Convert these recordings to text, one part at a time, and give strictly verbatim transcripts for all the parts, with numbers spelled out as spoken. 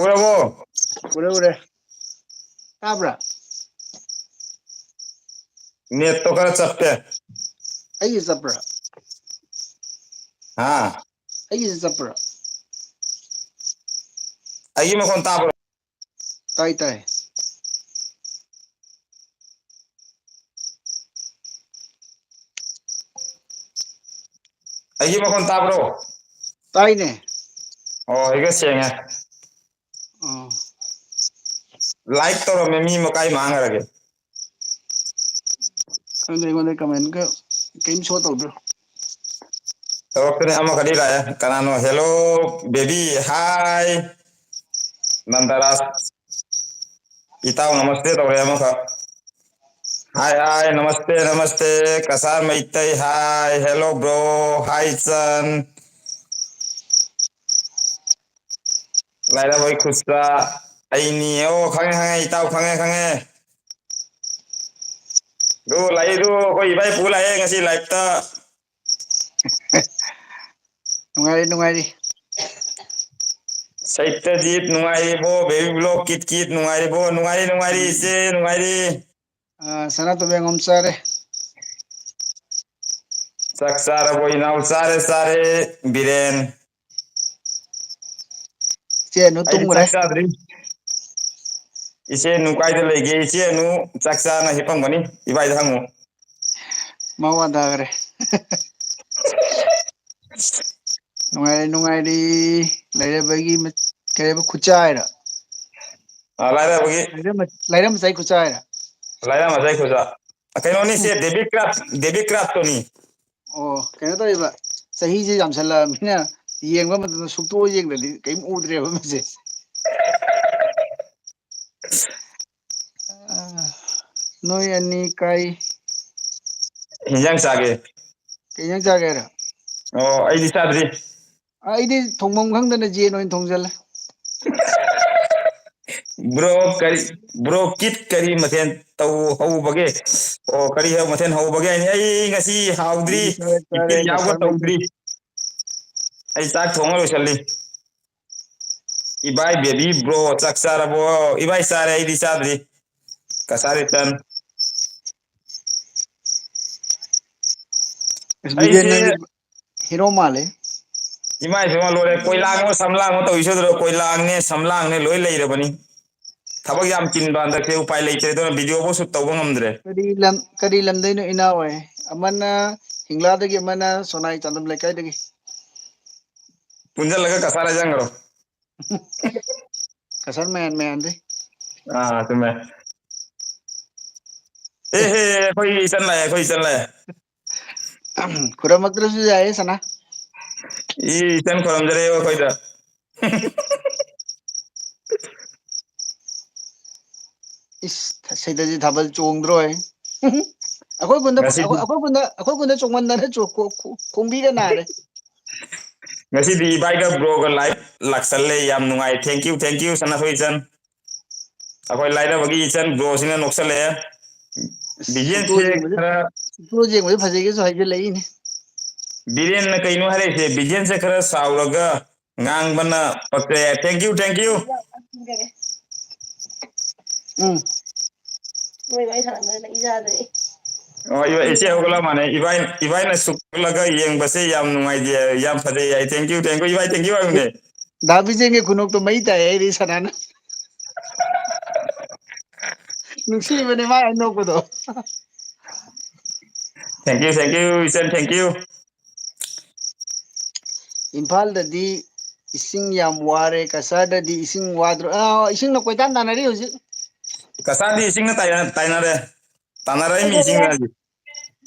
ꯎꯔꯕꯣ? ꯎꯔꯦ, ꯎꯔꯦ꯫ ꯇꯥꯕ꯭ꯔꯥ? ꯅꯦꯠꯇꯣ ꯈꯔ ꯆꯞꯄꯦ꯫ ꯑꯩꯒꯤ ꯆꯠꯄ꯭ꯔꯥ? ꯍꯥ? ꯑꯩꯒꯤꯁꯦ ꯆꯠꯄ꯭ꯔꯥ? ꯑꯩꯒꯤ ꯃꯈꯣꯟ ꯇꯥꯕ꯭ꯔꯣ? ꯇꯥꯏ, ꯇꯥꯏ꯫ ꯑꯩꯒꯤ ꯃꯈꯣꯟ ꯇꯥꯕ꯭ꯔꯣ? ꯇꯥꯏꯅꯦ꯫ ꯑꯣ, ꯑꯩꯒ ꯁꯦꯡꯉꯦ꯫ ꯑꯣ꯫ Like ꯇꯧꯔꯝꯃꯦ ꯃꯤ ꯃꯀꯥꯏ ꯃꯥꯡꯈ꯭ꯔꯒꯦ꯫ ꯈꯪꯗꯦ, ꯑꯩꯉꯣꯟꯗ comment ꯀ ꯀꯩꯝ show ꯇꯧꯗ꯭ꯔꯣ꯫ ꯇꯧꯔꯛꯇ꯭ꯔꯦ, ꯑꯃꯈꯛꯇꯤ ꯂꯥꯛꯑꯦ꯫ ꯀꯅꯥꯅꯣ? Hello baby, hi ꯅꯟꯗꯔꯥꯖ꯫ ꯏꯇꯥꯎ ꯅꯃꯁꯇꯦ ꯇꯧꯔꯦ ꯑꯃꯈꯛ꯫ Hi hi, ꯅꯃꯁꯇꯦ ꯅꯃꯁꯇꯦ꯫ Cachar Meitei, hi, hello bro, hi ꯆꯟ꯫ ꯂꯥꯏꯔꯕꯩ ꯈꯨꯠꯁꯥ ꯑꯩꯅꯤ꯫ ꯑꯣ, ꯈꯪꯉꯦ ꯈꯪꯉꯦ ꯏꯇꯥꯎ, ꯈꯪꯉꯦ ꯈꯪꯉꯦ꯫ ꯑꯗꯨ ꯂꯥꯛꯏꯗꯨ ꯑꯩꯈꯣꯏ ꯏꯕꯥꯏ ꯄꯨ ꯂꯥꯛꯑꯦ ꯉꯁꯤ live ꯇ꯫ ꯅꯨꯡꯉꯥꯏꯔꯤ, ꯅꯨꯡꯉꯥꯏꯔꯤ꯫ ꯁꯩꯇꯖꯤꯠ ꯅꯨꯡꯉꯥꯏꯔꯤꯕꯣ? Baby Block ꯀꯤꯠ ꯀꯤꯠ ꯅꯨꯡꯉꯥꯏꯔꯤꯕꯣ? ꯅꯨꯡꯉꯥꯏꯔꯤ, ꯅꯨꯡꯉꯥꯏꯔꯤ ꯏꯆꯦ, ꯅꯨꯡꯉꯥꯏꯔꯤ꯫ ꯑ, ꯁꯅꯥꯇꯣꯝꯕꯤ ꯉꯝ ꯆꯥꯔꯦ꯫ ꯆꯥꯛ ꯆꯥꯔꯕꯣ ꯏꯅꯥꯎ? ꯆꯥꯔꯦ, ꯆꯥꯔꯦ, ꯕꯤꯔꯦꯟ꯫ ꯏꯆꯦ ꯑꯅꯨ ꯑꯩꯗꯤ ꯇꯨꯝꯈ꯭ꯔꯦ꯫ ꯆꯥꯛ ꯆꯥꯗ꯭ꯔꯤ꯫ ꯏꯆꯦ ꯑꯅꯨ ꯀꯥꯏꯗ ꯂꯩꯒꯦ? ꯏꯆꯦ ꯑꯅꯨ ꯆꯥꯛ ꯆꯥꯅ ꯍꯤꯞꯄꯝꯒꯅꯤ꯫ ꯏꯕꯥꯏꯗ ꯍꯪꯉꯨ꯫ ꯃꯥ ꯋꯥꯟꯊꯈ꯭ꯔꯦ꯫ ꯅꯨꯡꯉꯥꯏꯔꯤ, ꯅꯨꯡꯉꯥꯏꯔꯤ꯫ ꯂꯩꯔꯕꯒꯤ ꯃ-, ꯀꯩ ꯍꯥꯏꯕ, ꯈꯨꯠꯆꯥ ꯍꯥꯏꯔ? ꯑ, ꯂꯥꯏꯔꯕꯒꯤ꯫ ꯂꯩꯔ ꯃ-, ꯂꯩꯔ ꯃꯆꯥꯏ ꯈꯨꯠꯆꯥ ꯍꯥꯏꯔ? ꯂꯥꯏꯔ ꯃꯆꯥꯏ ꯈꯨꯠꯆꯥ꯫ ꯀꯩꯅꯣꯅꯤ ꯁꯦ, David Craft, David Craft ꯇꯨꯅꯤ꯫ ꯑꯣ, ꯀꯩꯅꯣ ꯇꯧꯔꯤꯕ, ꯆꯍꯤꯁꯦ ꯌꯥꯝꯁꯜꯂꯛꯑꯕꯅꯤꯅ ꯌꯦꯡꯕ ꯃꯇꯝꯗ ꯁꯨꯛꯇꯣꯛꯑ ꯌꯦꯡꯗ꯭ꯔꯗꯤ ꯀꯔꯤꯝ ꯎꯗ꯭ꯔꯦꯕ ꯃꯁꯦ꯫ ꯑ, ꯅꯣꯏ ꯑꯅꯤ ꯀꯥꯏ? ꯍꯤꯟꯖꯥꯡ ꯆꯥꯒꯦ꯫ ꯀꯩ ꯏꯟꯖꯥꯡ ꯆꯥꯒꯦ ꯍꯥꯏꯔ? ꯑꯣ, ꯑꯩꯗꯤ ꯆꯥꯗ꯭ꯔꯤ꯫ ꯑꯩꯗꯤ ꯊꯣꯡꯐꯝ ꯈꯪꯗꯅ ꯌꯦꯟ ꯑꯣꯏꯅ ꯊꯣꯡꯖꯜꯂꯦ꯫ Bro ꯀꯔꯤ, bro ꯀꯤꯠ ꯀꯔꯤ ꯃꯊꯦꯜ ꯇꯧꯍꯧꯕꯒꯦ? ꯑꯣ, ꯀꯔꯤ ꯃꯊꯦꯜ ꯍꯧꯕꯒꯦ ꯍꯥꯏꯅꯤ? ꯑꯩ ꯉꯁꯤ ꯍꯥꯎꯗ꯭ꯔꯤ, ꯑꯩꯗꯤ ꯆꯥꯔꯦ, ꯆꯥꯔꯦ, ꯏꯐꯤꯠ ꯌꯥꯎꯕ ꯀꯁꯥꯔ ꯃꯩꯇꯩ꯫ ꯇꯧꯗ꯭ꯔꯤ꯫ ꯑꯩ ꯆꯥꯛ ꯊꯣꯡꯉ ꯂꯣꯏꯁꯜꯂꯤ꯫ ꯏꯕꯥꯏ ꯕꯦꯕꯤ ꯕ꯭ꯔꯣ, ꯆꯥꯛ ꯆꯥꯔꯕꯣ? ꯏꯕꯥꯏ ꯆꯥꯔꯦ, ꯑꯩꯗꯤ ꯆꯥꯗ꯭ꯔꯤ꯫ ꯀꯁꯥꯔꯤ ꯇꯟ꯫ ꯑꯁ, ꯕꯤꯔꯦꯟ, ꯑꯩꯁꯦ ꯅꯪꯗꯤ ꯍꯤꯔꯣ ꯃꯥꯜꯂꯦ꯫ ꯏꯃꯥ ꯏꯕꯦꯝꯃ ꯂꯣꯏꯔꯦ, ꯀꯣꯏꯂꯥꯡꯂꯣ ꯁꯝꯂꯥꯡꯂꯣ ꯇꯧꯔꯤꯁꯦ ꯑꯗꯨꯗ, ꯀꯣꯏꯂꯥꯡꯅꯦ ꯁꯝꯂꯥꯡꯅꯦ ꯂꯣꯏ ꯂꯩꯔꯕꯅꯤ꯫ ꯊꯕꯛ ꯌꯥꯝ ꯆꯤꯟꯕ ꯍꯟꯗꯛꯁꯦ, ꯎꯄꯥꯏ ꯂꯩꯇ꯭ꯔꯦ, ꯑꯗꯨꯅ ꯚꯤꯗꯤꯑꯣꯕꯨ ꯁꯨꯠ ꯇꯧꯕ ꯉꯝꯗ꯭ꯔꯦ꯫ ꯀꯔꯤ ꯂꯝ, ꯀꯔꯤ ꯂꯝꯗꯩꯅꯣ ꯏꯅꯥꯎ ꯍꯣꯏ? ꯑꯃꯅ ꯍꯤꯡꯂꯥꯗꯒꯤ, ꯑꯃꯅ ꯁꯣꯅꯥꯏ ꯆꯥꯟꯗꯝ ꯂꯩꯀꯥꯏꯗꯒꯤ꯫ ꯄꯨꯟꯁꯤꯜꯂꯒ ꯀꯁꯥꯔ ꯍꯥꯏꯖꯟꯈ꯭ꯔꯣ꯫ ꯀꯁꯥꯔ ꯃꯌꯥꯟ ꯃꯌꯥꯟꯗꯩ꯫ ꯑꯥ, ꯆꯨꯝꯃꯦ꯫ ꯑꯦ ꯍꯦ, ꯑꯩꯈꯣꯏ ꯏꯆꯟ ꯂꯥꯛꯑꯦ, ꯑꯩꯈꯣꯏ ꯏꯆꯟ ꯂꯥꯛꯑꯦ꯫ ꯈꯨꯔꯨꯝꯃꯛꯇ꯭ꯔꯁꯨ ꯌꯥꯏꯌꯦ ꯁꯅꯥ꯫ ꯏ, ꯏꯆꯟ ꯈꯨꯔꯨꯝꯖꯔꯦ ꯑꯩꯈꯣꯏꯗ꯫ ꯏꯁ, ꯁꯤꯗꯗꯤ ꯊꯥꯕꯜ ꯆꯣꯡꯗ꯭ꯔꯣꯏ꯫ ꯑꯩꯈꯣꯏ ꯈꯨꯟꯗ, ꯉꯁꯤꯗꯤ ꯑꯩꯈꯣꯏ ꯈꯨꯟꯗ, ꯑꯩꯈꯣꯏ ꯈꯨꯟꯗ ꯆꯣꯡꯃꯟꯗꯅ ꯆꯣ-, ꯈꯣ-, ꯈꯣ-, ꯈꯣꯡꯕꯤꯒ ꯅꯥꯔꯦ꯫ ꯉꯁꯤꯗꯤ ꯏꯕꯥꯏꯒ ꯕ꯭ꯔꯣꯒ ꯂꯥꯏꯚ ꯂꯥꯛꯁꯜꯂꯦ, ꯌꯥꯝ ꯅꯨꯡꯉꯥꯏ꯫ Thank you, thank you, ꯁꯅꯥꯊꯣꯏ ꯏꯆꯟ꯫ ꯑꯩꯈꯣꯏ ꯂꯥꯏꯔꯕꯒꯤ ꯏꯆꯟ ꯕ꯭ꯔꯣꯁꯤꯅ ꯅꯣꯛꯁꯜꯂꯛꯑꯦ꯫ ꯁꯨꯛꯇꯣ ꯕꯤꯖꯦꯟꯁꯦ ꯌꯦꯡꯕꯗ, ꯈꯔ ꯁꯨꯛꯇꯣ ꯌꯦꯡꯕꯗ ꯐꯖꯩꯒꯁꯨ ꯍꯥꯏꯖꯤꯜꯂꯛꯏꯅꯦ꯫ ꯕꯤꯔꯦꯟꯅ ꯀꯩꯅꯣ ꯍꯥꯏꯔꯛꯏꯁꯦ, ꯕꯤꯖꯦꯟꯁꯦ ꯈꯔ ꯆꯥꯎꯔꯒ ꯉꯥꯡꯕꯅ ꯄꯛꯆꯩ ꯍꯥꯏ꯫ Thank you, thank you꯫ ꯎꯝ꯫ ꯑꯣ, ꯏꯕꯥ-, ꯏꯆꯦ ꯍꯧꯒꯠꯂ ꯃꯥꯅꯦ꯫ ꯏꯕꯥꯏ-, ꯏꯕꯥꯏꯅ ꯁꯨꯛꯂꯒ ꯌꯦꯡꯕꯁꯦ ꯌꯥꯝ ꯅꯨꯡꯉꯥꯏꯖꯩ, ꯌꯥꯝ ꯐꯖꯩ ꯍꯥꯏ꯫ Thank you, thank you, ꯏꯕꯥꯏ, thank you ꯍꯥꯏꯕꯅꯦ꯫ ꯗꯥ ꯕꯤꯖꯦꯟꯒꯤ ꯈꯨꯅꯣꯛꯇꯣ ꯃꯩ ꯇꯥꯏ ꯍꯥꯏꯔꯤ ꯁꯅꯥꯅ꯫ ꯅꯨꯡꯁꯤꯕꯅꯦ ꯃꯥ ꯅꯣꯛꯄꯗꯣ꯫ Thank you, thank you, ꯏꯆꯟ, thank you꯫ ꯏꯝꯐꯥꯜꯗꯗꯤ ꯏꯁꯤꯡ ꯌꯥꯝ ꯋꯥꯔꯦ, ꯀꯁꯥꯔꯗꯗꯤ ꯏꯁꯤꯡ ꯋꯥꯗ꯭ꯔꯣ? ꯑꯥ, ꯏꯁꯤꯡꯅ ꯀꯣꯏꯇꯥꯟ ꯇꯥꯟꯅꯔꯤ ꯍꯧꯖꯤꯛ꯫ ꯀꯁꯥꯔꯗꯤ ꯏꯁꯤꯡꯅ ꯇꯥꯏꯅ-, ꯇꯥꯏꯅꯔꯦ꯫ ꯇꯥꯟꯅꯔꯛꯏ ꯑꯩ ꯃꯤ ꯏꯁꯤꯡꯅ ꯊꯣꯛꯂꯛꯑꯦ꯫ ꯍꯧꯖꯤꯛ꯫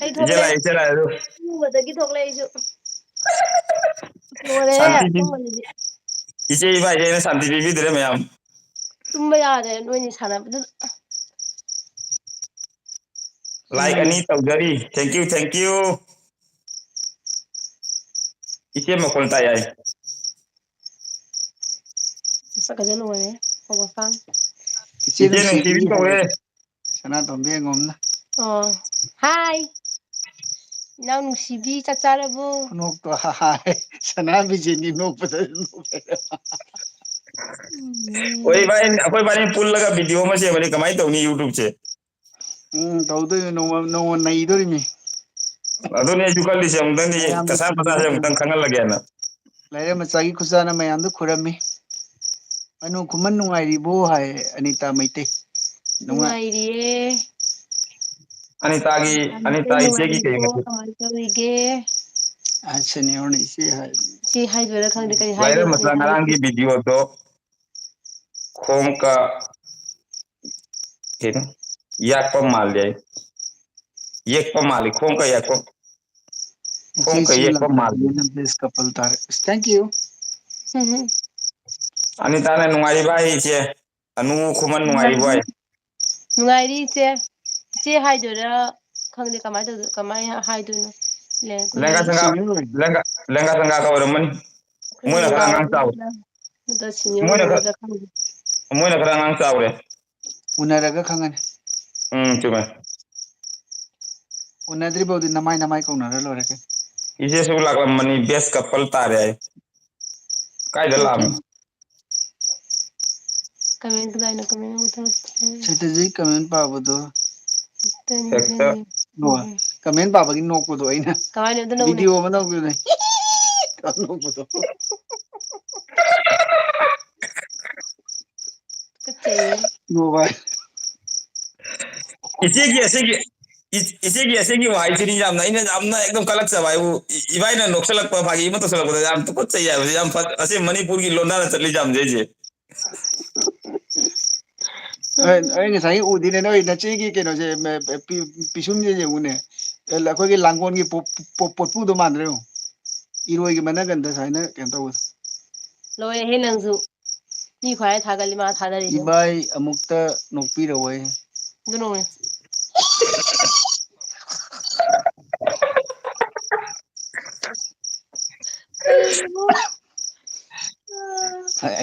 ꯑꯩ ꯏꯆꯦ ꯊꯣꯛꯂꯛꯑꯦ꯫ ꯂꯥꯛꯑꯦ, ꯏꯆꯦ ꯂꯥꯛꯑꯦ ꯑꯗꯨ꯫ ꯏꯔꯨꯕꯗꯒꯤ ꯊꯣꯛꯂꯛꯑꯦ ꯑꯩꯁꯨ꯫ ꯂꯣꯏꯔꯦꯍꯦ, ꯁꯥꯟꯇꯤ ꯄꯤ-, ꯑꯁꯦꯡꯕꯅꯤꯗꯤ꯫ ꯏꯆꯦ ꯏꯕꯥꯏꯁꯦ ꯑꯩꯅ ꯁꯥꯟꯇꯤ ꯄꯤꯕꯤꯗ꯭ꯔꯦ ꯃꯌꯥꯝ꯫ ꯇꯨꯝꯕ ꯌꯥꯗ꯭ꯔꯦ ꯅꯣꯏꯅꯤ ꯁꯥꯟꯅꯕꯗꯨꯗ꯫ Like ꯎꯝ꯫ ꯑꯅꯤ ꯇꯧꯖꯔꯤ꯫ Thank you, thank you꯫ ꯏꯆꯦ ꯃꯈꯣꯟ ꯇꯥꯏ ꯍꯥꯏ꯫ ꯃꯁꯛꯀꯁꯦ ꯂꯣꯏꯔꯦ, ꯍꯧꯒꯠꯄ꯫ ꯏꯆꯦ ꯏꯆꯦ ꯅꯨꯡꯁꯤꯕꯤ ꯅꯨꯡꯁꯤꯕꯤ ꯀꯧꯔꯦ꯫ ꯍꯥꯏꯔꯦ꯫ ꯁꯅꯥꯇꯣꯝꯕꯤ ꯑꯉꯣꯝꯅ꯫ ꯑꯣ꯫ Hi꯫ ꯏꯅꯥꯎ ꯅꯨꯡꯁꯤꯕꯤ, ꯆꯥꯛ ꯆꯥꯔꯕꯣ? ꯈꯨꯅꯣꯛꯇꯣ ꯍꯥꯏ꯫ ꯁꯅꯥ ꯕꯤꯖꯦꯟꯒꯤ ꯅꯣꯛꯄꯗ ꯅꯣꯛꯑꯦ꯫ ꯍꯣꯏ ꯚꯥꯏ, ꯑꯩꯈꯣꯏ ꯚꯥꯏ ꯄꯨꯜꯂꯒ ꯚꯤꯗꯤꯑꯣ ꯑꯃ ꯁꯦꯝꯕꯗꯤ ꯀꯃꯥꯏꯅ ꯇꯧꯅꯤ YouTube ꯁꯦ? ꯎꯝ, ꯇꯧꯗꯣꯏꯅꯦ, ꯅꯣꯡꯃ ꯅꯣꯡꯃ ꯅꯩꯗꯣꯔꯤꯃꯤ꯫ ꯑꯗꯨꯅꯦ ꯑꯩꯁꯨ ꯈꯜꯂꯤꯁꯦ, ꯑꯃꯨꯛꯇꯪꯗꯤ ꯃꯌꯥꯝꯅ ꯀꯁꯥ ꯃꯁꯥꯁꯦ ꯈꯨꯔꯨꯝꯕꯤꯗꯨꯅ꯫ ꯑꯃꯨꯛꯇꯪ ꯈꯪꯍꯜꯂꯒꯦꯅ꯫ ꯂꯥꯏꯔꯦꯝ ꯃꯆꯥꯒꯤ ꯈꯨꯖꯥꯅ ꯃꯌꯥꯝꯗ ꯈꯨꯔꯝꯃꯤ꯫ ꯑꯅꯨ ꯈꯨꯃꯟ ꯅꯨꯡꯉꯥꯏꯔꯤꯕꯣ ꯍꯥꯏ ꯑꯅꯤꯇꯥ ꯃꯩꯇꯩ꯫ ꯅꯨꯡꯉꯥꯏ- ꯅꯨꯡꯉꯥꯏꯔꯤꯌꯦ꯫ ꯑꯅꯤꯇꯥꯒꯤ, ꯑꯅꯤꯇꯥ ꯏꯆꯦꯒꯤ ꯀꯩ ꯅꯨꯡꯉꯥꯏꯔꯤꯕꯣ? ꯉꯁꯤ? ꯀꯃꯥꯏꯅ ꯇꯧꯔꯤꯒꯦ? ꯑ, senior ꯅꯤ ꯏꯆꯦ ꯍꯥꯏ꯫ ꯏꯆꯦ ꯍꯥꯏꯗꯣꯏꯔꯥ ꯈꯪꯗꯦ, ꯀꯔꯤ ꯂꯥꯏꯔꯦꯝ ꯍꯥꯏꯗꯣꯏꯅꯣ? ꯃꯆꯥ ꯉꯔꯥꯡꯒꯤ ꯚꯤꯗꯤꯑꯣꯗꯣ ꯈꯣꯡꯀ ꯀꯩꯅꯣ? ꯌꯥꯛꯄ ꯃꯥꯜꯂꯦ꯫ ꯌꯦꯛꯄ ꯃꯥꯜꯂꯤ, ꯈꯣꯡꯀ ꯌꯥꯛꯄ꯫ ꯈꯣꯡꯀ ꯏꯆꯦꯁꯨ ꯌꯦꯛꯄ ꯃꯥꯜꯂꯤ꯫ ꯂꯥꯛꯄꯤꯕꯅꯤꯅ best couple ꯇꯥꯔꯦ꯫ Thank you꯫ ꯎꯝ꯫ ꯑꯅꯤꯇꯥꯅ ꯅꯨꯡꯉꯥꯏꯔꯤꯕ ꯍꯥꯏ ꯏꯆꯦ? ꯑꯅꯨ ꯈꯨꯃꯟ ꯅꯨꯡꯉꯥꯏꯔꯤꯕꯣ ꯍꯥꯏ? ꯅꯨꯡꯉꯥꯏꯔꯤ ꯏꯆꯦ꯫ ꯏꯆꯦ ꯍꯥꯏꯗꯣꯏꯔꯥ ꯈꯪꯗꯦ, ꯀꯃꯥꯏꯅ ꯇꯧꯗꯣꯏ-, ꯀꯃꯥꯏꯅ ꯍꯥꯏꯗꯣꯏꯅꯣ? ꯂꯦꯡ-, ꯑꯩꯈꯣꯏ ꯂꯦꯡꯒꯥ ꯁꯦꯡꯒꯥ, senior ꯑꯣꯏꯕ꯫ ꯂꯦꯡꯒꯥ, ꯂꯦꯡꯒꯥ ꯁꯦꯡꯒꯥ ꯀꯧꯔꯝꯃꯅꯤ꯫ ꯑꯩꯈꯣꯏ ꯃꯣꯏꯅ ꯈꯔ ꯂꯦꯡꯒꯥ ꯑꯉꯥꯡ ꯆꯥꯎꯔꯦ꯫ ꯑꯣꯏꯕꯅꯤꯅ ꯅꯠꯇ꯭ꯔ senior ꯃꯣꯏꯅ ꯈꯔ, ꯑꯣꯏꯕꯅꯤꯅ ꯈꯪꯗꯦ꯫ ꯃꯣꯏꯅ ꯈꯔ ꯑꯉꯥꯡ ꯆꯥꯎꯔꯦ꯫ ꯎꯅꯔꯒ ꯈꯪꯉꯅꯤ꯫ ꯎꯝ, ꯆꯨꯝꯃꯦ꯫ ꯎꯅꯗ꯭ꯔꯤꯐꯥꯎꯗꯤ ꯅꯃꯥꯏ ꯅꯃꯥꯏ ꯀꯧꯅꯔ ꯂꯣꯏꯔꯦ ꯀꯩꯅꯣ꯫ ꯏꯆꯦꯁꯨ ꯂꯥꯛꯂꯝꯕꯅꯤ, best couple ꯇꯥꯔꯦ ꯍꯥꯏ꯫ ꯀꯥꯏꯗ ꯂꯥꯛꯑꯝꯃꯤ? Comment ꯀꯗꯥꯏꯅꯣ? Comment ꯑꯃꯨꯛ ꯊꯣꯛꯂꯛꯇ꯭ꯔꯦ꯫ ꯁꯇꯤꯖꯤꯠ comment ꯄꯥꯕꯗꯣ꯫ ꯍꯦꯛꯇ꯫ ꯑꯣ, comment ꯄꯥꯕꯒꯤ ꯅꯣꯛꯄꯗꯣ ꯑꯩꯅ꯫ ꯀꯃꯥꯏꯅ ꯑꯝꯇ ꯅꯣꯛꯎꯅꯦ? Video ꯑꯃ ꯅꯣꯛꯄꯗꯨꯅꯦ꯫ ꯅꯣꯛꯄꯗꯣ꯫ ꯇꯨꯀꯠꯆꯩꯌꯦ꯫ ꯅꯣꯛꯄ꯫ ꯏꯆꯦꯒꯤ ꯑꯁꯦꯡꯒꯤ, ꯏ-, ꯏꯆꯦꯒꯤ ꯑꯁꯦꯡꯒꯤ ꯋꯥꯍꯩꯁꯤꯗꯤ ꯌꯥꯝꯅ, ꯑꯩꯅ ꯌꯥꯝꯅ ꯑꯦꯛꯗꯝ ꯀꯜꯂꯛꯆꯕ ꯍꯥꯏꯕꯨ, ꯏ-, ꯏꯕꯥꯏꯅ ꯅꯣꯛꯁꯜꯂꯛꯄ, ꯐꯥꯒꯤ ꯑꯃ ꯇꯧꯁꯜꯂꯛꯄꯗ ꯌꯥꯝ ꯇꯨꯀꯠꯆꯩ ꯍꯥꯏꯕꯁꯦ ꯌꯥꯝ ꯐꯠ-, ꯑꯁꯤ ꯃꯅꯤꯄꯨꯔꯒꯤ ꯂꯣꯟꯗꯥꯗ ꯆꯠꯂꯤ ꯌꯥꯝꯁꯦ ꯑꯩꯁꯦ꯫ ꯑꯩ, ꯑꯩ ꯉꯁꯥꯏ ꯎꯗꯦꯅꯦ, ꯅꯣꯏ ꯅꯆꯦꯒꯤ ꯀꯩꯅꯣꯁꯦ, ꯃ-, ꯄꯤ-, ꯄꯤꯁꯨꯝꯁꯦ ꯌꯦꯡꯉꯨꯅꯦ꯫ ꯑꯩꯈꯣꯏꯒꯤ ꯂꯥꯡꯒꯣꯜꯒꯤ ꯄꯣ-, ꯄꯣ-, ꯄꯣꯠꯄꯨꯗꯣ ꯃꯥꯟꯗ꯭ꯔꯣ ꯌꯦꯡꯉꯨ? ꯏꯔꯣꯏꯒꯤ ꯃꯅꯒꯟꯗ ꯁꯨꯃꯥꯏꯅ ꯀꯩꯅꯣ ꯇꯧꯕꯗꯣ꯫ ꯂꯣꯏꯔꯦꯍꯦ ꯅꯪꯁꯨ꯫ ꯃꯤ ꯈ꯭ꯋꯥꯏ ꯊꯥꯒꯠꯂꯤ ꯃꯥ ꯊꯥꯗꯔꯤꯁꯦ꯫ ꯏꯕꯥꯏ ꯑꯃꯨꯛꯇ ꯅꯣꯛꯄꯤꯔꯛꯑꯣꯌꯦ꯫ ꯑꯗꯨ ꯅꯣꯡꯃ꯫ ꯀꯩꯅꯣ?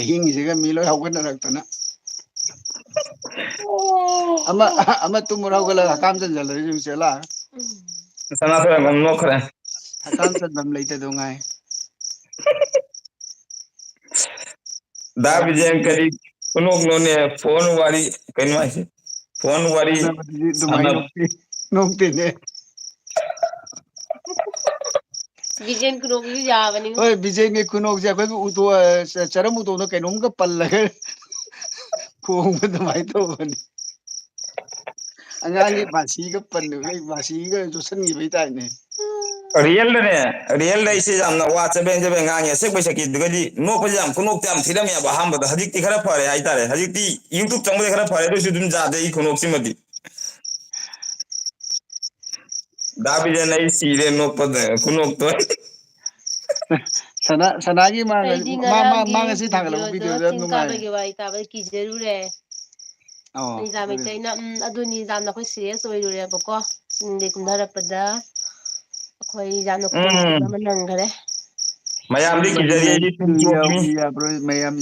ꯑꯍꯤꯡꯁꯤꯒ ꯃꯤ ꯂꯣꯏ ꯍꯧꯒꯠꯅꯔꯛꯇꯅ꯫ ꯑꯃ, ꯑꯃ ꯇꯨꯝꯃꯨꯔ ꯍꯧꯒꯠꯂꯒ ꯍꯀꯥꯝ ꯆꯟꯖꯜꯂꯛꯏꯁꯦ ꯆꯦꯜꯂꯥ꯫ ꯁꯅꯥꯊꯣꯏ ꯑꯃꯨꯛ ꯅꯣꯛꯈ꯭ꯔꯦ꯫ ꯍꯀꯥꯝ ꯆꯟꯐꯝ ꯂꯩꯇꯗꯧ ꯉꯥꯏ꯫ ꯗꯥ ꯕꯤꯖꯦꯟ, ꯀꯔꯤ ꯈꯨꯅꯣꯛꯅꯣꯅꯦ? ꯐꯣꯟ ꯋꯥꯔꯤ, ꯀꯩꯅꯣ ꯍꯥꯏꯁꯦ? ꯐꯣꯟ ꯋꯥꯔꯤ ꯁꯥꯟꯅꯕꯗꯨꯗꯤ ꯑꯗꯨꯃꯥꯏꯅ ꯁꯥꯟꯅ- ꯅꯣꯛꯇꯦ-, ꯅꯣꯛꯇꯦꯅꯦ꯫ ꯕꯤꯖꯦꯟ ꯈꯨꯅꯣꯛꯁꯤꯁꯨ ꯌꯥꯕꯅꯤꯉꯣ꯫ ꯍꯣꯏ, ꯕꯤꯖꯦꯟꯒꯤ ꯈꯨꯅꯣꯛꯁꯦ ꯑꯩꯈꯣꯏꯒꯤ ꯎꯇꯣ-, ꯑ, ꯆ-, ꯆꯔꯝ ꯎꯇꯣꯡꯗ ꯀꯩꯅꯣꯝꯒ ꯄꯜꯂꯒ ꯈꯣꯡꯕ ꯑꯗꯨꯃꯥꯏꯅ ꯇꯧꯕꯅꯤ꯫ ꯑꯉꯥꯡꯒꯤ ꯃꯥꯁꯤꯒ ꯄꯟꯕꯒꯤ, ꯃꯥꯁꯤꯒ ꯆꯣꯠꯁꯟꯈꯤꯕꯒꯤ ꯇꯥꯏꯞꯅꯦ꯫ ꯔꯤꯌꯦꯜꯗꯅꯦ, ꯔꯤꯌꯦꯜꯗ ꯑꯩꯁꯦ ꯌꯥꯝꯅ ꯋꯥ ꯆꯕꯦꯡ ꯆꯕꯦꯡ ꯉꯥꯡꯉꯦ꯫ ꯑꯁꯦꯡꯕꯩ ꯁꯛꯀꯤꯗꯨꯒꯗꯤ ꯅꯣꯛꯄꯁꯦ ꯌꯥꯝ, ꯈꯨꯅꯣꯛꯇ ꯌꯥꯝ ꯊꯤꯔꯝꯃꯦꯕ ꯑꯍꯥꯟꯕꯗ꯫ ꯍꯧꯖꯤꯛꯇꯤ ꯈꯔ ꯐꯔꯦ ꯍꯥꯏꯇꯥꯔꯦ꯫ ꯍꯧꯖꯤꯛꯇꯤ YouTube ꯆꯪꯕꯗ ꯈꯔ ꯐꯔꯦ, ꯑꯗꯨ ꯑꯣꯏꯁꯨ ꯑꯗꯨꯝ ꯌꯥꯗꯦ ꯑꯩ ꯈꯨꯅꯣꯛꯁꯤꯃꯗꯤ꯫ ꯗꯥ ꯕꯤꯖꯦꯟ, ꯑꯩ ꯁꯤꯔꯦ ꯅꯣꯛꯄꯗ, ꯈꯨꯅꯣꯛꯇꯣ꯫ ꯁꯅꯥ-, ꯁꯅꯥꯒꯤ ꯃꯥ-, ꯑꯩꯗꯤ ꯃꯥ-, ꯃꯥ-, ꯉꯔꯥꯡꯒꯤ ꯃꯥ ꯉꯁꯤ ꯊꯥꯒꯠꯂꯛꯄ videoꯗꯣ videoꯗꯣ ꯆꯤꯡ ꯌꯥꯝ ꯅꯨꯡꯉꯥꯏ꯫ ꯀꯥꯕꯒꯤ ꯋꯥꯔꯤ ꯇꯥꯕꯗ ꯀꯤꯖꯔꯨꯔꯦ꯫ ꯑꯣ, ꯑꯩ ꯖꯥꯃꯩ ꯑꯗꯨꯗꯤ꯫ ꯆꯩꯅ, ꯎꯝ, ꯑꯗꯨꯅꯤ ꯌꯥꯝꯅ ꯑꯩꯈꯣꯏ serious ꯑꯣꯏꯔꯨꯔꯦꯕꯀꯣ꯫ ꯆꯤꯡꯗꯒꯤ ꯀꯨꯝꯊꯔꯛꯄꯗ ꯑꯩꯈꯣꯏ ꯌꯥꯝꯅ ꯎꯝ꯫ ꯈꯨꯗꯣꯡꯊꯤꯕ ꯑꯃ ꯅꯪꯈ꯭ꯔꯦ꯫ ꯃꯌꯥꯝꯗꯤ ꯀꯤꯖꯔꯤ, ꯑꯩꯗꯤ ꯁꯨꯝ ꯌꯥꯎꯕꯤ ꯌꯣꯛꯄꯤꯅꯤ꯫ ꯌꯥꯕ꯭ꯔꯣ? ꯃꯌꯥꯝ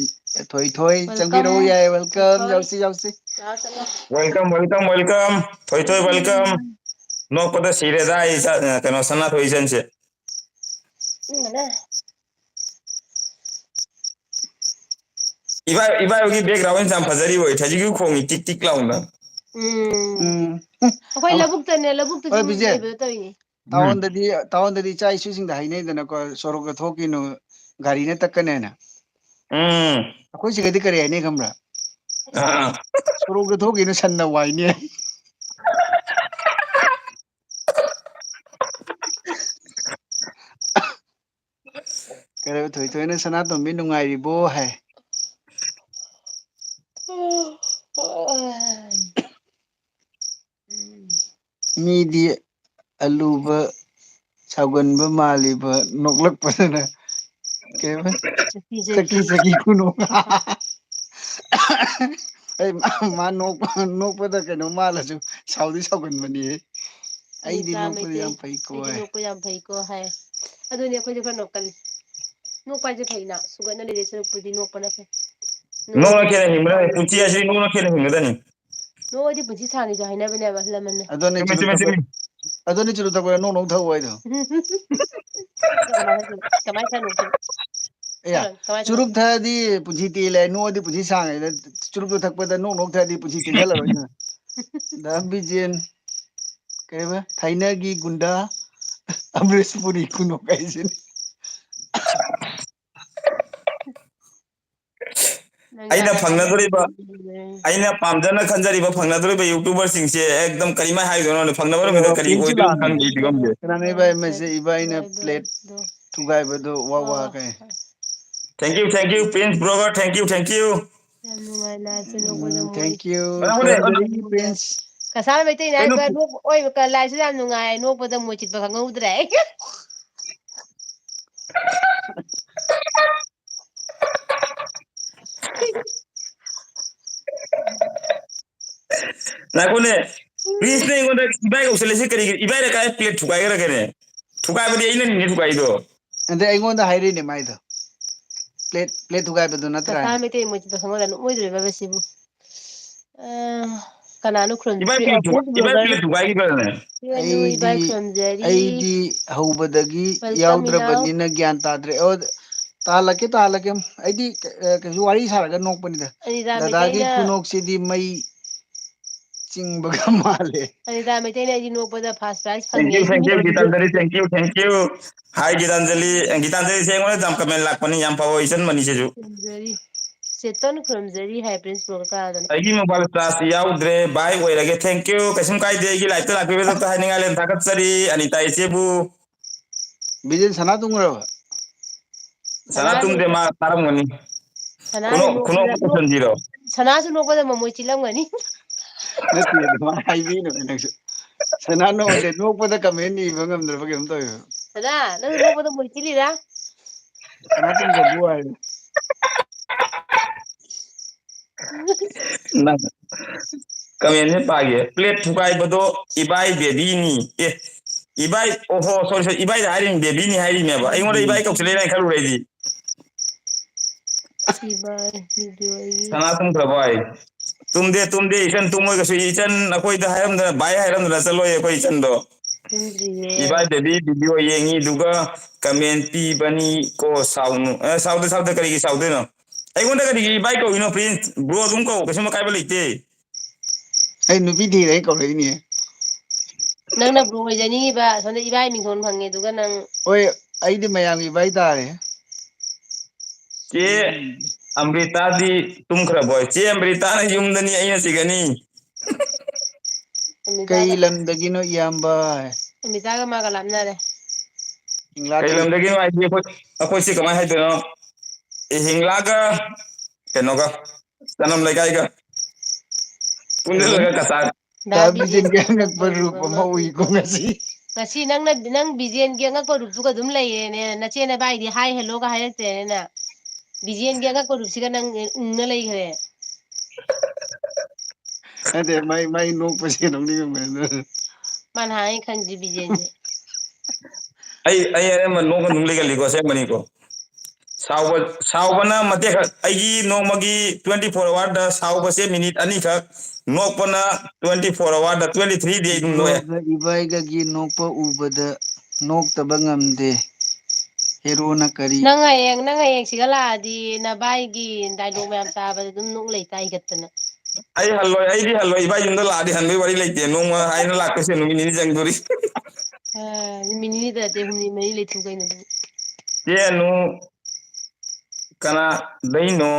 ꯊꯣꯏ ꯊꯣꯏ welcome꯫ ꯆꯪꯕꯤꯔꯛꯎ ꯌꯥꯏ, welcome꯫ ꯊꯣꯏ ꯊꯣꯏ꯫ ꯌꯥꯎꯁꯤ, ꯌꯥꯎꯁꯤ꯫ ꯂꯥꯛꯑꯣ, ꯆꯠꯂꯣ꯫ Welcome, welcome, welcome꯫ ꯊꯣꯏ ꯊꯣꯏ, welcome꯫ ꯅꯣꯛꯄꯗ ꯁꯤꯔꯦꯗ ꯑꯩ ꯏꯆꯥ-, ꯀꯩꯅꯣ, ꯁꯅꯥꯊꯣꯏ ꯏꯆꯟꯁꯦ꯫ ꯏꯃꯥꯅ꯫ ꯏꯕꯥ-, ꯏꯕꯥꯏꯒꯤ background ꯌꯥꯝ ꯐꯖꯔꯤ ꯑꯣꯏ, ꯊꯣꯏꯖꯤꯒꯤ ꯈꯣꯡꯉꯤ ꯇꯤꯛ ꯇꯤꯛ ꯂꯥꯎꯅ꯫ ꯎꯝ꯫ ꯎꯝ꯫ ꯑꯩꯈꯣꯏ ꯑꯃ-, ꯂꯧꯕꯨꯛꯇꯅꯦ, ꯂꯧꯕꯨꯛꯇ ꯍꯣꯏ, ꯁꯨꯝ ꯕꯤꯖꯦ꯫ ꯂꯩꯕꯗ ꯇꯧꯔꯤꯅꯦ꯫ ꯎꯝ꯫ ꯇꯥꯎꯟꯗꯗꯤ, ꯇꯥꯎꯟꯗꯗꯤ ꯏꯆꯥ ꯏꯁꯨꯁꯤꯡꯗ ꯍꯥꯏꯅꯩꯗꯅꯀꯣ, "ꯁꯣꯔꯣꯛꯇ ꯊꯣꯛꯈꯤꯅꯨ, ꯒꯥꯔꯤꯅ ꯇꯛꯀꯅꯦꯅ"꯫ ꯎꯝ꯫ ꯑꯩꯈꯣꯏ ꯁꯤꯒꯗꯤ ꯀꯔꯤ ꯍꯥꯏꯅꯩ ꯈꯪꯕ꯭ꯔꯥ? ꯑꯥ꯫ "ꯁꯣꯔꯣꯛꯇ ꯊꯣꯛꯈꯤꯅꯨ, ꯁꯟꯅ ꯋꯥꯏꯅꯦ"꯫ ꯀꯩꯅꯣ, ꯊꯣꯏꯊꯣꯏꯅ "ꯁꯅꯥꯇꯣꯝꯕꯤ ꯅꯨꯡꯉꯥꯏꯔꯤꯕꯣ?" ꯍꯥꯏ꯫ ꯃꯤꯗꯤ ꯑꯂꯨꯕ ꯁꯥꯎꯒꯟꯕ ꯃꯥꯜꯂꯤꯕ ꯅꯣꯛꯂꯛꯄꯗꯅ꯫ ꯀꯩꯕ? ꯆꯀꯤ ꯆꯀꯤ꯫ ꯆꯀꯤ ꯆꯀꯤ ꯈꯨꯅꯣꯛ꯫ ꯑꯩ ꯃꯥ, ꯃꯥ ꯅꯣꯛꯄ, ꯅꯣꯛꯄꯗ ꯀꯩꯅꯣ ꯃꯥꯜꯂꯁꯨ ꯁꯥꯎꯗꯤ ꯁꯥꯎꯒꯟꯕꯅꯤꯍꯦ꯫ "ꯑꯩꯗꯤ ꯅꯨꯄꯥ ꯅꯣꯛꯄꯗꯤ ꯃꯩꯇꯩ, ꯌꯥꯝ ꯐꯩꯀꯣ" ꯑꯩꯗꯤ ꯍꯥꯏ꯫ "ꯅꯣꯛꯄ ꯌꯥꯝ ꯐꯩꯀꯣ" ꯍꯥꯏ꯫ ꯑꯗꯨꯅꯦ ꯑꯩꯈꯣꯏꯁꯨ ꯈꯔ ꯅꯣꯛꯀꯜꯂꯤ꯫ ꯅꯣꯛꯄ ꯍꯥꯏꯁꯦ ꯐꯩꯅ, ꯁꯨꯒꯠꯅ ꯂꯩꯗꯣꯏ ꯁꯔꯨꯛꯄꯨꯗꯤ ꯅꯣꯛꯄꯅ ꯐꯩ꯫ ꯅꯣꯛꯅ ꯈꯦꯅ ꯍꯤꯡꯕꯅ ꯐꯩ꯫ ꯄꯨꯟꯁꯤ ꯍꯥꯏꯁꯤ ꯅꯣꯛꯅ ꯈꯦꯅ ꯍꯤꯡꯒꯗꯕꯅꯤ꯫ ꯅꯣꯛꯑꯗꯤ ꯄꯨꯟꯁꯤ ꯁꯥꯡꯉꯤꯁꯨ ꯍꯥꯏꯅꯕꯅꯦꯕ ꯑꯍꯜ ꯂꯃꯟꯅ꯫ ꯑꯗꯨꯅꯦ ꯆꯨꯝꯃꯤ, ꯆꯨꯔꯨ ꯆꯨꯝꯃꯤ, ꯊꯛꯄ-, ꯆꯨꯝꯃꯤ꯫ ꯑꯗꯨꯅꯦ ꯆꯨꯔꯨ ꯊꯛꯄꯗ ꯅꯣꯛ ꯅꯣꯛ ꯊꯛꯎ ꯍꯥꯏꯗꯣ꯫ ꯀꯃꯥꯏꯅ ꯍꯥꯏꯗꯣꯏꯅꯣ? ꯀꯃꯥꯏꯅ ꯈꯔ ꯅꯣꯛꯇꯣꯏꯅꯣ? ꯑꯦ, ꯀꯃꯥꯏ ꯇꯧꯕ? ꯆꯨꯔꯨꯞ ꯊꯛꯑꯗꯤ ꯄꯨꯟꯁꯤ ꯇꯦꯜꯂꯦ, ꯅꯣꯛꯑꯗꯤ ꯄꯨꯟꯁꯤ ꯁꯥꯡꯉꯦ꯫ ꯆꯨꯔꯨꯞꯇꯣ ꯊꯛꯄꯗ ꯅꯣꯛ ꯅꯣꯛ ꯊꯛꯑꯗꯤ ꯄꯨꯟꯁꯤ ꯇꯦꯜꯍꯜꯂꯔꯣꯏꯅ꯫ ꯗꯥ ꯕꯤꯖꯦꯟ, ꯀꯩꯕ? ꯊꯥꯏꯅꯒꯤ ꯒꯨꯟꯗꯥ ꯑꯃꯔꯦꯁ ꯄꯨꯔꯤ ꯈꯨꯅꯣꯛ ꯍꯥꯏꯁꯤꯅꯤ꯫ ꯅꯪ ꯑꯩꯅ ꯀꯥꯏ ꯐꯪꯅꯗꯣꯔꯤꯕ, ꯆꯠꯂꯨꯔꯦ? ꯑꯩꯅ ꯄꯥꯝꯖꯅ ꯈꯟꯖꯔꯤꯕ ꯐꯪꯅꯗꯣꯔꯤꯕ YouTuberꯁꯤꯡꯁꯦ ꯑꯦꯛꯗꯝ ꯀꯔꯤꯃꯥꯏ ꯍꯥꯏꯗꯣꯏꯅꯣ ꯈꯪꯗꯦ꯫ ꯐꯪꯅꯕ ꯑꯗꯣ ꯅꯨꯃꯤꯠꯇ ꯀꯔꯤ ꯄ꯭ꯔꯤꯟꯁꯁꯨ ꯑꯣꯏꯗꯣꯏꯅꯣ ꯂꯥꯛꯑꯝꯃꯦ꯫ ꯈꯪꯗꯦ, ꯑꯩꯗꯤ ꯈꯪꯗꯦ꯫ ꯀꯅꯥꯅꯦꯕ ꯃꯁꯤ ꯏꯕꯥꯏꯅ ꯄ꯭ꯂꯦꯠ ꯊꯨꯒꯥꯏꯕꯗꯣ ꯋꯥ ꯋꯥ ꯑꯣ꯫ ꯀꯩ? Thank you, thank you, Prince brother, thank you, thank you꯫ ꯌꯥꯝ ꯅꯨꯡꯉꯥꯏ ꯂꯥꯏꯐꯁꯦ ꯅꯣꯛꯄꯗ ꯎꯝ, ꯃꯣꯏ꯫ Thank you꯫ ꯀꯩꯅꯧꯅꯦ, ꯀꯤꯔꯟꯖꯂꯤ ꯄ꯭ꯔꯤꯟꯁ꯫ ꯀꯁꯥꯔ ꯃꯩꯇꯩꯅ ꯀꯩꯅꯣ ꯍꯥꯏꯕ ꯅꯣꯛ-, ꯑꯣꯏꯕ ꯀ-, ꯂꯥꯏꯐꯁꯦ ꯌꯥꯝ ꯅꯨꯡꯉꯥꯏ, ꯅꯣꯛꯄꯗ ꯃꯣꯏ ꯆꯤꯠꯄ ꯈꯪꯍꯧꯗ꯭ꯔꯦ꯫ ꯉꯥꯏꯈꯣꯅꯦ, ꯄ꯭ꯔꯤꯟꯁꯅ ꯑꯩꯉꯣꯟꯗ ꯏꯕꯥꯏ ꯀꯧꯁꯜꯂꯤꯁꯦ ꯀꯔꯤꯒꯤ? ꯏꯕꯥꯏꯅ ꯀꯥꯏ ꯄ꯭ꯂꯦꯠ ꯊꯨꯒꯥꯏꯈ꯭ꯔꯒꯦꯅꯦ? ꯊꯨꯒꯥꯏꯕꯗꯤ ꯑꯩꯅꯅꯤꯅꯦ ꯊꯨꯒꯥꯏꯗꯣ꯫ ꯑꯗꯩ ꯑꯩꯉꯣꯟꯗ ꯍꯥꯏꯔꯤꯅꯦ ꯃꯥꯏꯗꯣ꯫ ꯄ꯭ꯂꯦꯠ, ꯄ꯭ꯂꯦꯠ ꯊꯨꯒꯥꯏꯕꯗꯣ ꯅꯠꯇ꯭ꯔꯥ? ꯀꯁꯥꯔ ꯃꯩꯇꯩ ꯃꯣꯏ ꯆꯤꯠꯄ ꯈꯪꯍꯧꯗ꯭ꯔꯦ, ꯅꯣꯛꯑꯣꯏꯗ꯭ꯔꯤꯕ ꯃꯁꯤꯕꯨ꯫ ꯑ, ꯀꯅꯥꯅꯣ ꯈꯨꯔꯨꯝ-, ꯏꯕꯥꯏ ꯄ꯭ꯔꯤ-, ꯑ, ꯄ꯭ꯂꯦꯠ ꯊꯨꯒꯥꯏ-, ꯄ꯭ꯔꯤꯟꯁ ꯏꯕꯥꯏ ꯕ꯭ꯔꯣꯗꯔ? ꯄ꯭ꯂꯦꯠ ꯊꯨꯒꯥꯏꯈꯤꯕ꯭ꯔꯅꯦ? ꯏꯕꯥꯏ ꯅꯣꯏ ꯑꯩꯗꯤ, ꯏꯕꯥꯏ ꯈꯨꯔꯨꯝꯖꯔꯤ꯫ ꯑꯩꯗꯤ ꯍꯧꯕꯗꯒꯤ welcome ꯏꯅꯥꯎ꯫ ꯌꯥꯎꯗ꯭ꯔꯕꯅꯤꯅ ꯒ꯭ꯌꯥꯟ ꯇꯥꯗ꯭ꯔꯦ꯫ ꯑꯣ, ꯇꯥꯍꯜꯂꯛꯀꯦ, ꯇꯥꯍꯜꯂꯛꯀꯦ꯫ ꯑꯩꯗꯤ, ꯑ, ꯀꯩꯁꯨ ꯋꯥꯔꯤ ꯁꯥꯔꯒ ꯅꯣꯛꯄꯅꯤꯗ꯫ ꯑꯅꯤꯇꯥ ꯗꯗꯥꯒꯤ ꯃꯩꯇꯩꯅ ꯈꯨꯅꯣꯛꯁꯤꯗꯤ ꯃꯩ ꯆꯤꯡꯕꯒ ꯃꯥꯜꯂꯦ꯫ ꯑꯅꯤꯇꯥ ꯃꯩꯇꯩꯅ ꯑꯩꯗꯤ ꯅꯣꯛꯄꯗ first prize ꯐꯪꯉꯦ꯫ Thank you, thank you, Gitanjali, thank you, thank you꯫ Hi, Gitanjali. ꯒꯤꯇꯥꯟꯖꯂꯤꯁꯦ ꯑꯩꯉꯣꯟꯗ ꯌꯥꯝ comment ꯂꯥꯛꯄꯅꯤ, ꯌꯥꯝ ꯐꯕ ꯏꯆꯟ ꯃꯅꯤꯁꯤꯁꯨ꯫ ꯈꯨꯔꯨꯝꯖꯔꯤ꯫ ꯆꯦꯇꯟ ꯈꯨꯔꯨꯝꯖꯔꯤ ꯍꯥꯏ, ꯄ꯭ꯔꯤꯟꯁ ꯕ꯭ꯔꯣꯒ ꯀꯥꯗꯅ꯫ ꯑꯩꯒꯤ mobile charge ꯌꯥꯎꯗ꯭ꯔꯦ, bye ꯑꯣꯏꯔꯒꯦ, thank you꯫ ꯀꯩꯁꯨꯝ ꯀꯥꯏꯗꯦ, ꯑꯩꯒꯤ live ꯇ ꯂꯥꯛꯄꯤꯕꯗ ꯑꯝꯇ ꯍꯥꯏꯅꯤꯡꯉꯥꯏ ꯂꯩ, ꯊꯥꯒꯠꯆꯔꯤ ꯑꯅꯤꯇꯥ ꯏꯆꯦꯕꯨ꯫ ꯕꯤꯖꯦꯟ ꯁꯅꯥ ꯇꯨꯝꯈ꯭ꯔꯕ? ꯁꯅꯥ ꯁꯅꯥ ꯇꯨꯝꯗꯦ, ꯅꯣꯛꯄ-, ꯃꯥ ꯇꯥꯔꯝꯒꯅꯤ꯫ ꯁꯅꯥꯁꯨ ꯈꯨꯅꯣꯛ, ꯅꯣꯛꯄꯗ ꯈꯨꯅꯣꯛ ꯅꯣꯛ-, ꯇꯧꯁꯟꯁꯤꯔꯣ? ꯁꯅꯥꯁꯨ ꯅꯣꯛꯄꯗ ꯃꯃꯣꯏ ꯆꯤꯜꯂꯝꯒꯅꯤ꯫ ꯅꯠꯇꯦ, ꯑꯗꯨꯃꯥꯏꯅ ꯍꯥꯏꯕꯤꯅꯨ ꯅꯪꯁꯨ꯫ ꯁꯅꯥ ꯅꯣꯛꯑꯗꯤ ꯅꯣꯛꯄꯗ comment ꯏꯕ ꯉꯝꯗ꯭ꯔꯕ ꯀꯩꯅꯣꯝ ꯇꯧꯋꯦꯕ꯫ ꯁꯅꯥ, ꯅꯪ ꯅꯣꯛꯄꯗ ꯃꯣꯏ ꯆꯤꯜꯂꯤꯔꯥ? ꯁꯅꯥ ꯇꯨꯝꯈ꯭ꯔꯕꯨ ꯍꯥꯏꯔꯦ꯫ ꯅꯪ comment ꯁꯦ ꯄꯥꯒꯦ꯫ Plate ꯊꯨꯒꯥꯏꯕꯗꯣ ꯏꯕꯥꯏ baby ꯅꯤ꯫ ꯑꯦ, ꯏꯕꯥꯏ, ꯑꯣꯍꯣ, sorry, sorry, ꯏꯕꯥꯏꯗ ꯍꯥꯏꯔꯤꯅꯤ, baby ꯅꯤ ꯍꯥꯏꯔꯤꯅꯦꯕ꯫ ꯑꯩꯉꯣꯟꯗ ꯎꯝ꯫ ꯏꯕꯥꯏ ꯀꯧꯁꯤꯜꯂꯛꯑꯦꯅ ꯑꯩ ꯈꯜꯂꯨꯔꯦ ꯑꯩꯗꯤ꯫ ꯏꯕꯥꯏ video ꯑꯩꯒꯤ꯫ ꯁꯅꯥ ꯇꯨꯝꯈ꯭ꯔꯕꯣ ꯍꯥꯏ? ꯇꯨꯝꯗꯦ, ꯇꯨꯝꯗꯦ, ꯏꯆꯟ ꯇꯨꯝꯃꯣꯏ ꯀꯩꯁꯨ꯫ ꯏꯆꯟ ꯑꯩꯈꯣꯏꯗ ꯍꯥꯏꯔꯝꯗꯅ, ꯕꯥꯏ ꯍꯥꯏꯔꯝꯗꯅ ꯆꯠꯂꯣꯏ ꯑꯩꯈꯣꯏ ꯏꯆꯟꯗꯣ꯫ ꯏꯕꯥꯏꯗꯗꯤ ꯚꯤꯗꯤꯑꯣ ꯌꯦꯡꯉꯤ ꯑꯗꯨꯒ ꯀꯃꯦꯟ ꯄꯤꯕꯅꯤ ꯀꯣ꯫ ꯁꯥꯎꯅꯨ꯫ ꯑꯦ, ꯁꯥꯎꯗꯦ, ꯁꯥꯎꯗꯦ꯫ ꯀꯔꯤꯒꯤ ꯁꯥꯎꯗꯣꯏꯅꯣ? ꯑꯩꯉꯣꯟꯗ ꯀꯔꯤꯒꯤ ꯏꯕꯥꯏ ꯀꯧꯔꯤꯅꯣ? ꯄ꯭ꯔꯤꯟꯁ ꯕ꯭ꯔꯣ ꯑꯗꯨꯝ ꯀꯧ, ꯀꯩꯁꯨꯝ ꯑꯀꯥꯏꯕ ꯂꯩꯇꯦ꯫ ꯑꯩ ꯅꯨꯄꯤ ꯊꯤꯔꯦ, ꯑꯩ ꯀꯧꯔꯛꯏꯅꯦ꯫ ꯅꯪꯅ ꯕ꯭ꯔꯣ ꯑꯣꯏꯖꯅꯤꯡꯉꯤꯕ, ꯁꯣꯝꯗ ꯏꯕꯥꯏ ꯃꯤꯡꯊꯣꯟ ꯐꯪꯉꯦ, ꯑꯗꯨꯒ ꯅꯪ ꯍꯣꯏ, ꯑꯩꯗꯤ ꯃꯌꯥꯝꯒꯤ ꯏꯕꯥꯏ ꯇꯥꯔꯦ꯫ ꯆꯦ ꯑꯃ꯭ꯔꯤꯇꯥꯗꯤ ꯇꯨꯝꯈ꯭ꯔꯕꯣ? ꯆꯦ ꯑꯃ꯭ꯔꯤꯇꯥꯅ ꯌꯨꯝꯗꯅꯤ, ꯑꯩꯅ ꯁꯤꯒꯅꯤ꯫ ꯑꯃ꯭ꯔꯤꯇꯥꯗ ꯀꯩ ꯂꯝꯗꯒꯤꯅꯣ ꯏꯌꯥꯝꯕ? ꯑꯃ꯭ꯔꯤꯇꯥꯒ ꯃꯥꯒ ꯂꯥꯞꯅꯔꯦ꯫ ꯀꯩ ꯂꯝꯗꯒꯤꯅꯣ ꯍꯥꯏꯗꯤ ꯑꯩꯈꯣꯏ, ꯑꯩꯈꯣꯏꯁꯤ ꯀꯃꯥꯏꯅ ꯍꯥꯏꯗꯣꯏꯅꯣ? ꯏꯍꯤꯡꯂꯥꯒ ꯀꯩꯅꯣꯒ ꯆꯅꯝ ꯂꯩꯀꯥꯏꯒ ꯄꯨꯟꯁꯤꯜꯂꯒ ꯀꯆꯥ꯫ ꯗꯥ ꯕꯤꯖꯦꯟꯒꯤ ꯑꯉꯛꯄ ꯔꯨꯞ ꯑꯃ ꯎꯏꯀꯣ ꯉꯁꯤ꯫ ꯉꯁꯤ ꯅꯪꯅ, ꯅꯪ ꯕꯤꯖꯦꯟꯒꯤ ꯑꯉꯛꯄ ꯔꯨꯞꯇꯨꯒ ꯑꯗꯨꯝ ꯂꯩꯔꯦꯅꯦ꯫ ꯅꯆꯦ ꯅꯕꯥꯏꯗꯤ ꯍꯥꯏ ꯍꯦꯜꯂꯣꯒ ꯍꯥꯏꯔꯛꯇ꯭ꯔꯦꯅꯦ ꯅꯪ꯫ ꯕꯤꯖꯦꯟꯒꯤ ꯑꯉꯛꯄ ꯔꯨꯞꯁꯤꯒ ꯅꯪ ꯎꯪꯉ ꯂꯩꯈ꯭ꯔꯦ꯫ ꯅꯠꯇꯦ, ꯃꯥꯏ, ꯃꯥꯏ ꯅꯣꯛꯄꯁꯦ ꯅꯣꯛꯅꯤꯡꯉꯝꯃꯦ ꯑꯗꯨ꯫ ꯃꯥꯅ ꯍꯥꯏ ꯈꯪꯗ꯭ꯔꯤ ꯕꯤꯖꯦꯟꯁꯦ꯫ ꯑꯩ, ꯑꯩ ꯑꯔꯦꯝꯕ ꯅꯣꯛꯑ ꯑꯗꯨꯝ ꯂꯩꯒꯜꯂꯤꯀꯣ, ꯑꯁꯦꯡꯕꯅꯤꯀꯣ꯫ ꯁꯥꯎꯕ, ꯁꯥꯎꯕꯅ ꯃꯇꯦꯛ ꯈꯛ, ꯑꯩꯒꯤ ꯅꯣꯡꯃꯒꯤ twenty four hour ꯗ ꯁꯥꯎꯕꯁꯦ ꯃꯤꯅꯤꯠ ꯑꯅꯤꯈꯛ, ꯅꯣꯛꯄꯅ twenty four hour ꯗ twenty three ꯗꯤ ꯑꯩ ꯑꯗꯨꯝ ꯅꯣꯛꯑꯦ꯫ ꯕ꯭ꯔꯣꯒ ꯏꯕꯥꯏꯒꯒꯤ ꯅꯣꯛꯄ ꯎꯕꯗ ꯅꯣꯛꯇꯕ ꯉꯝꯗꯦ꯫ ꯍꯦꯔꯣꯅ ꯀꯔꯤ? ꯅꯪ ꯍꯌꯦꯡ, ꯅꯪ ꯍꯌꯦꯡ ꯁꯤꯒ ꯂꯥꯛꯑꯗꯤ ꯅꯕꯥꯏꯒꯤ ꯗꯥꯏꯂꯣꯛ ꯃꯌꯥꯝ ꯇꯥꯕꯗ ꯑꯗꯨꯝ ꯅꯣꯛ ꯂꯩꯇ ꯍꯥꯏꯒꯠꯇꯅ꯫ ꯑꯩ ꯍꯜꯂꯣꯏ, ꯑꯩꯗꯤ ꯍꯜꯂꯣꯏ꯫ ꯏꯕꯥꯏ ꯌꯨꯝꯗ ꯂꯥꯛꯑꯗꯤ ꯍꯟꯕꯩ ꯋꯥꯔꯤ ꯂꯩꯇꯦ꯫ ꯅꯣꯡꯃ ꯍꯥꯏꯅ ꯂꯥꯛꯄꯁꯦ ꯅꯨꯃꯤꯠ ꯅꯤꯅꯤ ꯆꯪꯗꯣꯔꯤ꯫ ꯑ, ꯅꯨꯃꯤꯠ ꯅꯤꯅꯤꯗ ꯅꯠꯇꯦ, ꯍꯨꯝꯅꯤ ꯃꯔꯤ ꯂꯩꯊꯣꯛ ꯀꯩꯅꯣ ꯑꯗꯨꯝ꯫ ꯆꯦ ꯑꯅꯨ ꯀꯅꯥꯗꯩꯅꯣ?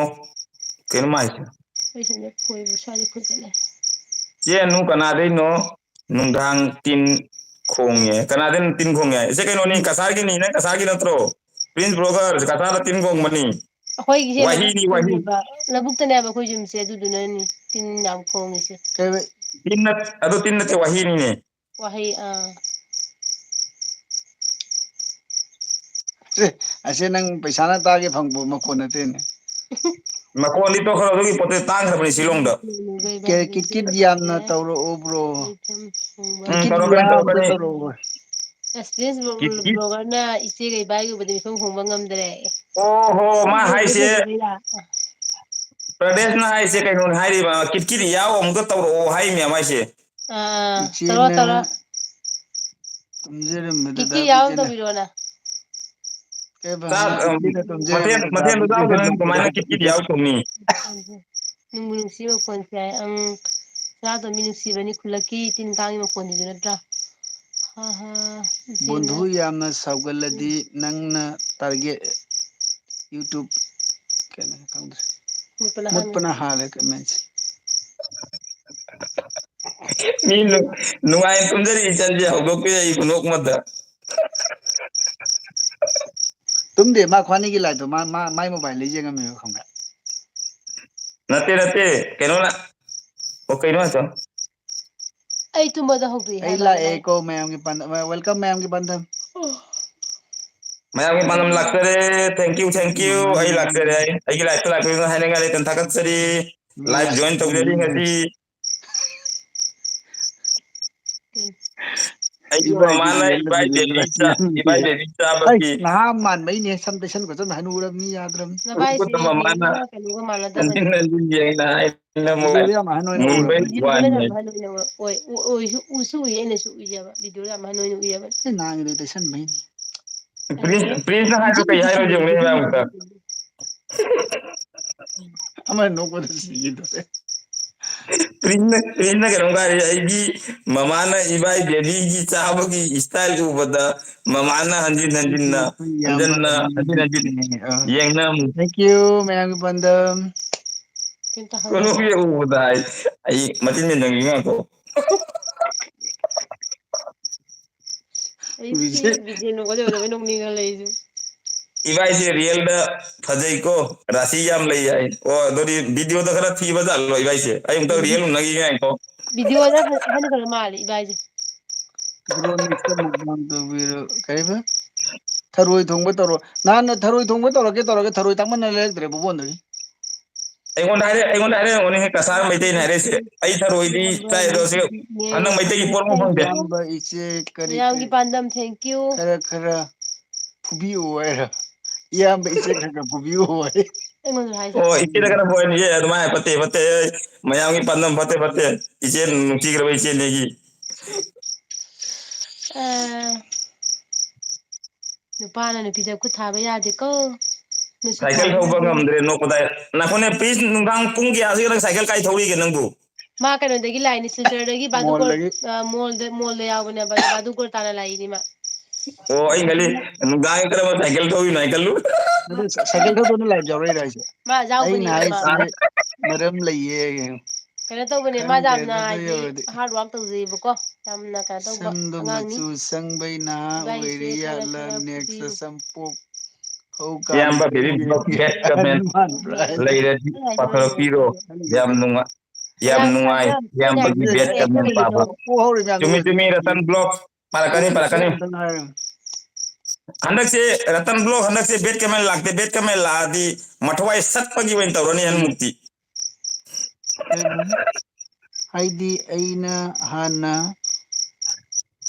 ꯀꯩꯅꯣ ꯃꯥꯏꯁꯦ? ꯑꯩ ꯁꯤꯗ ꯈꯣꯏꯕ ꯁ꯭ꯋꯥꯏꯗ ꯈꯣꯏꯒꯠꯂꯦ꯫ ꯆꯦ ꯑꯅꯨ ꯀꯅꯥꯗꯩꯅꯣ? ꯅꯨꯡꯗꯥꯡ ꯇꯤꯟ ꯈꯣꯡꯉꯦ꯫ ꯀꯅꯥꯗꯩꯅꯣ ꯇꯤꯟ ꯈꯣꯡꯉꯦ? ꯏꯆꯦ ꯀꯩꯅꯣꯅꯤ, ꯀꯁꯥꯔꯒꯤꯅꯤ꯫ ꯅꯪ ꯀꯁꯥꯔꯒꯤ ꯅꯠꯇ꯭ꯔꯣ? ꯄ꯭ꯔꯤꯟꯁ ꯕ꯭ꯔꯣꯒꯔ, ꯀꯁꯥꯔꯗ ꯇꯤꯟ ꯈꯣꯡꯕꯅꯤ꯫ ꯑꯩꯈꯣꯏꯒꯤꯁꯦ ꯋꯥꯍꯤꯅꯤ, ꯋꯥꯍꯤ꯫ ꯂꯧꯕꯨꯛꯇꯅꯦꯕ, ꯂꯧꯕꯨꯛꯇꯅꯦꯕ ꯑꯩꯈꯣꯏ ꯌꯨꯝꯁꯦ, ꯑꯗꯨꯗꯨꯅꯅꯤ ꯇꯤꯟ ꯌꯥꯝ ꯈꯣꯡꯉꯤꯁꯦ꯫ ꯀꯩ ꯍꯥꯏꯕ? ꯇꯤꯟ ꯅꯠ-, ꯑꯗꯣ ꯇꯤꯟ ꯅꯠꯇꯦ, ꯋꯥꯍꯤꯅꯤꯅꯦ꯫ ꯋꯥꯍꯩ, ꯑꯥ꯫ ꯁꯦ, ꯑꯁꯦ ꯅꯪ ꯄꯩꯁꯥꯅ ꯇꯥꯒꯦ ꯐꯪꯕ ꯃꯈꯣꯟ ꯅꯠꯇꯦꯅꯦ꯫ ꯃꯈꯣꯟꯗꯤ ꯇꯣꯛꯈ꯭ꯔꯣ, ꯑꯗꯨꯒꯤ ꯄꯣꯠꯇꯨ ꯇꯥꯡꯈ꯭ꯔꯕꯅꯤ ꯁꯤꯂꯣꯡꯗ꯫ ꯀꯦ-, ꯀꯤꯠ ꯀꯤꯠ ꯌꯥꯝꯅ ꯇꯧꯔꯛꯑꯣ, ꯕ꯭ꯔꯣ꯫ ꯎꯝ, ꯀꯤꯠ ꯀꯤꯠ ꯇꯧꯔꯛꯀꯅꯤ, ꯌꯥꯝꯅ ꯇꯧꯔꯛꯀꯅꯤ꯫ ꯇꯧꯔꯛꯑꯣ꯫ ꯑꯁ, ꯄ꯭ꯔꯤꯟꯁ ꯕ꯭ꯂꯣ-, ꯀꯤꯠ ꯀꯤꯠ꯫ ꯕ꯭ꯂꯣꯒꯔꯅ ꯏꯆꯦꯒ ꯏꯕꯥꯏꯒꯤ ꯎꯕꯗ ꯃꯤꯐꯝ ꯍꯣꯡꯕ ꯉꯝꯗ꯭ꯔꯦ꯫ ꯑꯣ ꯍꯣ, ꯃꯥ ꯍꯥꯏꯁꯦ꯫ ꯄ꯭ꯔꯗꯦꯁꯅ ꯍꯥꯏꯁꯦ ꯀꯩꯅꯣꯅꯦ ꯍꯥꯏꯔꯤꯕ, ꯀꯤꯠ ꯀꯤꯠ ꯌꯥꯎ ꯑꯃꯨꯛꯇ ꯇꯧꯔꯛꯑꯣ ꯍꯥꯏꯔꯤꯅꯦ ꯃꯥꯏꯁꯦ꯫ ꯑꯥ, ꯏꯆꯦꯅ ꯇꯧꯔꯣ, ꯇꯧꯔꯣ꯫ ꯇꯨꯝꯖꯔꯝꯕꯗ ꯀꯤꯀꯤ ꯌꯥꯎ ꯇꯧꯕꯤꯔꯣꯅ꯫ ꯀꯩꯕ? ꯆꯥꯛ, ꯑ, ꯀꯤꯀꯤꯅ ꯃꯊꯦꯜ, ꯇꯨꯝꯖꯔꯝꯕꯗ ꯃꯊꯦꯜꯗꯣ ꯆꯥꯛ ꯆꯥꯎꯗꯅ ꯄꯤꯖꯗꯕ ꯀꯃꯥꯏꯅ ꯀꯤꯀꯤꯗꯤ ꯌꯥꯎ ꯇꯧꯅꯤ? ꯅꯨꯡꯕꯨ ꯅꯨꯡꯁꯤ ꯃꯈꯣꯟ ꯁꯦ꯫ ꯑꯪ, ꯆꯥꯗꯣ ꯃꯤ ꯅꯨꯡꯁꯤꯕꯅꯤ ꯈꯨꯜꯂꯛꯀꯤ ꯇꯤꯟ ꯀꯥꯡꯒꯤ ꯃꯈꯣꯟꯁꯤꯁꯨ ꯅꯠꯇ꯭ꯔꯥ? ꯍꯥ, ꯍꯥ, ꯏꯆꯦꯅ꯫ ꯕꯣꯟꯙꯨ ꯌꯥꯝꯅ ꯁꯥꯎꯒꯜꯂꯗꯤ ꯅꯪꯅ target YouTube ꯀꯩꯅꯣ ꯈꯪꯗ꯭ꯔꯦ꯫ ꯃꯨꯠꯄꯅ ꯍꯥꯜꯂꯦ꯫ ꯃꯨꯠꯄꯅ ꯍꯥꯜꯂꯦ comment ꯁꯦ꯫ ꯃꯤ ꯅꯨ-, ꯅꯨꯡꯉꯥꯏꯅ ꯇꯨꯝꯖꯔꯤ ꯏꯆꯟꯁꯦ, ꯍꯧꯗꯣꯛꯄꯤꯔꯛꯏ ꯈꯨꯅꯣꯛ ꯑꯃꯗ꯫ ꯇꯨꯝꯗꯦ, ꯃꯥ ꯈ꯭ꯋꯥꯅꯤꯒꯤ live ꯇꯣ ꯃꯥ, ꯃꯥ, ꯃꯥꯏ mobile ꯗꯩ ꯌꯦꯡꯉꯝꯃꯦꯕ, ꯈꯪꯕ꯭ꯔꯥ? ꯅꯠꯇꯦ, ꯅꯠꯇꯦ, ꯀꯩꯅꯣꯅ꯫ ꯑꯣ, ꯀꯩꯅꯣ ꯍꯥꯏꯗꯣ? ꯑꯩ ꯇꯨꯝꯕꯗ ꯍꯧꯗꯣꯛꯏ ꯑꯩ ꯍꯥꯏꯕ ꯂꯥꯛꯑꯦ ꯃꯥꯏ꯫ ꯀꯣ, ꯃꯌꯥꯝꯒꯤ ꯄꯥꯟꯗꯝ, welcome ꯃꯌꯥꯝꯒꯤ ꯄꯥꯟꯗꯝ꯫ ꯃꯌꯥꯝꯒꯤ ꯄꯥꯟꯗꯝ ꯂꯥꯛꯆꯔꯦ꯫ Thank you, thank you꯫ ꯑꯩ ꯂꯥꯛꯆꯔꯦ꯫ ꯑꯩ, ꯑꯩꯒꯤ live ꯇ ꯂꯥꯛꯄꯤꯗꯨꯅ ꯍꯥꯏꯅꯤꯡꯉꯥꯏ ꯂꯩꯇꯅ ꯊꯥꯒꯠꯆꯔꯤ꯫ Live join ꯇꯧꯖꯔꯤ ꯉꯁꯤ꯫ ꯑꯩꯒꯤ ꯏꯕꯥꯏꯒꯤ ꯃꯃꯥꯅ ꯔꯦꯜꯗ ꯏꯕꯥꯏ ꯕꯤꯗꯤꯑꯣ ꯕꯦꯕꯤ ꯆꯥ-, ꯏꯕꯥꯏ ꯕꯦꯕꯤ ꯍꯩ, ꯆꯥꯕꯒꯤ ꯅꯍꯥ ꯃꯥꯟꯕꯩꯅꯦ, ꯁꯝ ꯇꯩꯁꯟ ꯈꯣꯠꯆꯟ ꯍꯅꯨꯔꯕꯅꯤ, ꯌꯥꯗ꯭ꯔꯕꯅꯤ꯫ ꯅꯕꯥꯏꯁꯦ ꯃꯈꯨꯠꯇ ꯃꯃꯥꯅ ꯕꯦꯕꯤꯒ ꯀꯩꯅꯣꯒ ꯃꯥꯟꯅꯗꯕꯅꯤ꯫ ꯍꯟꯖꯤꯟ ꯍꯟꯖꯤꯟ ꯌꯦꯡꯅ ꯍꯥꯏꯅ ꯑꯃꯨꯛ ꯕꯤꯗꯤꯑꯣꯗ ꯌꯥꯝ ꯑꯍꯟ ꯑꯣꯏꯅ ꯃꯨꯟꯕꯩ ꯎꯔꯕꯅꯤ꯫ ꯕꯤꯗꯤꯑꯣꯗ ꯌꯥꯝ ꯋꯥꯅꯤꯅꯦ꯫ ꯑꯍꯟ ꯑꯣꯏꯅ ꯎ-, ꯑꯣꯏ-, ꯎ-, ꯑꯣꯏꯁꯨ ꯎꯁꯨ ꯎꯏ, ꯑꯩꯅꯁꯨ ꯎꯏꯌꯦꯕ꯫ ꯕꯤꯗꯤꯑꯣꯗ ꯌꯥꯝ ꯑꯍꯟ ꯑꯣꯏꯅ ꯎꯏꯌꯦꯕ꯫ ꯑꯦ, ꯅꯍꯥꯟꯒꯤꯗꯣ ꯇꯩꯁꯟꯕꯩꯅꯦ꯫ ꯄ꯭ꯔꯤꯟꯁ, ꯄ꯭ꯔꯤꯟꯁꯅ ꯍꯥꯏꯗꯣ ꯀꯩ ꯍꯥꯏꯔꯣ ꯌꯦꯡꯉꯨꯅꯦ ꯃꯌꯥꯝ ꯑꯝꯇ꯫ ꯑꯃ ꯅꯣꯛꯄꯗ ꯁꯤꯒꯦ ꯇꯧꯋꯦ꯫ ꯄ꯭ꯔꯤꯟꯁꯅ, ꯄ꯭ꯔꯤꯟꯁꯅ ꯀꯩꯅꯣꯝ ꯍꯥꯏꯔꯤ, ꯑꯩꯒꯤ ꯃꯃꯥꯅ ꯏꯕꯥꯏ ꯕꯦꯕꯤꯒꯤ ꯆꯥꯕꯒꯤ style ꯎꯕꯗ ꯃꯃꯥꯅ ꯍꯟꯖꯤꯟ ꯍꯟꯖꯤꯟꯅ, ꯑꯩꯈꯣꯏ ꯏꯌꯥꯝꯕ ꯍꯟꯖꯟꯅ, ꯍꯟꯖꯤꯟ ꯍꯟꯖꯤꯟ ꯌꯦꯡꯉꯦ꯫ ꯑꯥ꯫ ꯌꯦꯡꯅ ꯑꯃꯨꯛ꯫ Thank you, ꯃꯌꯥꯝꯒꯤ ꯄꯥꯟꯗꯝ꯫ ꯀꯩꯝꯇ ꯍꯪꯗꯦ꯫ ꯀꯩꯅꯣꯒꯤ ꯎꯕꯗ ꯍꯥꯏ, ꯑꯩ ꯃꯆꯤꯟ ꯃꯦꯟꯖꯟꯒꯦ ꯉꯥꯏꯈꯣ꯫ ꯑꯩ ꯁꯤ ꯕꯤꯖꯦ- ꯕꯤꯖꯦ ꯅꯣꯛꯄꯁꯦ ꯎꯗꯕꯩ ꯅꯣꯛꯅꯤꯡꯉ ꯂꯩꯁꯦ꯫ ꯏꯕꯥꯏꯁꯦ ꯔꯤꯌꯦꯜꯗ ꯐꯖꯩꯀꯣ, ꯔꯥꯁꯤ ꯌꯥꯝ ꯂꯩ ꯍꯥꯏ꯫ ꯑꯣ, ꯑꯗꯨꯗꯤ ꯕꯤꯗꯤꯑꯣꯗ ꯈꯔ ꯊꯤꯕ ꯖꯥꯠꯂꯣ ꯏꯕꯥꯏꯁꯦ? ꯑꯩ ꯑꯃꯨꯛꯇꯪ ꯔꯤꯌꯦꯜ ꯎꯅꯈꯤꯒꯦ ꯉꯥꯏꯈꯣ꯫ ꯕꯤꯗꯤꯑꯣꯗ ꯐꯖ-, ꯐꯖꯅ ꯐꯖ ꯃꯥꯜꯂꯦ ꯏꯕꯥꯏꯁꯦ꯫ ꯗ꯭ꯔꯣꯟ ꯃꯤꯛꯁꯇ mukbang ꯇꯧꯕꯤꯔꯣ꯫ ꯀꯩꯕ? ꯊꯔꯣꯏ ꯊꯣꯡꯕ ꯇꯧꯔꯣ꯫ ꯅꯍꯥꯟ ꯊꯔꯣꯏ ꯊꯣꯡꯕ ꯇꯧꯔꯛꯀꯦ ꯇꯧꯔꯒꯦ ꯊꯔꯣꯏ ꯇꯥꯡꯃꯟꯅ ꯂꯩꯔꯛꯇ꯭ꯔꯦ ꯕꯣꯕꯣꯟꯗꯒꯤ꯫ ꯑꯩꯉꯣꯟꯗ ꯍꯥꯏꯔꯦ, ꯑꯩꯉꯣꯟꯗ ꯍꯥꯏꯔꯦ, ꯑꯩꯉꯣꯟꯗ ꯍꯥꯏꯔꯦ, ꯀꯁꯥꯔ ꯃꯩꯇꯩꯅ ꯍꯥꯏꯔꯛꯏꯁꯦ꯫ ꯑꯩ ꯊꯔꯣꯏꯗꯤ ꯆꯥꯏ, ꯑꯗꯣ ꯁꯤ ꯍꯟꯗꯛ ꯃꯩꯇꯩꯒꯤ ꯄꯣꯠ ꯑꯃ ꯐꯪꯗꯦ꯫ ꯏꯌꯥꯝꯕ ꯏꯆꯦ ꯀꯔꯤ ꯃꯌꯥꯝꯒꯤ ꯀꯔꯤ ꯄꯥꯟꯗꯝ, thank you꯫ ꯈꯔ ꯈꯔ ꯐꯨꯕꯤꯌꯨ ꯍꯥꯏꯔ? ꯏꯌꯥꯝꯕ ꯏꯆꯦ ꯈꯔ ꯈꯔ ꯐꯨꯕꯤꯌꯨ ꯍꯥꯏ꯫ ꯑꯩꯉꯣꯟꯗ ꯍꯥꯏꯁꯦ꯫ ꯑꯣ, ꯏꯆꯦꯗ ꯀꯩꯅꯣ ꯐꯣꯟ ꯌꯦ, ꯑꯗꯨꯃꯥꯏꯅ ꯐꯠꯇꯦ, ꯐꯠꯇꯦ꯫ ꯃꯌꯥꯝꯒꯤ ꯄꯥꯟꯗꯝ ꯐꯠꯇꯦ, ꯐꯠꯇꯦ꯫ ꯏꯆꯦ ꯅꯨꯡꯁꯤꯈ꯭ꯔꯕ ꯏꯆꯦꯅꯦꯒꯤ꯫ ꯑ, ꯅꯨꯄꯥꯅ ꯅꯨꯄꯤꯗ ꯈꯨꯠ ꯊꯥꯕ ꯌꯥꯗꯦꯀꯣ꯫ ꯅꯨꯄꯤ ꯁꯥꯏꯀꯜ ꯊꯥꯕ ꯊꯧꯕ ꯌꯥꯗꯦ꯫ ꯉꯝꯗ꯭ꯔꯦ ꯅꯣꯛꯄꯗ꯫ ꯅꯈꯣꯏꯅꯦ ꯄ꯭ꯂꯤꯁ, ꯅꯨꯡꯗꯥꯡ ꯄꯨꯡ ꯀꯌꯥꯁꯤꯒ ꯅꯪ ꯁꯥꯏꯀꯜ ꯀꯥꯏ ꯊꯧꯔꯤꯒꯦ ꯅꯪꯕꯨ? ꯃꯥ ꯀꯩꯅꯣꯗꯒꯤ ꯂꯥꯛꯏꯅꯤ, ꯁꯤꯜꯆꯔꯗꯒꯤ ꯕꯥꯗꯨꯀꯣꯔ꯫ ꯃꯣꯜꯗꯒꯤ꯫ ꯑ, ꯃꯣꯜꯗ ꯃꯣꯜꯗ ꯌꯥꯎꯕꯅꯦꯕ, ꯑꯗꯣ ꯕꯥꯗꯨꯀꯣꯔ ꯇꯥꯅ ꯂꯥꯛꯏꯅꯤ ꯃꯥ꯫ ꯑꯣ, ꯑꯩ ꯈꯜꯂꯤ ꯅꯨꯡꯗꯥꯡ ꯀꯔꯝꯕ ꯁꯥꯏꯀꯜ ꯊꯧꯔꯤꯅꯣ ꯍꯥꯏ ꯈꯜꯂꯨ꯫ ꯑꯗꯨ ꯁꯥꯏꯀꯜ ꯊꯧꯗꯅ ꯂꯥꯏꯞ ꯌꯥꯎꯔꯛꯏꯔꯣ ꯍꯥꯏꯁꯦ? ꯃꯥ ꯑꯩꯅ ꯌꯥꯎꯕꯅꯦꯕ꯫ ꯍꯥꯏꯁꯦ ꯃꯔꯝ ꯂꯩꯌꯦ꯫ ꯀꯩꯅꯣ ꯇꯧꯕꯅꯦ, ꯃꯥ ꯌꯥꯝꯅ ꯈꯪꯗ꯭ꯔꯦꯗ ꯑꯗꯨ ꯍꯥꯏꯗꯤ ꯌꯧꯔꯗꯤ꯫ ꯍꯥꯔꯗ ꯋꯥꯔꯛ ꯇꯧꯖꯩꯕꯀꯣ, ꯌꯥꯝꯅ ꯀꯩꯅꯣ ꯇꯧꯕ ꯁꯝꯗꯣ ꯑꯉꯥꯡꯅꯤ꯫ ꯃꯆꯨ ꯁꯪꯕꯩ ꯅꯍꯥ ꯏꯕꯥꯏꯁꯦ ꯑꯣꯏꯔꯤ ꯈꯔ ꯌꯥꯠꯂ ꯈꯔ ꯅꯦꯛꯁꯇ ꯐꯨꯕꯤꯌꯨ꯫ ꯁꯝꯄꯣꯛ ꯍꯧ ꯀꯥꯟ ꯏꯌꯥꯝꯕ very good, bad comment ꯃꯥꯟꯕ꯭ꯔꯥ ꯍꯥꯏꯁꯦ? ꯂꯩꯔꯗꯤ ꯑꯩ ꯍꯥꯏꯗꯤ ꯄꯥꯊꯔꯛꯄꯤꯔꯣ꯫ ꯈꯪꯗꯦ꯫ ꯌꯥꯝ ꯅꯨꯡꯉꯥꯏ, ꯌꯥꯝ ꯌꯥꯝ ꯅꯨꯡꯉꯥꯏ ꯌꯥꯝ ꯏꯌꯥꯝꯕꯒꯤ ꯌꯥꯝ bad ꯌꯥꯝ comment ꯄꯥꯕ꯫ ꯀꯩꯅꯣ꯫ ꯄꯣꯛꯍꯧꯔꯤꯕ ꯃꯌꯥꯝꯗꯣ ꯆꯨꯝꯃꯤ ꯎꯔꯗꯤ ꯆꯨꯝꯃꯤ, ꯔꯇꯟ ꯕ꯭ꯂꯣꯛ ꯄꯥꯔꯛꯀꯅꯤ ꯄꯥꯔꯛꯀꯅꯤ꯫ ꯑꯝꯇꯪ ꯍꯥꯏꯔꯣ꯫ ꯍꯟꯗꯛꯁꯦ ꯔꯇꯟ ꯕ꯭ꯂꯣꯛ, ꯍꯟꯗꯛꯁꯦ bad comment ꯂꯥꯛꯇꯦ, bad comment ꯂꯥꯛꯑꯗꯤ ꯃꯊꯋꯥꯏ ꯁꯠꯄꯒꯤ ꯑꯣꯏꯅ ꯇꯧꯔꯅꯤ ꯍꯟꯃꯨꯛꯇꯤ꯫ ꯀꯩꯅꯣ? ꯍꯥꯏꯗꯤ ꯑꯩꯅ ꯍꯥꯟꯅ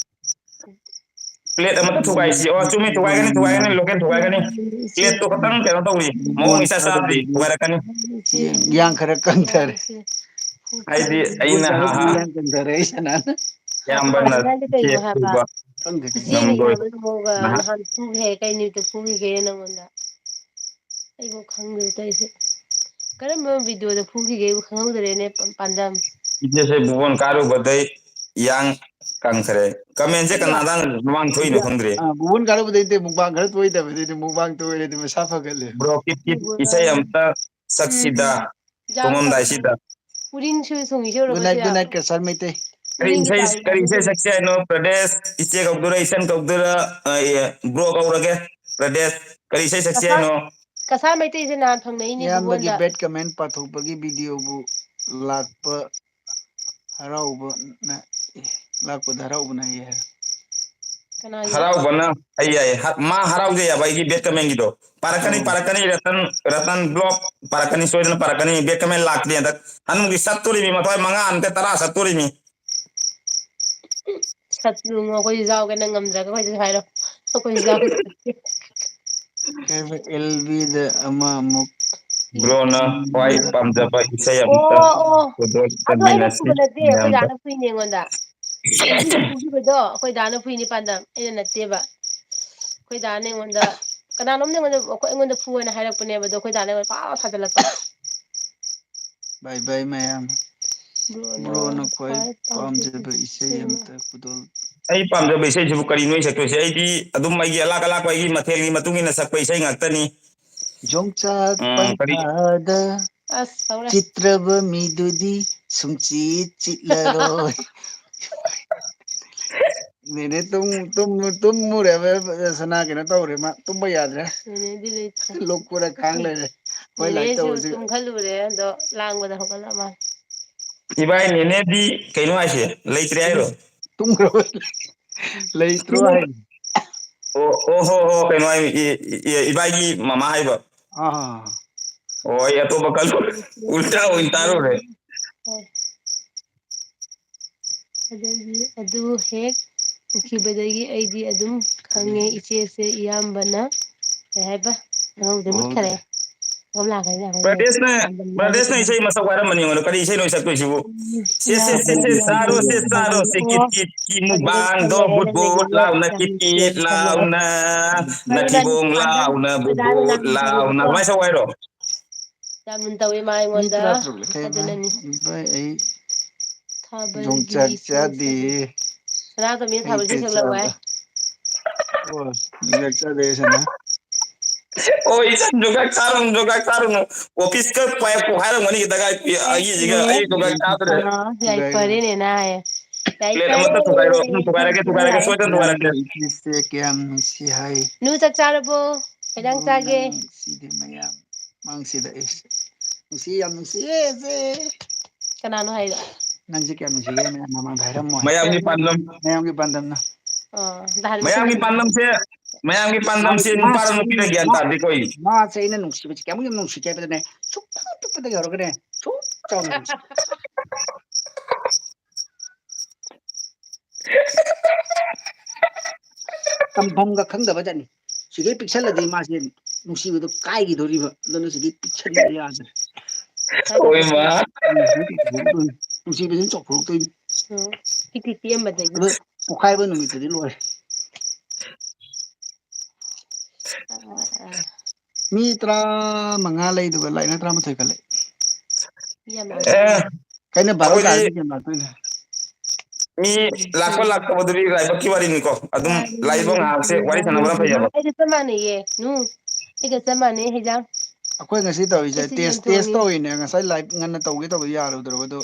ꯄ꯭ꯂꯦꯠ ꯑꯃꯇ ꯊꯨꯒꯥꯏꯁꯤ꯫ ꯑꯣ, ꯆꯨꯝꯃꯤ, ꯊꯨꯒꯥꯏꯒꯅꯤ, ꯊꯨꯒꯥꯏꯒꯅꯤ, ꯂꯣꯀꯦꯜ ꯊꯨꯒꯥꯏꯒꯅꯤ꯫ ꯄ꯭ꯂꯦꯠꯇꯣ ꯈꯇꯪ ꯀꯩꯅꯣ ꯇꯧꯔꯤ, ꯃꯑꯣꯡ ꯏꯆꯥ ꯆꯥꯗ꯭ꯔꯤ, ꯊꯨꯒꯥꯏꯔꯛꯀꯅꯤ꯫ ꯌꯥꯡ ꯈꯔ ꯀꯟꯊꯔꯦ꯫ ꯍꯥꯏꯗꯤ ꯑꯩꯅ ꯍꯥ ꯍꯥ ꯌꯥꯡ ꯀꯟꯊꯔꯦ ꯑꯩ ꯁꯅꯥꯅ꯫ ꯏꯌꯥꯝꯕꯅ ꯍꯥꯏꯗꯤ ꯀꯩꯅꯣ ꯆꯦꯛ ꯍꯥꯏꯕ? ꯄꯨꯕ ꯏꯆꯦꯅ ꯉꯝꯂꯣꯏ꯫ ꯏꯌꯥꯝꯕꯗ ꯃꯣꯒ ꯅꯍꯥꯛ ꯅꯍꯥꯟ ꯐꯨꯒꯦ ꯍꯥꯏ, ꯀꯩ ꯅꯨꯃꯤꯠꯇ ꯐꯨꯈꯤꯒꯦ ꯅꯉꯣꯟꯗ? ꯑꯩꯕꯨ ꯈꯪꯗ꯭ꯔꯦ ꯇꯧꯔꯤꯁꯦ꯫ ꯀꯔꯝꯕ ꯚꯤꯗꯤꯑꯣꯗ ꯐꯨꯈꯤꯒꯦ ꯑꯩꯕꯨ ꯈꯪꯍꯧꯗ꯭ꯔꯦꯅꯦ, ꯄ-, ꯄꯥꯟꯗꯝ꯫ ꯏꯆꯦꯁꯦ ꯕꯣꯟ ꯀꯥꯔꯨꯕꯗꯩ ꯌꯥꯡ ꯀꯪꯈ꯭ꯔꯦ꯫ ꯀꯃꯦꯟꯁꯦ ꯑꯩꯅ ꯀꯅꯥꯗ ꯃꯃꯥꯡ ꯊꯣꯛꯏꯅꯣ ꯈꯪꯗ꯭ꯔꯦ꯫ ꯑ, ꯕꯨꯕꯣꯟ ꯀꯥꯔꯨꯕꯗꯩꯗꯤ ꯃꯨꯛꯕꯥꯡ ꯈꯔ ꯇꯣꯏꯗꯕꯗꯩꯗꯤ ꯃꯨꯛꯕꯥꯡ ꯇꯣꯏꯔꯗꯤ ꯃꯁꯥ ꯐꯒꯠꯂꯦ꯫ ꯕ꯭ꯔꯣ, ꯀꯤꯠ ꯀꯤꯠ, ꯏꯁꯩ ꯑꯝꯇ ꯁꯛꯁꯤꯗ, ꯌꯥꯝ ꯇꯨꯝꯃꯝꯗꯥꯏꯁꯤꯗ꯫ ꯎꯔꯤꯡꯁꯨ ꯊꯨꯡꯉꯤꯁꯦ ꯎꯔꯕ Good night, ꯁꯦ? good night, Cachar Meitei. ꯀꯔꯤ ꯎꯔꯤꯡꯒꯤ ꯏꯁꯩ, ꯇꯥꯏꯞꯇ ꯀꯔꯤ ꯏꯁꯩ ꯇꯧꯕ꯫ ꯁꯛꯁꯤ ꯍꯥꯏꯅꯣ? ꯄ꯭ꯔꯗꯦꯁ, ꯏꯆꯦ ꯀꯧꯗꯣꯏꯔꯥ, ꯏꯆꯟ ꯀꯧꯗꯣꯏꯔꯥ? ꯑ, ꯑꯦ, ꯕ꯭ꯔꯣ ꯀꯧꯔꯒꯦ꯫ ꯄ꯭ꯔꯗꯦꯁ, ꯀꯔꯤ ꯏꯁꯩ ꯁꯛꯁꯤ ꯀꯁꯥꯔ, ꯍꯥꯏꯅꯣ? ꯀꯁꯥꯔ ꯃꯩꯇꯩꯁꯦ ꯅꯍꯥꯟ ꯐꯪꯅꯩꯅꯦ ꯏꯌꯥꯝꯕꯒꯤ ꯕꯨꯕꯣꯟꯗ꯫ bad comment ꯄꯥꯊꯣꯛꯄꯒꯤ ꯚꯤꯗꯤꯑꯣꯕꯨ ꯂꯥꯛꯄ ꯍꯔꯥꯎꯕꯅ, ꯑꯦ, ꯂꯥꯛꯄꯗ ꯍꯔꯥꯎꯕꯅ ꯍꯦꯜꯂꯦ ꯍꯥꯏꯔꯣ? ꯀꯅꯥꯒꯤ? ꯍꯔꯥꯎꯕꯅ ꯑꯩ ꯌꯥꯏ꯫ ꯍ-, ꯃꯥ ꯍꯔꯥꯎꯖꯩ ꯍꯥꯏꯕ ꯑꯩꯒꯤ bad commentꯒꯤꯗꯣ꯫ ꯄꯥꯔꯛꯀꯅꯤ, ꯑꯣ꯫ ꯄꯥꯔꯛꯀꯅꯤ, ꯔꯇꯟ, ꯔꯇꯟ ꯕ꯭ꯂꯣꯛ ꯄꯥꯔꯛꯀꯅꯤ, ꯁꯣꯏꯗꯅ ꯄꯥꯔꯛꯀꯅꯤ꯫ Bad comment ꯂꯥꯛꯇ꯭ꯔꯤ ꯍꯟꯗꯛ꯫ ꯍꯅꯨꯒꯤ ꯁꯠꯇꯣꯔꯤꯃꯤ, ꯃꯊꯣꯏ ꯃꯉꯥ ꯅꯠꯇꯦ, ꯇꯔꯥ ꯁꯠꯇꯣꯔꯤꯃꯤ꯫ ꯁꯠꯂꯨ, ꯑꯩꯈꯣꯏꯁꯨ ꯌꯥꯎꯒꯦ, ꯅꯪ ꯉꯝꯗ꯭ꯔꯒ ꯑꯩꯈꯣꯏꯁꯨ ꯍꯥꯏꯔꯣ, ꯑꯩꯈꯣꯏꯁꯨ ꯌꯥꯎꯒꯦ꯫ ꯀꯩꯕ, ꯑꯦꯜ ꯕꯤꯗ ꯑꯃ ꯑꯃꯨꯛ ꯕ꯭ꯔꯣꯅ ꯈ꯭ꯋꯥꯏ ꯄꯥꯝꯖꯕ ꯏꯁꯩ ꯑꯃꯇ ꯑꯣ, ꯑꯣ, ꯈꯨꯗꯣꯜ ꯑꯗꯣ ꯑꯩꯅ ꯇꯝꯕꯤꯟꯅꯁꯤ ꯐꯨꯕ ꯅꯠꯇꯦ, ꯑꯩꯈꯣꯏ ꯃꯌꯥꯝꯗ꯫ ꯗꯥꯅ ꯐꯨꯏꯅꯦ ꯑꯩꯉꯣꯟꯗ꯫ ꯑꯩꯅ ꯐꯨꯈꯤꯕꯗꯣ ꯑꯩꯈꯣꯏ ꯗꯥꯅ ꯐꯨꯏꯅꯤ ꯄꯥꯟꯗꯝ, ꯑꯩꯅ ꯅꯠꯇꯦꯕ꯫ ꯑꯩꯈꯣꯏ ꯗꯥꯅ ꯑꯩꯉꯣꯟꯗ, ꯀꯅꯥꯅꯣꯝꯅ ꯑꯩꯉꯣꯟꯗ, ꯑꯩꯈꯣꯏ, ꯑꯩꯉꯣꯟꯗ ꯐꯨꯑꯣꯅ ꯍꯥꯏꯔꯛꯄꯅꯦꯕ, ꯑꯗꯣ ꯑꯩꯈꯣꯏ ꯗꯥꯅ ꯑꯩꯉꯣꯟꯗ ꯄꯥꯎ ꯊꯥꯖꯤꯜꯂꯛꯄ꯫ ꯕꯥꯏ ꯕꯥꯏ ꯃꯌꯥꯝ꯫ ꯕ꯭ꯔꯣꯅ ꯕ꯭ꯔꯣꯅ ꯈ꯭ꯋꯥꯏ ꯈ꯭ꯋꯥꯏ ꯄꯥꯝꯖꯕ ꯄꯥꯝꯖꯕ ꯏꯁꯩ ꯏꯁꯩ ꯑꯃ꯫ ꯑꯝꯇ ꯈꯨꯗꯣꯜ꯫ ꯑꯩ ꯄꯥꯝꯖꯕ ꯏꯁꯩꯁꯤꯕꯨ ꯀꯔꯤꯅꯣ ꯑꯩ ꯁꯛꯇꯣꯏꯁꯦ? ꯑꯩꯗꯤ ꯑꯗꯨꯝ ꯑꯩꯒꯤ ꯑꯂꯥꯛ ꯑꯂꯥꯛꯄ ꯑꯩꯒꯤ ꯃꯊꯦꯜꯒꯤ ꯃꯇꯨꯡ ꯏꯟꯅ ꯁꯛꯄ ꯏꯁꯩ ꯉꯥꯛꯇꯅꯤ꯫ ꯌꯣꯡꯆꯥꯛ ꯎꯝ, ꯀꯔꯤ? ꯄꯟꯊꯥꯗ ꯑꯁ, ꯍꯧꯔꯦ꯫ ꯆꯤꯠꯇ꯭ꯔꯕ ꯃꯤꯗꯨꯗꯤ ꯁꯨꯡꯆꯤꯠ ꯆꯤꯠꯂꯔꯣꯏ꯫ ꯅꯦꯅꯦ ꯇꯨꯝ-, ꯇꯨꯝ-, ꯇꯨꯝꯃꯨꯔꯦꯕ, ꯁꯅꯥ ꯀꯩꯅꯣ ꯇꯧꯔꯦ, ꯃꯥ ꯇꯨꯝꯕ ꯌꯥꯗ꯭ꯔꯦ꯫ ꯅꯦꯅꯦꯗꯤ ꯂꯩꯇ꯭ꯔꯦ꯫ ꯂꯣꯛ ꯈꯨꯔ ꯈꯥꯡ ꯂꯩꯔꯦ꯫ ꯍꯣꯏ, ꯂꯥꯏꯔꯤꯛ ꯅꯦꯅꯦꯁꯨ ꯇꯧꯕꯁꯤ꯫ ꯇꯨꯝꯈꯜꯂꯨꯔꯦ, ꯑꯗꯣ ꯂꯥꯡꯕꯗ ꯍꯧꯒꯠꯂꯛꯑ ꯃꯥꯜꯂꯦ꯫ ꯏꯕꯥꯏ, ꯅꯦꯅꯦꯗꯤ ꯀꯩꯅꯣ ꯍꯥꯏꯁꯦ? ꯂꯩꯇ꯭ꯔꯦ ꯍꯥꯏꯔꯣ? ꯇꯨꯝꯈ꯭ꯔꯕ? ꯂꯩꯇ꯭ꯔꯣ ꯍꯥꯏ? ꯑꯣ, ꯑꯣ, ꯍꯣ, ꯍꯣ, ꯀꯩꯅꯣ ꯍꯥꯏ, ꯏ-, ꯏ-, ꯏꯕꯥꯏꯒꯤ ꯃꯃꯥ ꯍꯥꯏꯕ꯫ ꯑꯥ꯫ ꯑꯣ, ꯑꯩ ꯑꯇꯣꯞꯄ ꯀꯜꯂꯨꯔꯦ꯫ ꯎꯜꯇꯥ ꯑꯣꯏꯅ ꯇꯥꯔꯨꯔꯦ꯫ ꯑꯗꯒꯤ ꯑꯗꯨ ꯍꯦꯛ ꯎꯈꯤꯕꯗꯒꯤ ꯑꯩꯗꯤ ꯑꯗꯨꯝ ꯈꯪꯉꯦ, ꯏꯆꯦꯁꯦ ꯏꯌꯥꯝꯕꯅ ꯀꯩ ꯍꯥꯏꯕ? ꯈꯪꯍꯧꯗ꯭ꯔꯦ, ꯃꯨꯠꯈꯔꯦ꯫ ꯎꯍꯧꯗ꯭ꯔꯦ꯫ ꯄ꯭ꯔꯗꯦꯁꯅ, ꯄ꯭ꯔꯗꯦꯁꯅ ꯏꯁꯩ ꯃꯁꯛ ꯋꯥꯔꯝꯕꯅꯤ ꯑꯩꯉꯣꯟꯗ꯫ ꯀꯔꯤ ꯏꯁꯩꯅꯣ ꯁꯛꯇꯣꯏꯁꯤꯕꯨ? ꯁꯦ, ꯁꯦ, ꯁꯦ, ꯁꯦ, ꯆꯥꯔꯣ, ꯁꯦ, ꯆꯥꯔꯣ, ꯁꯦ, ꯀꯤꯠ, ꯀꯤꯠ, ꯀꯤ ꯃꯨꯛꯕꯥꯡꯗꯣ, ꯕꯨꯠ, ꯕꯨꯠ ꯂꯥꯎꯅ, ꯀꯤꯠ, ꯀꯤꯠ ꯂꯥꯎꯅ, ꯅꯊꯤꯕꯣꯡ ꯂꯥꯎꯅ, ꯕꯨꯠ, ꯕꯨꯠ ꯂꯥꯎꯅ꯫ ꯀꯃꯥꯏꯅ ꯁꯛꯎ ꯍꯥꯏꯔꯣ? ꯌꯥꯝ ꯇꯧꯋꯦ ꯃꯥ ꯑꯩꯉꯣꯟꯗ꯫ ꯃꯤ ꯇꯔꯥ ꯇꯔꯨꯛ ꯂꯩ ꯀꯩ ꯍꯥꯏꯕ? ꯑꯗꯨꯅꯅꯤ꯫ ꯚꯥꯏ, ꯑꯩ ꯊꯥꯕꯜꯒꯤ ꯌꯣꯡꯆꯥꯛ ꯏꯁꯩ ꯆꯥꯗꯦ꯫ ꯁꯛꯄꯁꯦ꯫ ꯁꯅꯥꯇꯣꯝꯕꯤ ꯑꯩ ꯊꯥꯕꯜ ꯏꯁꯩ ꯀꯩ ꯁꯛꯂꯛꯑꯣ ꯍꯥꯏ꯫ ꯆꯥꯕ? ꯑꯣ, ꯌꯣꯡꯆꯥꯛ ꯆꯥꯗꯦ ꯁꯅꯥ꯫ ꯑꯣ, ꯏꯆꯟ ꯖꯣꯒꯥꯛ ꯆꯥꯔꯨꯅꯨ, ꯖꯣꯒꯥꯛ ꯆꯥꯔꯨꯅꯨ꯫ ꯑꯣꯐꯤꯁꯀ ꯄꯥꯏꯔꯛꯄ ꯍꯥꯏꯔꯝꯒꯅꯤ ꯈꯤꯇꯪ ꯍꯥꯏ-, ꯑꯩꯒꯤꯁꯤꯒ ꯑꯩ ꯖꯣꯒꯥꯛ ꯆꯥꯗ꯭ꯔꯦ꯫ ꯌꯥꯏ ꯐꯔꯦꯅꯦ ꯅ ꯍꯥꯏꯌꯦ꯫ ꯌꯥꯏ ꯄ꯭ꯂꯦꯠ ꯑꯃꯠꯇ ꯐꯔꯦꯅꯦ꯫ ꯊꯨꯒꯥꯏꯔꯣ, ꯎꯝ, ꯊꯨꯒꯥꯏꯔꯒꯦ, ꯊꯨꯒꯥꯏꯔꯒꯦ, ꯌꯥꯏ꯫ ꯁꯣꯏꯗꯅ ꯊꯨꯒꯥꯏꯔꯛꯀꯦ꯫ ꯏꯆꯦꯁꯦ ꯀꯌꯥꯝ ꯅꯨꯡꯁꯤ ꯍꯥꯏ꯫ ꯅꯨ ꯆꯥꯛ ꯆꯥꯔꯕꯣ? ꯀꯩ ꯏꯟꯖꯥꯡ ꯆꯥꯒꯦ? ꯅꯨꯡꯁꯤꯗꯦ ꯃꯌꯥꯝ꯫ ꯃꯥꯡꯁꯤꯗ ꯑꯩꯁꯦ꯫ ꯅꯨꯡꯁꯤ, ꯌꯥꯝ ꯅꯨꯡꯁꯤꯌꯦ ꯏꯆꯦ꯫ ꯀꯅꯥꯅꯣ ꯍꯥꯏꯔꯣ? ꯅꯪꯁꯦ ꯀꯌꯥꯝ ꯅꯨꯡꯁꯤꯒꯦ ꯃꯌꯥꯝ ꯃꯃꯥꯡꯗ ꯍꯥꯏꯔꯝꯃꯣ ꯍꯥꯏ꯫ ꯃꯌꯥꯝꯒꯤ ꯄꯥꯟꯗꯝ꯫ ꯃꯌꯥꯝꯒꯤ ꯄꯥꯟꯗꯝꯅ꯫ ꯑꯥ, ꯅꯍꯥꯟ ꯃꯌꯥꯝꯒꯤ ꯄꯥꯟꯗꯝꯁꯦ, ꯃꯌꯥꯝꯒꯤ ꯃꯥ-, ꯄꯥꯟꯗꯝꯁꯦ ꯅꯨꯄꯥꯔ ꯃꯥꯁꯦ ꯅꯨꯄꯤꯔ ꯑꯩꯅ, ꯒ꯭ꯌꯥꯟ ꯃꯥ-, ꯇꯥꯗꯦꯀꯣ ꯑꯩ꯫ ꯃꯥꯁꯦ ꯑꯩꯅ ꯅꯨꯡꯁꯤꯕꯁꯦ ꯀꯌꯥꯃꯨꯛ ꯌꯥꯝ ꯅꯨꯡꯁꯤꯒꯦ ꯍꯥꯏꯕꯗꯅꯦ, ꯁꯨꯛ ꯄꯤꯛ ꯄꯤꯛꯄꯗꯒꯤ ꯍꯧꯔꯒꯅꯦ, ꯁꯨꯛ ꯆꯥꯎꯅ ꯅꯨꯡꯁꯤ꯫ ꯇꯝꯐꯝꯒ ꯈꯪꯗꯕ ꯖꯥꯠꯅꯤ꯫ ꯁꯤꯗꯩ ꯄꯤꯛꯁꯜꯂꯗꯤ ꯃꯥꯁꯦ ꯅꯨꯡꯁꯤꯕꯗꯣ ꯀꯥꯏꯈꯤꯗꯣꯔꯤꯕ꯫ ꯑꯗꯨꯅ ꯁꯤꯗꯩ ꯄꯤꯛꯁꯟꯕ ꯌꯥꯗ꯭ꯔꯦ꯫ ꯍꯣꯏ, ꯃꯥ꯫ ꯎꯝ, ꯅꯨꯡꯁꯤꯕꯁꯤꯅ ꯆꯥꯎꯊꯣꯔꯛꯇꯣꯏꯅꯤ꯫ ꯎꯝ꯫ ꯄꯤꯛꯇꯤ ꯄꯤꯛꯑꯝꯕꯗꯒꯤ꯫ ꯑꯗꯨ ꯄꯣꯛꯈꯥꯏꯕ ꯅꯨꯃꯤꯠꯇꯨꯗꯤ ꯂꯣꯏꯔꯦ꯫ ꯑ, ꯑ, ꯑ꯫ ꯃꯤ ꯇꯔꯥꯃꯉꯥ ꯂꯩꯗꯨꯒ ꯂꯥꯏꯛꯅ ꯇꯔꯥꯃꯥꯊꯣꯏ ꯈꯜꯂꯦ꯫ ꯌꯥꯝ ꯑꯦ, ꯂꯥꯛꯇꯣꯏꯅꯦ꯫ ꯀꯩꯅꯣ ꯕꯥꯔꯣ ꯑꯩꯈꯣꯏꯗꯤ ꯇꯥꯔꯗꯤ ꯀꯩ ꯂꯥꯛꯇꯣꯏꯅꯦ? ꯃꯤ ꯂꯥꯛꯄ ꯂꯥꯛꯇꯕꯗꯨꯗꯤ ꯂꯥꯏꯕꯛꯀꯤ ꯋꯥꯔꯤꯅꯤꯀꯣ꯫ ꯑꯗꯨꯝ ꯂꯥꯏꯕ ꯉꯥꯏꯍꯥꯛꯁꯦ ꯋꯥꯔꯤ ꯁꯥꯟꯅꯕꯅ ꯐꯩꯌꯦꯕ꯫ ꯑꯩꯒ ꯆꯞ ꯃꯥꯟꯅꯩꯌꯦ꯫ ꯅꯨ, ꯑꯩꯒ ꯆꯞ ꯃꯥꯟꯅꯩ ꯍꯦꯟꯖꯥꯡ꯫ ꯑꯩꯈꯣꯏ ꯉꯁꯤ ꯇꯧꯔꯤꯁꯦ ꯑꯩꯁꯨ ꯇꯦꯁ, ꯌꯦꯟ ꯇꯦꯁ ꯊꯣꯡꯉꯤ꯫ ꯇꯧꯔꯤꯅꯦ꯫ ꯉꯁꯥꯏ ꯂꯥꯏꯚ ꯉꯟꯅ ꯇꯧꯒꯦ ꯇꯧꯕ ꯌꯥꯔꯨꯗ꯭ꯔꯕꯗꯣ꯫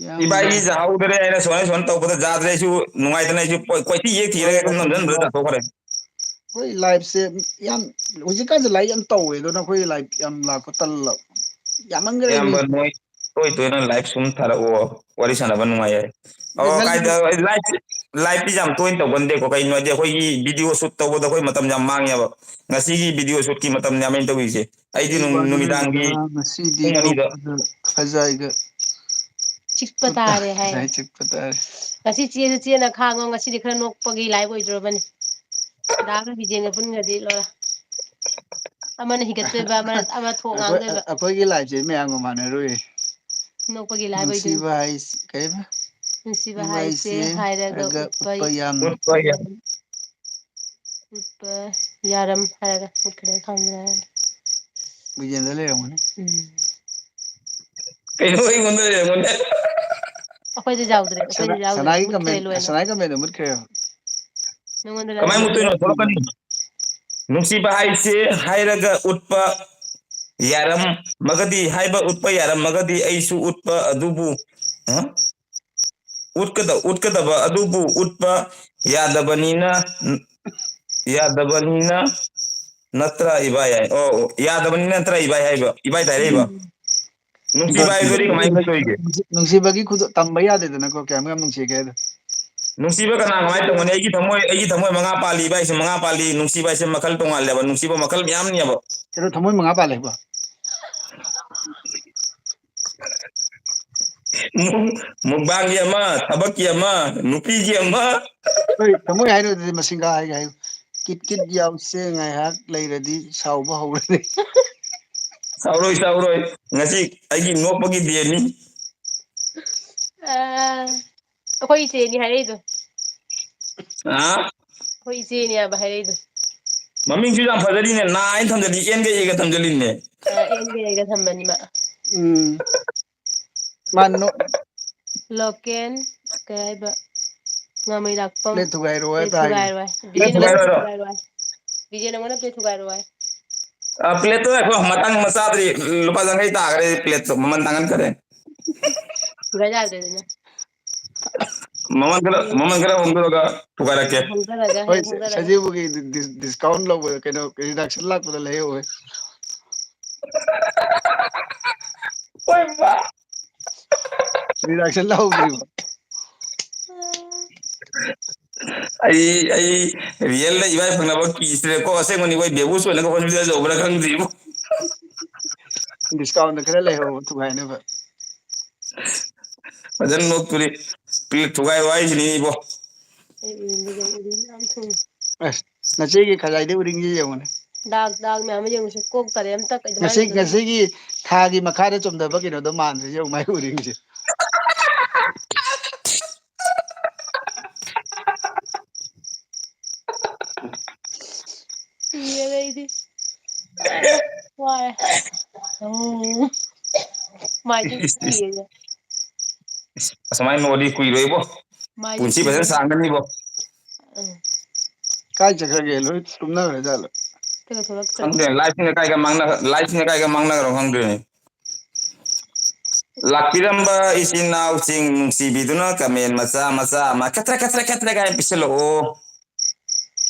ꯌꯥꯝ ꯏꯕꯥꯏꯒꯤ ꯌꯥꯍꯧꯗ꯭ꯔꯦ ꯍꯥꯏꯅ ꯁꯨꯃꯥꯏ ꯁꯨꯃꯥꯏꯅ ꯇꯧꯕꯗ ꯌꯥꯗ꯭ꯔꯦ꯫ ꯑꯩꯁꯨ ꯅꯨꯡꯉꯥꯏꯇꯅ ꯑꯩꯁꯨ ꯀꯣꯏ-, ꯀꯣꯏꯊꯤ ꯌꯦꯛ ꯊꯤꯔꯒ ꯑꯗꯨꯝ ꯅꯝꯖꯟꯕꯗ ꯆꯥꯊꯣꯛꯈ꯭ꯔꯦ꯫ ꯑꯩꯈꯣꯏ ꯂꯥꯏꯚꯁꯦ ꯌꯥꯝ, ꯍꯧꯖꯤꯛꯀꯥꯟꯁꯦ ꯂꯥꯏꯚ ꯌꯥꯝ ꯇꯧꯋꯦ, ꯑꯗꯨꯅ ꯑꯩꯈꯣꯏ ꯂꯥꯏꯚ ꯌꯥꯝ ꯂꯥꯛꯄ ꯇꯜꯂꯕ꯫ ꯌꯥꯝꯃꯟꯈ꯭ꯔꯦ ꯃꯤ꯫ ꯏꯌꯥꯝꯕ, ꯅꯣꯏ ꯇꯣꯏ ꯇꯣꯏꯅ ꯂꯥꯏꯚ ꯁꯨꯝ ꯊꯥꯔꯛꯑꯣ, ꯋꯥꯔꯤ ꯁꯥꯟꯅꯕ ꯅꯨꯡꯉꯥꯏꯌꯦ꯫ ꯑꯗꯩ ꯑꯣ, ꯅꯪꯒꯤ ꯀꯥꯏꯗ, ꯂꯥꯏꯚ, ꯂꯥꯏꯚꯇꯤ ꯌꯥꯝ ꯇꯣꯏꯅ ꯇꯧꯒꯟꯗꯦꯀꯣ꯫ ꯀꯩꯅꯣ ꯍꯥꯏꯗꯤ, ꯑꯩꯈꯣꯏꯒꯤ ꯚꯤꯗꯤꯑꯣ ꯁꯨꯠ ꯇꯧꯕꯗ ꯑꯩꯈꯣꯏ ꯃꯇꯝ ꯌꯥꯝ ꯃꯥꯡꯉꯦꯕ꯫ ꯉꯁꯤꯒꯤ ꯚꯤꯗꯤꯑꯣ ꯁꯨꯠꯀꯤ ꯃꯇꯝꯅꯦ ꯑꯩꯅ ꯇꯧꯔꯤꯁꯦ꯫ ꯑꯩꯗꯤ ꯀꯩ ꯅꯨꯡ-, ꯋꯥꯔꯤꯅꯣ ꯅꯨꯃꯤꯗꯥꯡꯒꯤ ꯉꯁꯤꯗꯤ ꯄꯨꯡ ꯑꯅꯤꯗ꯫ ꯅꯣꯛꯄꯗ ꯈꯖꯥꯏꯒ ꯆꯤꯛꯄ ꯆꯤꯛꯄ ꯇꯥꯔꯦ ꯍꯥꯏ꯫ ꯈꯖꯥꯏ ꯆꯤꯛꯄ ꯇꯥꯔꯦ꯫ ꯉꯁꯤ ꯆꯦꯁꯨ ꯆꯦꯅ ꯈꯥꯡꯉꯣ, ꯉꯁꯤꯗꯤ ꯈꯔ ꯅꯣꯛꯄꯒꯤ ꯂꯥꯏꯚ ꯑꯣꯏꯗ꯭ꯔꯕꯅꯤ꯫ ꯗꯥꯒ ꯕꯤꯖꯦꯟꯒ ꯄꯨꯟꯒ꯭ꯔꯗꯤ ꯂꯣꯏꯔꯦ꯫ ꯑꯃꯅ ꯍꯤꯒꯠꯇꯣꯏꯕ, ꯑꯃꯅ, ꯑꯃ ꯊꯣꯛ ꯑꯩꯈꯣꯏ, ꯉꯥꯡꯗꯣꯏꯕ꯫ ꯑꯩꯈꯣꯏꯒꯤ ꯂꯥꯏꯐꯁꯦ ꯃꯌꯥꯝꯒ ꯃꯥꯟꯅꯔꯣꯏ꯫ ꯅꯣꯛꯄꯒꯤ ꯂꯥꯏꯐ ꯑꯣꯏꯗꯣꯏꯅꯤ꯫ ꯅꯨꯡꯁꯤꯕ ꯍꯥꯏꯁꯤ ꯀꯩꯕ? ꯅꯨꯡꯁꯤꯕ ꯅꯨꯡꯁꯤꯕ ꯍꯥꯏꯁꯦ ꯍꯥꯏꯁꯦ ꯍꯥꯏꯔꯒ ꯍꯥꯏꯔꯒ ꯎꯠꯄ ꯎꯠꯄ ꯌꯥꯝ ꯎꯠꯄ ꯌꯥꯝ ꯎꯠꯄ ꯌꯥꯔꯝ ꯍꯥꯏꯔꯒ ꯎꯠꯈ꯭ꯔꯦ ꯈꯪꯗ꯭ꯔꯦ꯫ ꯕꯤꯖꯦꯟꯗ ꯂꯩꯔꯝꯒꯅꯤ꯫ ꯎꯝ꯫ ꯀꯩꯅꯣ ꯑꯩꯉꯣꯟꯗ ꯂꯩꯔꯝꯒꯅꯤ? ꯑꯩꯈꯣꯏꯗ ꯌꯥꯎꯗ꯭ꯔꯦ, ꯑꯩꯈꯣꯏꯗ ꯁꯅꯥ-, ꯌꯥꯎꯗ꯭ꯔꯦ, ꯁꯅꯥꯒꯤ ꯃꯨꯠꯈ꯭ꯔꯦ ꯀꯃꯦꯟ-, ꯂꯣꯏꯅ꯫ ꯁꯅꯥꯒꯤ ꯀꯃꯦꯟꯗꯣ ꯃꯨꯠꯈ꯭ꯔꯦꯕ꯫ ꯅꯉꯣꯟꯗ ꯀꯃꯥꯏ ꯂꯩꯔꯝꯒꯅꯤ꯫ ꯃꯨꯠꯇꯣꯏꯅꯣ? ꯊꯣꯛꯂꯛꯀꯅꯤ꯫ ꯅꯨꯡꯁꯤꯕ ꯍꯥꯏꯁꯦ ꯍꯥꯏꯔꯒ ꯎꯠꯄ ꯌꯥꯔꯝꯃꯒꯗꯤ, ꯍꯥꯏꯕ ꯎꯠꯄ ꯌꯥꯔꯝꯃꯒꯗꯤ ꯑꯩꯁꯨ ꯎꯠꯄ ꯑꯗꯨꯕꯨ, ꯍꯥ? ꯎꯠꯀꯗ-, ꯎꯠꯀꯗꯕ ꯑꯗꯨꯕꯨ ꯎꯠꯄ ꯌꯥꯗꯕꯅꯤꯅ, ꯌꯥꯗꯕꯅꯤꯅ ꯅꯠꯇ꯭ꯔꯥ ꯏꯕꯥꯏ ꯍꯥꯏ? ꯑꯣ, ꯑꯣ, ꯌꯥꯗꯕꯅꯤꯅ ꯅꯠꯇ꯭ꯔꯥ ꯏꯕꯥꯏ ꯍꯥꯏꯕ? ꯏꯕꯥꯏ ꯇꯥꯏꯔꯛꯏꯕ? ꯎꯝ꯫ ꯅꯨꯡꯁꯤꯕ ꯍꯥꯏꯕꯗꯨꯗꯤ ꯀꯃꯥꯏꯅ ꯇꯧꯔꯤꯒꯦ? ꯅꯨꯡꯁꯤ-, ꯅꯨꯡꯁꯤꯕꯒꯤ ꯈꯨꯗꯣ-, ꯇꯝꯕ ꯌꯥꯗꯦꯗꯅꯀꯣ, ꯀꯌꯥꯝ ꯌꯥꯝ ꯅꯨꯡꯁꯤꯒꯦ ꯍꯥꯏꯗꯣ꯫ ꯅꯨꯡꯁꯤꯕ ꯀꯅꯥ ꯀꯃꯥꯏꯅ ꯇꯧꯒꯅꯤ? ꯑꯩꯒꯤ ꯊꯃꯣꯏ, ꯑꯩꯒꯤ ꯊꯃꯣꯏ ꯃꯉꯥ ꯄꯥꯜꯂꯤ ꯏꯕꯥꯏꯁꯦ, ꯃꯉꯥ ꯄꯥꯜꯂꯤ꯫ ꯅꯨꯡꯁꯤꯕ ꯍꯥꯏꯁꯦ ꯃꯈꯜ ꯇꯣꯉꯥꯜꯂꯦꯕ, ꯅꯨꯡꯁꯤꯕ ꯃꯈꯜ ꯃꯌꯥꯝꯅꯦꯕ꯫ ꯀꯩꯅꯣ, ꯊꯃꯣꯏ ꯃꯉꯥ ꯄꯥꯜꯂꯦ ꯍꯥꯏꯕꯣ? ꯃꯨꯛ-, ꯃꯨꯛꯕꯥꯡꯒꯤ ꯑꯃ, ꯊꯕꯛꯀꯤ ꯑꯃ, ꯅꯨꯄꯤꯒꯤ ꯑꯃ꯫ ꯍꯣꯏ, ꯊꯃꯣꯏ ꯍꯥꯏꯔꯣ ꯑꯗꯨꯗꯤ, ꯃꯁꯤꯡꯒ ꯍꯥꯏꯒꯦ ꯍꯥꯏꯌꯨ꯫ ꯀꯤꯠ ꯀꯤꯠ ꯌꯥꯎꯁꯦ, ꯉꯥꯏꯍꯥꯛ ꯂꯩꯔꯗꯤ ꯁꯥꯎꯕ ꯍꯧꯔꯅꯤ꯫ ꯁꯥꯎꯔꯣꯏ, ꯁꯥꯎꯔꯣꯏ꯫ ꯉꯁꯤ ꯑꯩꯒꯤ ꯅꯣꯛꯄꯒꯤ ꯗꯦꯅꯤ꯫ ꯑ, ꯑꯩꯈꯣꯏ ꯏꯆꯦꯅꯤ ꯍꯥꯏꯔꯛꯏꯗꯣ꯫ ꯑ? ꯑꯩꯈꯣꯏ ꯏꯆꯦꯅꯦꯕ ꯍꯥꯏꯔꯛꯏꯗꯣ꯫ ꯃꯃꯤꯡꯁꯨ ꯌꯥꯝ ꯐꯖꯔꯤꯅꯦ, ꯅꯥ ꯍꯥꯏꯅ ꯊꯝꯖꯜꯂꯤ, ꯑꯦꯟꯒ ꯑꯦꯒ ꯊꯝꯖꯜꯂꯤꯅꯦ꯫ ꯑ, ꯑꯦꯟꯒ ꯑꯦꯒ ꯊꯝꯕꯅꯤ ꯃꯥ꯫ ꯎꯝ꯫ ꯃꯥ ꯅꯣ- ꯂꯣꯀꯦꯟ ꯀꯩ ꯍꯥꯏꯕ? ꯉꯥꯃꯩꯔꯥꯛꯄꯝ꯫ Plate ꯊꯨꯒꯥꯏꯔꯣ Plate ꯍꯥꯏꯕ ꯇꯥꯏ꯫ ꯊꯨꯒꯥꯏꯔꯣꯏ꯫ ꯕꯤꯖꯦꯟ ꯅꯉꯣꯟꯗ plate ꯊꯨꯒꯥꯏꯔꯣꯏ꯫ ꯕꯤꯖꯦꯟ ꯅꯉꯣꯟꯗ plate ꯊꯨꯒꯥꯏꯔꯣꯏ꯫ ꯑ, plate ꯇꯣ ꯉꯥꯏꯈꯣ, ꯃꯇꯥꯡ ꯃꯆꯥꯗ꯭ꯔꯤ, ꯂꯨꯄꯥ ꯌꯥꯡꯈꯩ ꯇꯥꯈ꯭ꯔꯦ, plate ꯇꯣ ꯃꯃꯜ ꯇꯥꯡꯍꯟꯈ꯭ꯔꯦ꯫ ꯊꯨꯒꯥꯏ ꯌꯥꯗ꯭ꯔꯦꯗꯅ꯫ ꯃꯃꯜ ꯈꯔ, ꯃꯃꯜ ꯈꯔ ꯍꯣꯡꯗꯔꯒ ꯊꯨꯒꯥꯏꯔꯛꯀꯦ꯫ ꯍꯣꯡꯗꯔꯒ, ꯍꯣꯏ, ꯍꯦꯛ ꯍꯣꯡꯗꯔꯒ꯫ ꯁꯖꯤꯕꯨꯒꯤ ꯗꯤ-, ꯗꯤ-, discount ꯂꯧꯕꯗ ꯀꯩꯅꯣ, reduction ꯂꯥꯛꯄꯗ ꯂꯩꯍꯧꯋꯦ꯫ ꯍꯣꯏꯕ꯫ Reduction ꯂꯧꯍꯧꯗ꯭ꯔꯤꯕ꯫ ꯑꯩ, ꯑꯩ real ꯗ ꯏꯕꯥꯏ ꯐꯪꯅꯕ ꯀꯤꯁꯤꯜꯂꯦꯀꯣ꯫ ꯑꯁꯦꯡꯕꯅꯤ, ꯑꯩꯈꯣꯏ ꯕꯦꯕꯨ ꯁꯣꯏꯅ hospital ꯌꯧꯕ꯭ꯔꯥ ꯈꯪꯗ꯭ꯔꯤꯕꯣ꯫ Discount ꯗ ꯈꯔ ꯂꯩꯍꯧꯕ ꯊꯨꯒꯥꯏꯅꯕ꯫ ꯐꯖꯅ ꯅꯣꯛꯇꯣꯔꯤ꯫ Plate ꯊꯨꯒꯥꯏ ꯋꯥꯏꯁꯤꯅꯤ ꯏꯕꯣ꯫ ꯑꯩ ꯎꯔꯤꯡꯗꯤ ꯌꯦꯡꯉꯨ, ꯎꯔꯤꯡ ꯌꯥꯝ ꯊꯨꯡꯉꯤ꯫ ꯑꯁ, ꯅꯆꯦꯒꯤ ꯈꯖꯥꯏꯗꯩ ꯎꯔꯤꯡꯁꯤ ꯌꯦꯡꯉꯨꯅꯦ꯫ ꯗꯥꯛ, ꯗꯥꯛ ꯃꯌꯥꯝ ꯑꯃ ꯌꯦꯡꯉꯨꯁꯦ꯫ ꯀꯣꯛ ꯇꯔꯦ ꯑꯝꯇ ꯑꯗꯨꯃꯥꯏꯅ ꯉꯁꯤ, ꯇꯧꯗꯅ꯫ ꯉꯁꯤꯒꯤ ꯊꯥꯒꯤ ꯃꯈꯥꯗ ꯆꯣꯡꯊꯕ ꯀꯩꯅꯣꯗꯣ ꯃꯥꯟꯁꯦ ꯌꯦꯡꯉꯨ, ꯃꯥꯏ ꯎꯔꯤꯡꯁꯦ꯫ ꯁꯤꯔꯦꯗ ꯑꯩꯗꯤ꯫ ꯋꯥꯔꯦ꯫ ꯎꯝ꯫ ꯃꯥꯏꯁꯦ ꯁꯤꯔꯦ꯫ ꯑꯁꯨꯃꯥꯏꯅ ꯅꯣꯛꯑꯗꯤ ꯀꯨꯏꯔꯣꯏꯕꯣ꯫ ꯃꯥꯏꯁꯦ ꯄꯨꯟꯁꯤ ꯐꯖꯅ ꯁꯤꯔꯦ꯫ ꯁꯥꯡꯒꯅꯤꯕꯣ꯫ ꯎꯝ꯫ ꯀꯥꯏ ꯆꯠꯈ꯭ꯔꯒꯦ? ꯂꯣꯏ ꯇꯨꯝꯅꯈ꯭ꯔ ꯖꯥꯠꯂꯣ? ꯊꯣꯛꯂꯛꯇ꯭ꯔꯦ꯫ ꯈꯪꯗꯦ, live ꯁꯤꯡꯅ ꯀꯥꯏꯒ ꯃꯥꯡꯅ-, live ꯁꯤꯡꯅ ꯀꯥꯏꯒ ꯃꯥꯡꯅꯈ꯭ꯔꯣ ꯈꯪꯗ꯭ꯔꯦꯅꯦ꯫ ꯂꯥꯛꯄꯤꯔꯝꯕ ꯏꯆꯤꯟ ꯏꯅꯥꯎꯁꯤꯡ ꯅꯨꯡꯁꯤꯕꯤꯗꯨꯅ comment ꯃꯆꯥ ꯃꯆꯥ ꯑꯃ ꯈꯠꯇ꯭ꯔꯦ ꯈꯠꯇ꯭ꯔꯦ ꯈꯠꯇ꯭ꯔꯦ ꯀꯥꯏꯅ ꯄꯤꯁꯜꯂꯛꯑꯣ꯫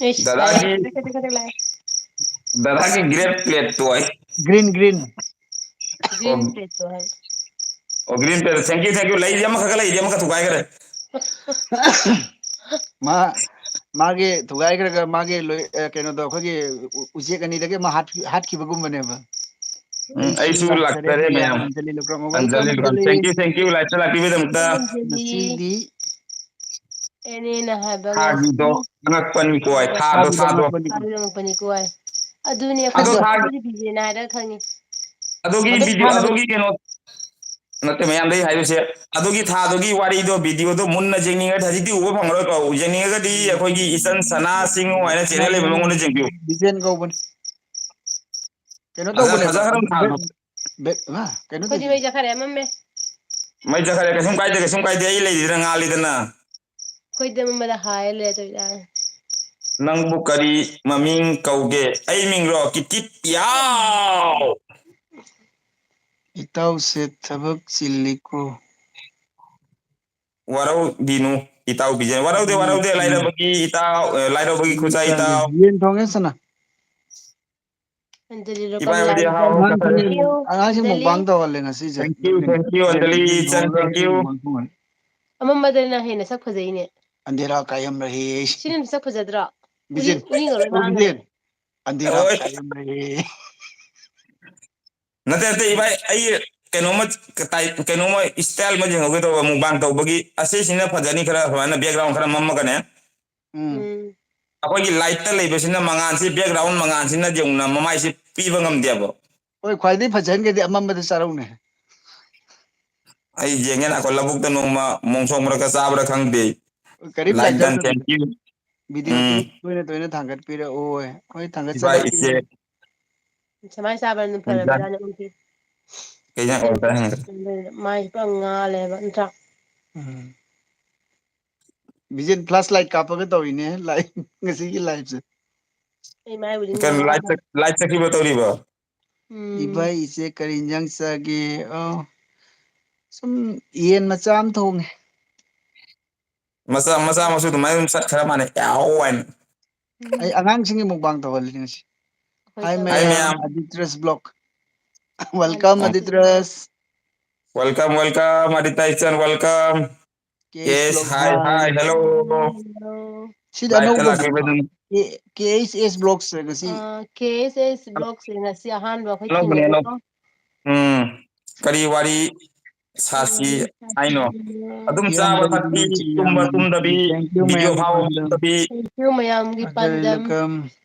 ꯏꯁ, ꯗꯗꯥꯒꯤ, ꯂꯥꯛꯑꯦ, ꯈꯠꯇ꯭ꯔꯦ ꯈꯠꯇ꯭ꯔꯦ ꯂꯥꯛꯑꯦ꯫ ꯗꯗꯥꯒꯤ great plate ꯇꯣ ꯑꯩ꯫ Green, green. Green plate ꯇꯣ ꯍꯥꯏꯕ꯫ ꯑꯣ, green plate꯫ Thank you, thank you꯫ ꯂꯩꯔꯤ ꯑꯃꯈꯛꯀ ꯂꯩꯔꯤ ꯑꯃꯈꯛ ꯊꯨꯒꯥꯏꯈ꯭ꯔꯦ꯫ ꯃꯥ, ꯃꯥꯒꯤ ꯊꯨꯒꯥꯏꯈ꯭ꯔꯒ ꯃꯥꯒꯤ ꯂꯣꯏ-, ꯑ, ꯀꯩꯅꯣꯗꯣ ꯑꯩꯈꯣꯏꯒꯤ ꯎ-, ꯎꯆꯦꯛ ꯑꯅꯤꯗꯒꯤ ꯑꯃ ꯍꯥꯠꯈꯤ-, ꯍꯥꯠꯈꯤꯕꯒꯨꯝꯕꯅꯦꯕ꯫ ꯎꯝ, ꯑꯩꯁꯨ ꯂꯥꯛꯆꯔꯦ ꯃꯌꯥꯝ꯫ ꯑꯟꯖꯂꯤ ꯂꯨꯀ꯭ꯔꯥꯝ ꯑꯃ ꯑꯟꯖꯂꯤ ꯂꯨꯀ꯭ꯔꯥꯝ꯫ Thank you, thank you꯫ Live ꯇ ꯂꯥꯛꯄꯤꯕꯒꯤꯗꯃꯛꯇ꯫ ꯑꯟꯖꯂꯤ꯫ ꯉꯁꯤꯗꯤ ꯑꯦꯅꯦꯅ ꯍꯥꯏꯕ ꯊꯥꯒꯤꯗꯣ ꯉꯁꯤ ꯑꯉꯛꯄꯅꯤꯀꯣ, ꯊꯥꯗꯣ, ꯊꯥꯒꯤ ꯊꯥꯗꯣ꯫ ꯆꯪꯉꯛꯄꯅꯤ꯫ ꯊꯥꯒꯤ ꯆꯪꯉꯛꯄꯅꯤꯀꯣ꯫ ꯑꯗꯨꯅꯦ ꯑꯗꯣ ꯑꯩꯈꯣꯏ ꯊꯥꯒꯤ ꯑꯩꯈꯣꯏꯗꯤ ꯕꯤꯖꯦꯅ ꯍꯥꯏꯔ ꯈꯪꯉꯤ꯫ ꯑꯗꯨꯒꯤ ꯑꯗꯣ video, ꯊꯥꯅ ꯑꯗꯨꯒꯤ ꯀꯩꯅꯣ, ꯅꯠꯇꯦ, ꯃꯌꯥꯝꯗꯒꯤ ꯍꯥꯏꯔꯤꯁꯦ, ꯑꯗꯨꯒꯤ ꯊꯥꯗꯨꯒꯤ ꯋꯥꯔꯤꯗꯣ, ꯚꯤꯗꯤꯑꯣꯗꯣ ꯃꯨꯟꯅ ꯌꯦꯡꯅꯤꯡꯉꯗꯤ ꯍꯧꯖꯤꯛꯇꯤ ꯎꯕ ꯐꯪꯉꯔꯣꯏꯀꯣ꯫ ꯌꯦꯡꯅꯤꯡꯉꯒꯗꯤ ꯑꯩꯈꯣꯏꯒꯤ ꯏꯆꯟ ꯁꯅꯥ ꯁꯤꯡ ꯍꯥꯏꯅ ꯆꯦꯅꯦꯜ ꯂꯩꯕ, ꯃꯉꯣꯟꯗ ꯌꯦꯡꯕꯤꯌꯨ꯫ ꯕꯤꯖꯦꯟ ꯀꯧꯕꯅꯤ꯫ ꯀꯩꯅꯣ ꯐꯖ-, ꯇꯧꯕꯅꯦꯕ, ꯐꯖꯈ꯭ꯔꯕ ꯑꯗꯨ ꯊꯥꯗꯣ꯫ ꯕꯦꯠ-, ꯕꯦꯠ-, ꯍꯥ? ꯀꯩꯅꯣ ꯑꯩꯈꯣꯏꯗꯤ ꯇꯧꯁꯤ꯫ ꯃꯩ ꯆꯠꯈ꯭ꯔꯦ, ꯃꯝꯃꯦ꯫ ꯃꯩ ꯆꯠꯈ꯭ꯔꯦ, ꯀꯩꯁꯨꯝ ꯀꯥꯏꯗꯦ, ꯀꯩꯁꯨꯝ ꯀꯥꯏꯗꯦ, ꯑꯩ ꯂꯩꯔꯤꯗꯅ, ꯉꯥꯜꯂꯤꯗꯅ꯫ ꯑꯩꯈꯣꯏꯗꯤ ꯃꯝꯕꯗ ꯍꯥꯏꯔ ꯂꯩꯔꯦ ꯇꯧꯔꯤꯁꯦ꯫ ꯅꯪꯕꯨ ꯀꯔꯤ ꯃꯃꯤꯡ ꯀꯧꯒꯦ? ꯑꯩ ꯃꯤꯡꯔꯣ? ꯀꯤꯠ ꯀꯤꯠ ꯌꯥꯎ! ꯏꯇꯥꯎꯁꯦ ꯊꯕꯛ ꯆꯤꯜꯂꯤꯀꯣ꯫ ꯋꯥꯔꯧꯕꯤꯅꯨ, ꯏꯇꯥꯎ ꯕꯤꯖꯦꯟ꯫ ꯋꯥꯔꯧꯗꯦ, ꯎꯝ, ꯋꯥꯔꯧꯗꯦ, ꯎꯝ꯫ ꯂꯥꯏꯔꯕꯒꯤ ꯏꯇꯥꯎ, ꯑꯦ, ꯂꯥꯏꯔꯕꯒꯤ ꯈꯨꯠꯆꯥꯏ ꯏꯇꯥꯎ꯫ ꯌꯦꯟ ꯊꯣꯡꯉꯦ ꯁꯅꯥ꯫ ꯑꯟꯖꯂꯤ ꯏꯕꯥꯏ ꯂꯨꯀꯝ ꯍꯣꯏꯗꯤ ꯂꯥꯏ ꯑꯍꯥꯎ ꯑꯍꯥꯎ ꯏꯆꯟ꯫ ꯆꯥꯊꯔꯦ꯫ Thank you, ꯑꯉꯥꯡꯁꯤꯡ ꯑꯟꯖꯂꯤ꯫ ꯃꯨꯛꯕꯥꯡ ꯇꯧꯍꯜꯂꯦ ꯉꯁꯤꯁꯦ꯫ Thank you, thank you, Anjali, ꯏꯆꯟ, thank you꯫ ꯑꯃꯝꯕꯗꯅ ꯍꯦꯟꯅ ꯁꯛ ꯐꯖꯩꯅꯦ꯫ ꯑꯟꯙꯦꯔꯥ ꯀꯥꯏꯌꯝ ꯔꯍꯦ꯫ ꯁꯤꯅ ꯁꯛ ꯐꯖꯗ꯭ꯔꯣ? ꯕꯤꯖꯦꯟ, ꯎꯔꯤ-, ꯎꯔꯤꯡ ꯂꯣꯏ ꯑꯣ, ꯃꯥꯡꯈ꯭ꯔꯦ꯫ ꯕꯤꯖꯦꯟ, ꯑꯟꯙꯦꯔꯥ ꯑꯣꯏ꯫ ꯀꯥꯏꯌꯝ ꯔꯍꯦ꯫ ꯅꯠꯇꯦ, ꯅꯠꯇꯦ, ꯏꯕꯥꯏ, ꯑꯩ ꯀꯩꯅꯣꯝꯃ ꯀ-, ꯇꯥꯏ-, ꯀꯩꯅꯣꯝꯃ style ꯑꯃ ꯌꯦꯡꯍꯧꯒꯦ ꯇꯧꯕ, mukbang ꯇꯧꯕꯒꯤ꯫ ꯑꯁꯤꯁꯤꯅ ꯐꯖꯅꯤ, ꯈꯔ ꯁꯨꯃꯥꯏꯅ background ꯈꯔ ꯃꯝꯃꯒꯅꯦ꯫ ꯎꯝ꯫ ꯎꯝ꯫ ꯑꯩꯈꯣꯏꯒꯤ lightꯇ ꯂꯩꯕꯁꯤꯅ ꯃꯉꯥꯜꯁꯤ, background ꯃꯉꯥꯜꯁꯤꯅ ꯌꯦꯡꯉꯨꯅ ꯃꯃꯥꯏꯁꯤ ꯄꯤꯕ ꯉꯝꯗꯦꯕ꯫ ꯍꯣꯏ, ꯈ꯭ꯋꯥꯏꯗꯒꯤ ꯐꯖꯍꯟꯒꯦꯗꯤ ꯑꯃꯝꯕꯗ ꯆꯥꯔꯧꯅꯦ꯫ ꯑꯩ ꯌꯦꯡꯒꯦ ꯉꯥꯏꯈꯣ, ꯂꯧꯕꯨꯛꯇ ꯅꯣꯡꯃ ꯃꯣꯡꯁꯣꯡ ꯃꯔꯛꯇ ꯆꯥꯕ꯭ꯔꯥ ꯈꯪꯗꯦ꯫ ꯀꯔꯤꯝ ꯂꯥꯏꯛ ꯇꯟ, ꯂꯩꯇꯕꯅꯦ꯫ Thank you꯫ ꯚꯤꯗꯤꯑꯣ ꯎꯝ꯫ ꯇꯣꯏꯅ ꯇꯣꯏꯅ ꯊꯥꯡꯒꯠꯄꯤꯔꯛꯑꯣ꯫ ꯍꯣꯏ, ꯏꯕꯥꯏ ꯊꯥꯡꯒꯠꯆꯔꯛꯀꯦ꯫ ꯏꯆꯦ꯫ ꯁꯨꯃꯥꯏꯅ ꯆꯥꯕꯅ ꯀꯩ ꯏꯟꯖꯥꯡ? ꯐꯔꯕꯖꯥꯠꯅꯦ ꯃꯣꯏꯁꯦ꯫ ꯀꯩ ꯏꯟꯖꯥꯡ ꯑꯣꯏꯔꯛꯀꯦ ꯍꯪꯉꯛꯀꯦ? ꯃꯥꯏꯁꯦ ꯄꯨꯔꯥ ꯉꯥꯜꯂꯦꯕ, ꯅꯠꯇ꯭ꯔꯥ? ꯎꯝ꯫ ꯚꯤꯖꯦꯟ flashlight ꯀꯥꯞꯄꯒ ꯇꯧꯔꯤꯅꯦ, live, ꯉꯁꯤꯒꯤ liveꯁꯦ꯫ ꯑꯩ ꯃꯥꯏꯕꯨꯗꯤ ꯀꯩꯅꯣ, live ꯉꯥꯜꯂꯦ꯫ ꯆꯠ-, live ꯆꯠꯈꯤꯕ ꯇꯧꯔꯤꯕꯣ? ꯎꯝ꯫ ꯏꯕꯥꯏ, ꯏꯆꯦ ꯀꯔꯤ ꯏꯟꯖꯥꯡ ꯆꯥꯒꯦ? ꯑꯣ, ꯁꯨꯝ ꯌꯦꯟ ꯃꯆꯥ ꯑꯃ ꯊꯣꯡꯉꯦ꯫ ꯃꯆꯥ, ꯃꯆꯥ ꯃꯁꯨ ꯑꯗꯨꯃꯥꯏꯅ ꯑꯗꯨꯝ ꯆꯠꯈ꯭ꯔ ꯃꯥꯜꯂꯦ꯫ ꯌꯥꯎ ꯍꯥꯏꯅ꯫ ꯎꯝ꯫ ꯑꯩ ꯑꯉꯥꯡꯁꯤꯡꯒꯤ mukbang ꯇꯧꯍꯜꯂꯤꯅꯦ ꯉꯁꯤ꯫ ꯑꯩꯈꯣꯏ Hi ꯇꯧ-, ꯃꯌꯥꯝ, ꯃꯌꯥꯝ꯫ Aditras vlog꯫ Welcome, Aditras꯫ Welcome, welcome, Aditya Ichan, welcome꯫ K S Yes, vlog, hi, hi, hi, hello꯫ Hello꯫ ꯁꯤꯗꯤ liveꯇ ꯑꯅꯧꯕꯅꯤ꯫ ꯂꯥꯛꯄꯤꯕ ꯑꯗꯨꯝ꯫ K-, K H S vlogs ꯉꯁꯤ꯫ ꯑꯥ, K H S vlogs ꯉꯁꯤ ꯑꯍꯥꯟꯕ ꯑꯩꯈꯣꯏ ꯑꯅꯧꯕꯅꯦ, ꯊꯦꯡꯅꯩꯀꯣ꯫ ꯑꯅꯧꯕ꯫ ꯎꯝ, ꯀꯔꯤ ꯋꯥꯔꯤ ꯁꯥꯁꯤ ꯎꯝ, ꯍꯥꯏꯅꯣ? ꯁꯥꯁꯤ꯫ ꯑꯗꯨꯝ ꯆꯥꯕ ꯏꯌꯥꯝꯕꯅ ꯊꯛꯄꯤ, ꯂꯣꯟꯁꯤ ꯇꯨꯝꯕ ꯌꯥꯝꯅ ꯅꯨꯡꯁꯤ꯫ ꯇꯨꯝꯗꯕꯤ, Thank you, video ꯃꯌꯥꯝꯒꯤ ꯐꯥꯕ ꯄꯥꯟꯗꯝ꯫ ꯐꯪꯗꯕꯤ꯫ Thank you, ꯃꯌꯥꯝꯒꯤ ꯑꯗꯩ ꯄꯥꯟꯗꯝ꯫ Welcome,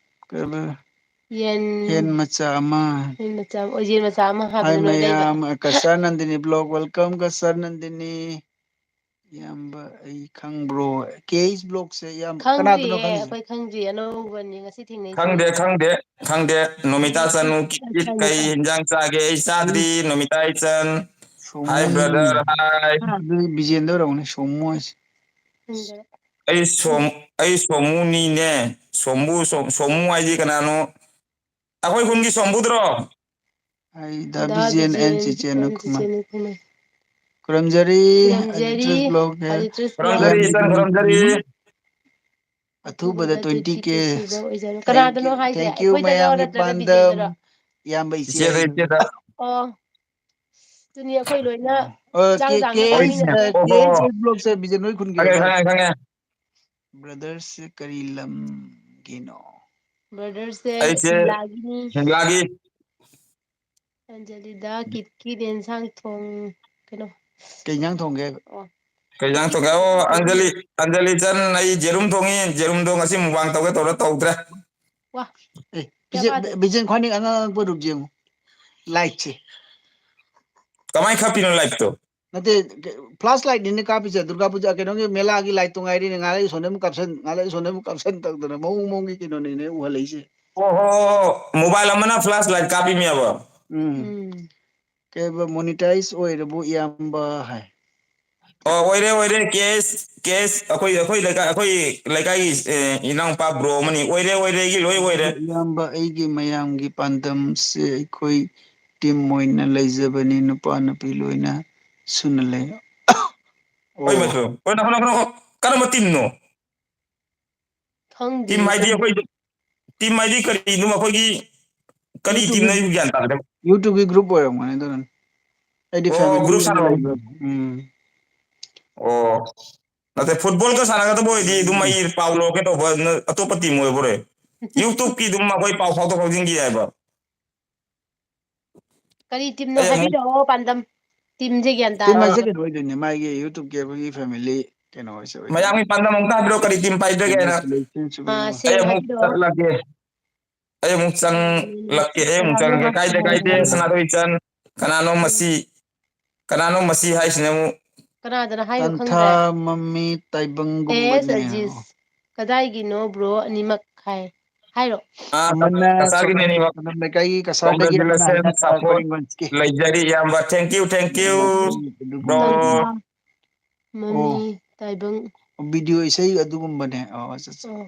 ꯀꯩꯕ? ꯌꯦꯟ꯫ ꯌꯦꯟ ꯃꯆꯥ ꯑꯃ꯫ ꯌꯦꯟ ꯃꯆꯥ ꯑꯃ, ꯑꯣ, ꯌꯦꯟ ꯃꯆꯥ ꯑꯃ ꯍꯥꯏꯕꯗꯨ ꯅꯣꯏ ꯂꯩꯕ꯫ ꯃꯌꯥꯝ, ꯀꯁꯥꯔ ꯅꯟꯗꯤꯅꯤ vlog, welcome ꯀꯁꯥꯔ ꯅꯟꯗꯤꯅꯤ꯫ ꯏꯌꯥꯝꯕ, ꯑꯩ ꯈꯪꯕ꯭ꯔꯣ? ꯀꯦ ꯑꯩꯆ vlogꯁꯦ ꯏꯌꯥꯝꯕ, ꯀꯅꯥꯗꯅꯣ ꯈꯪꯗ꯭ꯔꯤꯌꯦ, ꯈꯪꯉꯤꯁꯦ? ꯑꯩꯈꯣꯏ ꯈꯪꯗ꯭ꯔꯤ, ꯑꯅꯧꯕꯅꯤ, ꯉꯁꯤ ꯊꯦꯡꯅꯩꯁꯦ꯫ ꯈꯪꯗꯦ, ꯈꯪꯗꯦ, ꯈꯪꯗꯦ꯫ ꯅꯣꯃꯤꯇꯥ ꯆꯅꯨ, ꯀꯤꯠ ꯀꯤꯠ, ꯀꯩ ꯍꯤꯟꯖꯥꯡ ꯆꯥꯒꯦ? ꯑꯩ ꯆꯥꯗ꯭ꯔꯤ, ꯅꯣꯃꯤꯇꯥ ꯏꯆꯟ꯫ ꯁꯣꯃꯨ ꯍꯥꯏ, ꯅꯤꯅꯦ꯫ Brother, ꯍꯥꯏ꯫ ꯑꯗꯨꯗꯤ ꯕꯤꯖꯦꯟꯗ ꯑꯣꯏꯔꯝꯒꯅꯤ, ꯁꯣꯃꯨ ꯍꯥꯏꯁꯦ꯫ ꯑꯩ ꯁꯣꯝ-, ꯑꯩ ꯁꯣꯃꯨꯅꯤꯅꯦ꯫ ꯁꯣꯝꯕꯨ, ꯁꯣꯝ-, ꯁꯣꯃꯨ ꯍꯥꯏꯗꯤ ꯀꯅꯥꯅꯣ? ꯑꯩꯈꯣꯏ ꯈꯨꯟꯒꯤ ꯁꯣꯝꯕꯨꯗ꯭ꯔꯣ? ꯑꯩ ꯗꯥ ꯗꯥ ꯕꯤꯖꯦꯟ ꯑꯦꯟ ꯕꯤꯖꯦꯟ ꯆꯤꯆꯦꯟ ꯑꯦꯟ ꯅꯨꯀꯨꯃꯥꯔ꯫ ꯆꯤꯆꯦꯟ ꯅꯨꯀꯨꯃꯥꯔ꯫ ꯈꯨꯔꯨꯝꯖꯔꯤ, ꯈꯨꯔꯨꯝꯖꯔꯤ, ꯑꯗꯤꯇ꯭ꯔꯤꯁ vlog ꯍꯦ꯫ ꯑꯗꯤꯇ꯭ꯔꯤꯁ vlog꯫ ꯈꯨꯔꯨꯝꯖꯔꯤ, ꯏꯆꯟ, ꯈꯨꯔꯨꯝꯖꯔꯤ꯫ ꯑꯊꯨꯕꯗ ꯑꯊꯨꯕꯗ twenty K twenty K ꯁꯨꯕ ꯑꯣꯏꯖꯔꯣ꯫ Thank you, ꯀꯅꯥꯗꯅꯣ ꯍꯥꯏꯁꯦ? Thank you ꯑꯩꯈꯣꯏꯗꯔꯣ ꯃꯌꯥꯝꯒꯤ ꯅꯠꯇ꯭ꯔꯒ ꯄꯥꯟꯗꯝ, ꯕꯤꯖꯦꯟꯗꯔꯣ? ꯏꯌꯥꯝꯕ ꯏꯆꯦ ꯏꯆꯦꯗ, ꯑꯩ꯫ ꯏꯆꯦꯗ꯫ ꯑꯣ꯫ ꯑꯗꯨꯅꯤ ꯑꯩꯈꯣꯏ ꯂꯣꯏꯅ ꯑꯣ, ꯆꯥꯡ ꯀꯦ-, ꯆꯥꯡꯅ ꯀꯦ ꯑꯩꯆ, ꯈꯪꯃꯤꯟꯅꯕ꯫ ꯑ, ꯀꯦ ꯑꯩꯆ ꯑꯣꯍꯣ꯫ Vlogꯁꯦ ꯕꯤꯖꯦꯟ ꯅꯣꯏ ꯈꯨꯟꯒꯤ ꯈꯪꯉꯦ, ꯑꯣꯏꯔ ꯃꯥꯜꯂꯦ꯫ ꯈꯪꯉꯦ, ꯈꯪꯉꯦ꯫ Brotherꯁꯦ ꯀꯔꯤ ꯂꯝꯒꯤꯅꯣ? Brotherꯁꯦ ꯑꯩꯁꯦ ꯁꯤꯝꯂꯥꯒꯤꯅꯤ꯫ ꯁꯤꯝꯂꯥꯒꯤ꯫ ꯑꯟꯖꯂꯤꯗ ꯀꯤꯠꯀꯤꯗ ꯌꯦꯟꯁꯥꯡ ꯊꯣꯡ-, ꯀꯩꯅꯣ꯫ ꯀꯩ ꯏꯟꯖꯥꯡ ꯊꯣꯡꯒꯦ ꯍꯥꯏꯕ? ꯑꯣ꯫ ꯀꯩ ꯏꯟꯖꯥꯡ ꯊꯣꯡꯒꯦ? ꯑꯣ, ꯑꯟꯖꯂꯤ, ꯑꯟꯖꯂꯤ ꯆꯟ, ꯑꯩ ꯌꯦꯔꯨꯝ ꯊꯣꯡꯉꯤ꯫ ꯌꯦꯔꯨꯝꯗꯣ ꯉꯁꯤ mukbang ꯇꯧꯒꯦ ꯇꯧꯔ ꯇꯧꯗ꯭ꯔꯦ꯫ ꯋꯥ꯫ ꯑꯦ, ꯀꯌꯥ ꯕꯤꯖꯦꯟ, ꯄꯥꯗꯦ? ꯕꯤꯖꯦꯟ ꯈ꯭ꯋꯥꯏꯗꯒꯤ ꯑꯉꯥꯡ ꯑꯉꯛꯄ ꯔꯨꯞ ꯌꯦꯡꯉꯨ꯫ Lightꯁꯦ꯫ ꯀꯃꯥꯏ ꯈꯞꯄꯤꯅꯣ lightꯇꯣ? ꯅꯠꯇꯦ, flashlightꯅꯤꯅꯦ ꯀꯥꯞꯄꯤꯁꯦ꯫ ꯗꯨꯔꯒꯥ ꯄꯨꯖꯥ ꯀꯩꯅꯣꯒꯤ ꯃꯦꯂꯥꯒꯤ lightꯇꯣ ꯉꯥꯏꯔꯤꯅꯦ꯫ ꯉꯥꯏꯍꯥꯛ ꯂꯩ ꯁꯣꯝꯗ ꯑꯃꯨꯛ ꯀꯥꯞꯁꯟ, ꯉꯥꯏꯍꯥꯛ ꯂꯩ ꯁꯣꯝꯗ ꯑꯃꯨꯛ ꯀꯥꯞꯁꯟ ꯇꯧꯗꯅ ꯃꯑꯣꯡ ꯃꯑꯣꯡꯒꯤ ꯀꯩꯅꯣꯅꯤꯅꯦ ꯎꯍꯜꯂꯛꯏꯁꯦ꯫ ꯑꯣ ꯍꯣ, mobile ꯑꯃꯅ flashlight ꯀꯥꯞꯄꯤꯃꯦꯕ꯫ ꯎꯝ꯫ ꯎꯝ꯫ ꯀꯩꯕ, monetize ꯑꯣꯏꯔꯕꯣ ꯏꯌꯥꯝꯕ ꯍꯥꯏ꯫ ꯑꯣ, ꯑꯣꯏꯔꯦ, ꯑꯣꯏꯔꯦ꯫ ꯀꯦ ꯑꯦꯁ, ꯀꯦ ꯑꯦꯁ, ꯑꯩꯈꯣꯏ, ꯑꯩꯈꯣꯏ ꯂꯩꯀꯥꯏ, ꯑꯩꯈꯣꯏ ꯂꯩꯀꯥꯏꯒꯤ, ꯑꯦ, ꯏꯅꯥꯎꯄꯥ bro ꯑꯃꯅꯤ꯫ ꯑꯣꯏꯔꯦ, ꯑꯣꯏꯔꯦ, ꯑꯩꯒꯤ ꯂꯣꯏ ꯑꯣꯏꯔꯦ꯫ ꯏꯌꯥꯝꯕ, ꯑꯩꯒꯤ ꯃꯌꯥꯝꯒꯤ ꯄꯥꯟꯗꯝꯁꯦ ꯑꯩꯈꯣꯏ team ꯑꯣꯏꯅ ꯂꯩꯖꯕꯅꯤ, ꯅꯨꯄꯥ ꯅꯨꯄꯤ ꯂꯣꯏꯅ ꯁꯨꯅ ꯂꯩ꯫ ꯑꯣ꯫ ꯍꯣꯏ, ꯃꯆꯨ꯫ ꯍꯣꯏ, ꯅꯈꯣ, ꯅꯈꯣ, ꯅꯈꯣ꯫ ꯀꯔꯝꯕ teamꯅꯣ? ꯈꯪꯗꯦ꯫ Team ꯍꯥꯏꯗꯤ ꯑꯩꯈꯣꯏ, team ꯍꯥꯏꯗꯤ ꯀꯔꯤꯅꯣ? ꯑꯩꯈꯣꯏꯒꯤ ꯀꯔꯤ YouTubeꯀꯤ, teamꯅꯣ? ꯑꯩ ꯒ꯭ꯌꯥꯟ ꯇꯥꯗ꯭ꯔꯦ꯫ YouTubeꯀꯤ group ꯑꯣꯏꯔꯝꯒꯅꯤ ꯑꯗꯨꯅꯅꯤ꯫ ꯑꯩꯗꯤ ꯑꯣ, family group ꯑꯣꯏꯅ ꯁꯥꯟꯅꯕ꯫ ꯂꯩꯕ꯫ ꯎꯝ꯫ ꯑꯣ꯫ ꯅꯠꯇꯦ, footballꯒ ꯁꯥꯟꯅꯒꯗꯕ ꯑꯣꯏꯗꯤ ꯑꯗꯨꯝ ꯎꯝ꯫ ꯑꯩ ꯄꯥꯎ ꯂꯧꯔꯛꯀꯦ ꯇꯧꯕ, ꯅ-, ꯑꯇꯣꯞꯄ team ꯑꯣꯏꯕꯣꯔꯦ꯫ YouTubeꯀꯤ ꯑꯗꯨꯝ ꯑꯩꯈꯣꯏ ꯄꯥꯎ ꯐꯥꯎꯗꯣꯛ ꯐꯥꯎꯖꯤꯟꯒꯤ ꯌꯥꯏꯕ꯫ ꯀꯔꯤ teamꯅꯣ ꯑꯩ ꯑꯃꯨꯛ ꯍꯥꯏꯕꯤꯔꯛꯑꯣ, ꯄꯥꯟꯗꯝ꯫ Teamꯁꯦ ꯒ꯭ꯌꯥꯟ team ꯇꯥꯗꯦ꯫ ꯍꯥꯏꯁꯦ ꯀꯩꯅꯣ ꯑꯣꯏꯗꯣꯏꯅꯦ, ꯃꯥꯒꯤ YouTubeꯀꯤ ꯑꯩꯈꯣꯏꯒꯤ family ꯀꯩꯅꯣ ꯍꯥꯏꯁꯦ ꯑꯣꯏꯗꯣꯏꯅꯦ꯫ ꯃꯌꯥꯝꯒꯤ ꯄꯥꯟꯗꯝ ꯑꯃꯨꯛꯇ ꯍꯥꯏꯕꯤꯔꯛꯑꯣ, ꯀꯔꯤ team ꯄꯥꯏꯗꯒꯦ ꯍꯥꯏꯅ꯫ Relationship ꯑꯥ, ꯑꯃ꯫ ꯑꯩ ꯁꯦꯡꯅ ꯑꯃꯨꯛ ꯍꯥꯏꯕꯤꯔꯛꯑꯣ꯫ ꯆꯠꯂꯒꯦ꯫ ꯑꯩ ꯑꯃꯨꯛ ꯆꯪꯂꯛꯀꯦ, ꯑꯩ ꯑꯃꯨꯛ ꯆꯪꯂꯛꯀꯦ꯫ ꯀꯥꯏꯗꯦ, ꯀꯥꯏꯗꯦ, ꯁꯅꯥꯊꯣꯏ ꯏꯆꯟ꯫ ꯀꯅꯥꯅꯣ ꯃꯁꯤ? ꯀꯅꯥꯅꯣ ꯃꯁꯤ ꯍꯥꯏꯁꯤꯅ ꯑꯃꯨꯛ? ꯀꯅꯥꯗꯅ ꯍꯥꯏꯅꯣ ꯈꯪꯗ꯭ꯔꯦ꯫ ꯇꯟꯊꯥ ꯃꯃꯤ ꯇꯥꯏꯕꯪꯒꯨꯝꯕꯅꯦ꯫ ꯑꯦꯁ ꯑꯖꯤꯁ꯫ ꯀꯗꯥꯏꯒꯤꯅꯣ ꯕ꯭ꯔꯣ ꯑꯅꯤꯃꯛ ꯍꯥꯏ? ꯍꯥꯏꯔꯣ꯫ ꯑꯥ, ꯑꯃꯅ ꯀꯁꯥꯔꯒꯤꯅꯦ ꯑꯅꯤꯃꯛ꯫ ꯀꯗꯥꯝ ꯂꯩꯀꯥꯏꯒꯤ ꯀꯁꯥꯔꯗꯒꯤ, ꯑꯃꯅ ꯍꯥꯏꯅ ꯇꯥꯕ ꯔꯤꯡꯒꯣꯟꯁꯀꯤ꯫ Congratulations, support ꯂꯩꯖꯔꯤ ꯏꯌꯥꯝꯕ꯫ Thank you, thank you, ꯑꯗꯨꯒ bro꯫ ꯇꯟꯊꯥ ꯃꯃꯤ ꯑꯣ꯫ ꯇꯥꯏꯕꯪ꯫ Video ꯏꯁꯩ ꯑꯗꯨꯒꯨꯝꯕꯅꯦ꯫ ꯑꯣ, ꯑꯠꯆꯥ, ꯑꯠꯆꯥ꯫ ꯑꯣ꯫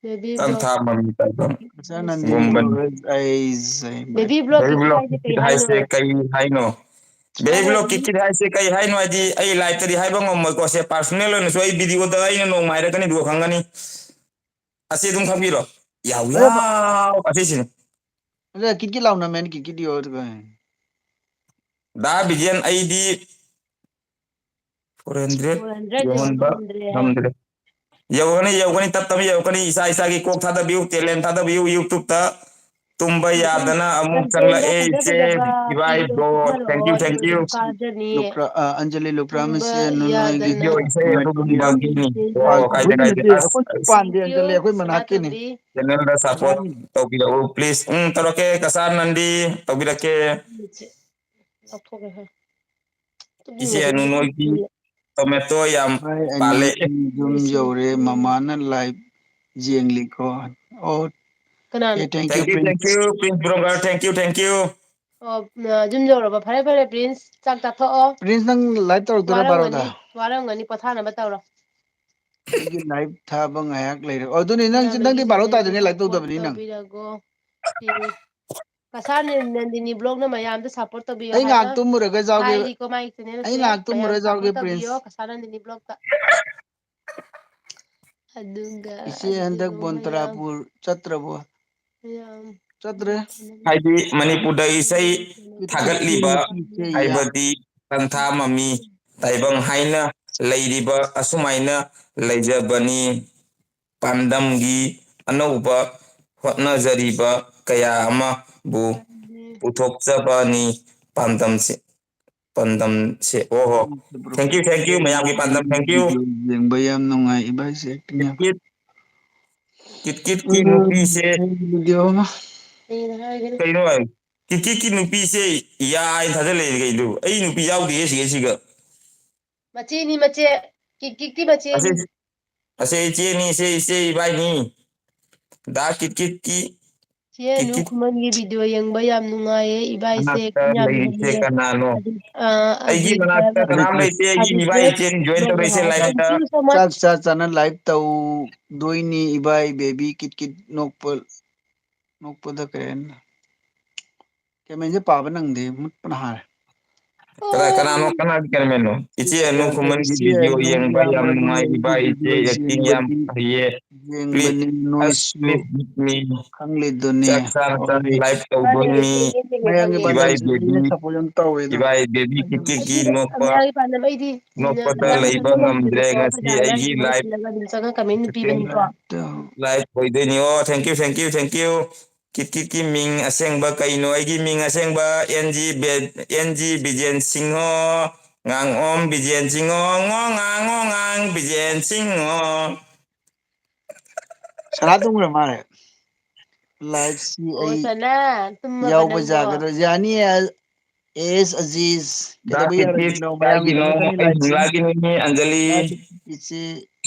Baby vlog꯫ ꯇꯟꯊꯥ ꯃꯃꯤ ꯇꯥꯏꯕꯪ ꯏꯆꯥ ꯅꯟꯗꯤꯅꯤ ꯒꯨꯝꯕꯅꯤ꯫ ꯃꯣꯔꯦ ꯑꯩꯁꯦ꯫ Baby vlog ꯀꯤꯠ ꯍꯥꯏꯁꯦ ꯀꯩ ꯍꯥꯏꯅꯣ? Baby vlog ꯀꯤꯠ ꯍꯥꯏꯁꯦ ꯀꯩ ꯍꯥꯏꯅꯣ? Baby vlog ꯀꯤꯠ ꯍꯥꯏꯁꯦ ꯀꯩ ꯍꯥꯏꯅꯣ ꯍꯥꯏꯗꯤ ꯑꯩ live ꯇꯗꯤ ꯍꯥꯏꯕ ꯉꯝꯃꯣꯏꯀꯣ꯫ ꯁꯦ personal ꯑꯣꯏꯅꯁꯨ ꯑꯩ video ꯗ ꯑꯩꯅ ꯅꯣꯡꯃ ꯍꯥꯏꯔꯛꯀꯅꯤ, ꯑꯗꯨꯒ ꯈꯪꯒꯅꯤ꯫ ꯑꯁꯤ ꯑꯗꯨꯝ ꯈꯪꯕꯤꯔꯣ꯫ ꯌꯥꯎ, ꯑꯗꯣ ꯌꯥꯎ, ꯑꯁꯤꯁꯤꯅꯤ꯫ ꯑꯗꯣ ꯀꯤꯠ ꯀꯤꯠ ꯂꯥꯎꯅ ꯃꯦꯟ ꯀꯤꯠ ꯀꯤꯠ ꯌꯣ ꯑꯗꯨꯒ꯫ ꯗꯥ ꯕꯤꯖꯦꯟ, ꯑꯩꯗꯤ four hundred four hundred ꯌꯧꯍꯟꯕ ꯌꯧꯍꯟꯕ ꯉꯝꯗ꯭ꯔꯦ ꯍꯥꯏ꯫ ꯉꯝꯗ꯭ꯔꯦ꯫ ꯌꯧꯒꯅꯤ, ꯌꯧꯒꯅꯤ, ꯇꯞ ꯇꯞꯅ ꯌꯧꯔꯛꯀꯅꯤ꯫ ꯏꯁꯥ ꯏꯁꯥꯒꯤ ꯀꯣꯛ ꯊꯥꯗꯕꯤꯌꯨ, talent ꯊꯥꯗꯕꯤꯌꯨ꯫ YouTube ꯇ ꯇꯨꯝꯕ ꯌꯥꯗꯅ ꯑꯃꯨꯛ ꯇꯟꯊꯥ ꯆꯪꯂꯛꯑꯦ, ꯐꯖ ꯏꯆꯦ ꯐꯖꯕ ꯏꯕꯥꯏ ꯀꯤꯗꯣ bro꯫ Thank you, ꯊꯥꯗꯔꯣ, thank ꯑꯗꯨ you꯫ ꯀꯥꯖꯅꯤ꯫ ꯂꯨꯀ꯭ꯔꯥ-, ꯑ, ꯑꯟꯖꯂꯤ ꯂꯨꯀ꯭ꯔꯥꯝ ꯇꯨꯝꯕ ꯑꯁꯤ ꯅꯣꯏꯒꯤ ꯌꯥꯗꯅ꯫ Video ꯏꯁꯩ ꯑꯗꯨꯒꯨꯝꯕꯒꯤꯅꯤ꯫ ꯑꯣ, ꯀꯥꯏꯗꯦ, ꯑꯩꯈꯣꯏꯒꯤ ꯀꯥꯏꯗꯦ꯫ ꯅꯠꯇꯦ, ꯑꯁ, ꯑꯩꯈꯣꯏ ꯑꯁ꯫ ꯄꯥꯟꯗꯦ, Thank you, ꯑꯟꯖꯂꯤ, ꯑꯩꯈꯣꯏ ꯃꯅꯥꯛꯀꯤꯅꯤ꯫ ꯁꯅꯥꯇꯣꯝꯕꯤ꯫ Channel ꯗ support ꯇꯧꯕꯤꯔꯛꯎ, please꯫ ꯎꯝ, ꯇꯧꯔꯛꯀꯦ, ꯀꯁꯥꯔ ꯅꯟꯗꯤ, ꯇꯧꯕꯤꯔꯛꯀꯦ꯫ ꯂꯧꯊꯣꯛꯀꯦ, ꯍꯣꯏ꯫ ꯏꯆꯦ ꯑꯅꯨ, ꯅꯣꯏꯒꯤ tomato ꯌꯥꯝ ꯍꯣꯏ, ꯑꯅꯤ ꯄꯥꯜꯂꯦ꯫ ꯌꯨꯝ ꯌꯧꯔꯦ, ꯃꯃꯥꯅ live ꯌꯦꯡꯂꯤꯀꯣ꯫ ꯑꯣ, ꯀꯅꯥꯅꯣ? Okay, thank you, Thank you, thank Prince꯫ You, Prince Bronger, thank you, thank you꯫ ꯑꯣ, ꯌꯨꯝ ꯌꯧꯔꯕ? ꯐꯔꯦ, ꯐꯔꯦ, Prince, ꯆꯥꯛ ꯆꯥꯊꯣꯛꯑꯣ꯫ Prince, ꯅꯪ live ꯇꯧꯔꯛꯇꯣꯏꯔꯥ ꯕꯥꯔꯣꯗ? ꯋꯥꯔꯝꯒꯅꯤ, ꯋꯥꯔꯝꯒꯅꯤ, ꯄꯣꯊꯥꯅꯕ ꯇꯧꯔꯣ꯫ ꯑꯩꯒꯤ live ꯊꯥꯕ ꯉꯥꯏꯍꯥꯛ ꯂꯩꯔꯦ꯫ ꯑꯣ, ꯑꯗꯨꯅꯤ, ꯅꯪ, ꯅꯪꯗꯤ ꯕꯥꯔꯣ ꯇꯥꯗ꯭ꯔꯤꯉꯩ live ꯇꯧꯗꯕꯅꯤ ꯅꯪ꯫ ꯇꯧꯕꯤꯔꯒꯣ꯫ ꯁꯤ ꯀꯁꯥꯔ ꯅꯟ-, ꯅꯟꯗꯤꯅꯤ vlog ꯅ ꯃꯌꯥꯝꯗ support ꯇꯧꯕꯤꯌꯣ ꯑꯩ ꯍꯥꯏꯅ ꯉꯥꯏꯍꯥꯛ ꯇꯨꯝꯃꯨꯔꯒ ꯌꯥꯎꯒꯦ꯫ ꯍꯥꯏꯔꯤꯀꯣ, ꯃꯥꯏ channel ꯑꯩ ꯑꯁꯦ ꯉꯥꯏꯍꯥꯛ ꯃꯌꯥꯝ ꯇꯨꯝꯃꯨꯔ support ꯌꯥꯎꯒꯦ, ꯇꯧꯕꯤꯌꯣ, Prince꯫ ꯀꯁꯥꯔ ꯅꯟꯗꯤꯅꯤ vlog ꯇ꯫ ꯑꯗꯨꯒ ꯏꯆꯦ, ꯑꯗꯨꯗꯤ ꯍꯟꯗꯛ ꯃꯌꯥꯝ ꯕꯣꯟꯇ꯭ꯔꯥꯄꯨꯔ ꯆꯠꯇ꯭ꯔꯕꯣ? ꯃꯌꯥꯝ ꯆꯠꯇ꯭ꯔꯦ꯫ ꯍꯥꯏꯗꯤ ꯃꯅꯤꯄꯨꯔꯗ ꯏꯁꯩ ꯊꯥꯒꯠꯂꯤꯕ ꯏꯆꯦ, ꯏꯌꯥ꯫ ꯍꯥꯏꯕꯗꯤ ꯇꯟꯊꯥ ꯃꯃꯤ ꯇꯥꯏꯕꯪ ꯍꯥꯏꯅ ꯂꯩꯔꯤꯕ ꯑꯁꯨꯃꯥꯏꯅ ꯂꯩꯖꯕꯅꯤ꯫ ꯄꯥꯟꯗꯝꯒꯤ ꯑꯅꯧꯕ ꯍꯣꯠꯅꯖꯔꯤꯕ ꯀꯌꯥ ꯑꯃꯕꯨ ꯄꯨꯊꯣꯛꯆꯕꯅꯤ ꯄꯥꯟꯗꯝꯁꯦ, ꯄꯥꯟꯗꯝꯁꯦ꯫ ꯑꯣꯍꯣ꯫ Thank you, thank you, ꯃꯌꯥꯝꯒꯤ ꯄꯥꯟꯗꯝ, thank you꯫ Video ꯌꯦꯡꯕ ꯌꯥꯝ ꯅꯨꯡꯉꯥꯏ, ꯏꯕꯥꯏꯁꯦ acting ꯌꯥꯝ꯫ Thank you꯫ ꯀꯤꯠ ꯀꯤꯠꯀꯤ ꯅꯨꯄꯤꯁꯦ ꯚꯤꯗꯤꯑꯣ ꯑꯃ ꯀꯩꯅꯣ? ꯀꯤꯠ ꯀꯤꯠꯀꯤ ꯅꯨꯄꯤꯁꯦ ꯌꯥꯏ ꯊꯥꯖꯜꯂꯛꯏ ꯀꯩꯗꯨ? ꯑꯩ ꯅꯨꯄꯤ ꯌꯥꯎꯗꯦ ꯁꯤꯒ ꯁꯤꯒ꯫ ꯃꯆꯦꯅꯤ ꯃꯆꯦ꯫ ꯀꯤꯠ ꯀꯤꯠꯀꯤ ꯃꯆꯦꯅꯤ꯫ ꯑꯁꯦ ꯏꯆꯦꯅꯤ, ꯏꯆꯦ, ꯏꯆꯦ ꯏꯕꯥꯏꯅꯤ꯫ ꯗꯥ ꯀꯤꯠ ꯀꯤꯠꯀꯤ ꯆꯦ ꯑꯅꯨ ꯈꯨꯃꯟꯒꯤ ꯚꯤꯗꯤꯑꯣ ꯌꯦꯡꯕ ꯌꯥꯝ ꯅꯨꯡꯉꯥꯏꯌꯦ꯫ ꯏꯕꯥꯏꯁꯦ ꯃꯅꯥꯛꯇ ꯌꯥꯝ ꯂꯩꯔꯤꯁꯦ ꯅꯨꯡꯉꯥꯏꯌꯦ꯫ ꯀꯅꯥꯅꯣ? ꯑꯗꯨ, ꯑ, ꯑꯩꯒꯤ ꯑꯖꯤꯠ ꯃꯅꯥꯛꯇ ꯍꯥꯏꯕ ꯀꯅꯥꯝ ꯂꯩꯇꯦ꯫ ꯑꯩꯒꯤ ꯏꯕꯥꯏ ꯏꯆꯦ join ꯇꯧꯔꯛꯏꯁꯦ live ꯇ꯫ Thank you so much. ꯆꯥꯛ ꯆꯥ ꯆꯥꯅ live ꯇꯧꯗꯣꯏꯅꯤ ꯏꯕꯥꯏ ꯕꯦꯕꯤ ꯀꯤꯠ ꯀꯤꯠ ꯅꯣꯛꯄ ꯅꯣꯛꯄꯗ ꯀꯩ ꯍꯥꯏꯅ ꯀꯃꯦꯟꯁꯦ ꯄꯥꯕ ꯅꯪꯗꯦ ꯃꯨꯠꯄꯅ ꯍꯥꯔꯦ꯫ ꯀꯅꯥ ꯀꯅꯥꯅꯣ? ꯀꯅꯥꯒꯤ ꯀꯃꯦꯟꯅꯣ? ꯏꯆꯦ ꯑꯅꯨ ꯈꯨꯃꯟꯒꯤ ꯏꯆꯦ video ꯑꯅꯨ ꯌꯦꯡꯕ ꯌꯥꯝ ꯈꯨꯃꯟꯒꯤ ꯅꯨꯡꯉꯥꯏ ꯏꯕꯥꯏ꯫ ꯏꯆꯦ video acting ꯌꯥꯝ ꯌꯦꯡꯕꯗꯤ ꯍꯩꯌꯦ꯫ Please, ꯌꯦꯡꯕꯅꯤ ꯑꯁ, ꯅꯣꯏꯁꯨ please meet me. ꯈꯪꯂꯤꯗꯨꯅꯤ꯫ ꯆꯥꯛ ꯆꯥꯅ ꯆꯥꯅ live ꯇꯧꯗꯣꯏꯅꯤ꯫ ꯃꯌꯥꯝꯒꯤ ꯏꯕꯥꯏ ꯄꯥꯟꯗꯝꯁꯤꯗꯤ baby, support ꯌꯥꯝ ꯇꯧꯋꯦꯗ꯫ ꯏꯕꯥꯏ baby ꯀꯤꯠ ꯀꯤꯠꯀꯤ ꯅꯣꯛꯄ, ꯀꯦꯃꯦꯔꯥꯒꯤ ꯄꯥꯟꯗꯝ ꯑꯩꯗꯤ ꯅꯣꯛꯄꯗ ꯂꯩꯕ ꯉꯝꯗ꯭ꯔꯦ ꯉꯁꯤ ꯑꯩꯒꯤ live. Live ꯑꯣꯏꯗꯣꯏꯅꯤ꯫ ꯑꯣ, thank you, thank you, thank you. ꯀꯤꯠ ꯀꯤꯠꯀꯤ ꯃꯤꯡ ꯑꯁꯦꯡꯕ ꯀꯩꯅꯣ? ꯑꯩꯒꯤ ꯃꯤꯡ ꯑꯁꯦꯡꯕ ꯑꯦꯟ ꯖꯤ ꯕꯦ-, ꯑꯦꯟ ꯖꯤ ꯕꯤꯖꯦꯟ ꯁꯤꯡꯍꯣ, ꯉꯥꯡꯑꯣꯝ ꯕꯤꯖꯦꯟ ꯁꯤꯡꯍꯣ, ꯉꯣ ꯉꯥꯡ, ꯉꯣ ꯉꯥꯡ ꯕꯤꯖꯦꯟ ꯁꯤꯡꯍꯣ꯫ ꯁꯅꯥ ꯇꯨꯝꯈ꯭ꯔ ꯃꯥꯜꯂꯦ꯫ Live ꯁꯤ ꯑꯣ, ꯑꯩ ꯁꯅꯥ, ꯇꯨꯝꯃꯕ ꯌꯥꯎꯕ ꯅꯪꯕꯣ? ꯌꯥꯒꯗ꯭ꯔꯣ? ꯌꯥꯅꯤ, ꯑꯦꯁ ꯑꯖꯤꯖ꯫ ꯗꯥ ꯀꯩꯗꯧꯕ ꯀꯤꯠ ꯌꯥꯔꯣꯏꯗꯣꯏꯅꯣ? ꯀꯤꯠ ꯃꯌꯥꯝꯒꯤ ꯀꯥꯏꯒꯤꯅꯣ? ꯂꯣꯏꯅꯃꯛꯀꯤ ꯑꯩ live ꯁꯤ꯫ ꯍꯤꯡꯂꯥꯒꯤꯅꯤ, ꯑꯟꯖꯂꯤ꯫ ꯗꯥ ꯀꯤꯠ ꯀꯤꯠꯁꯤ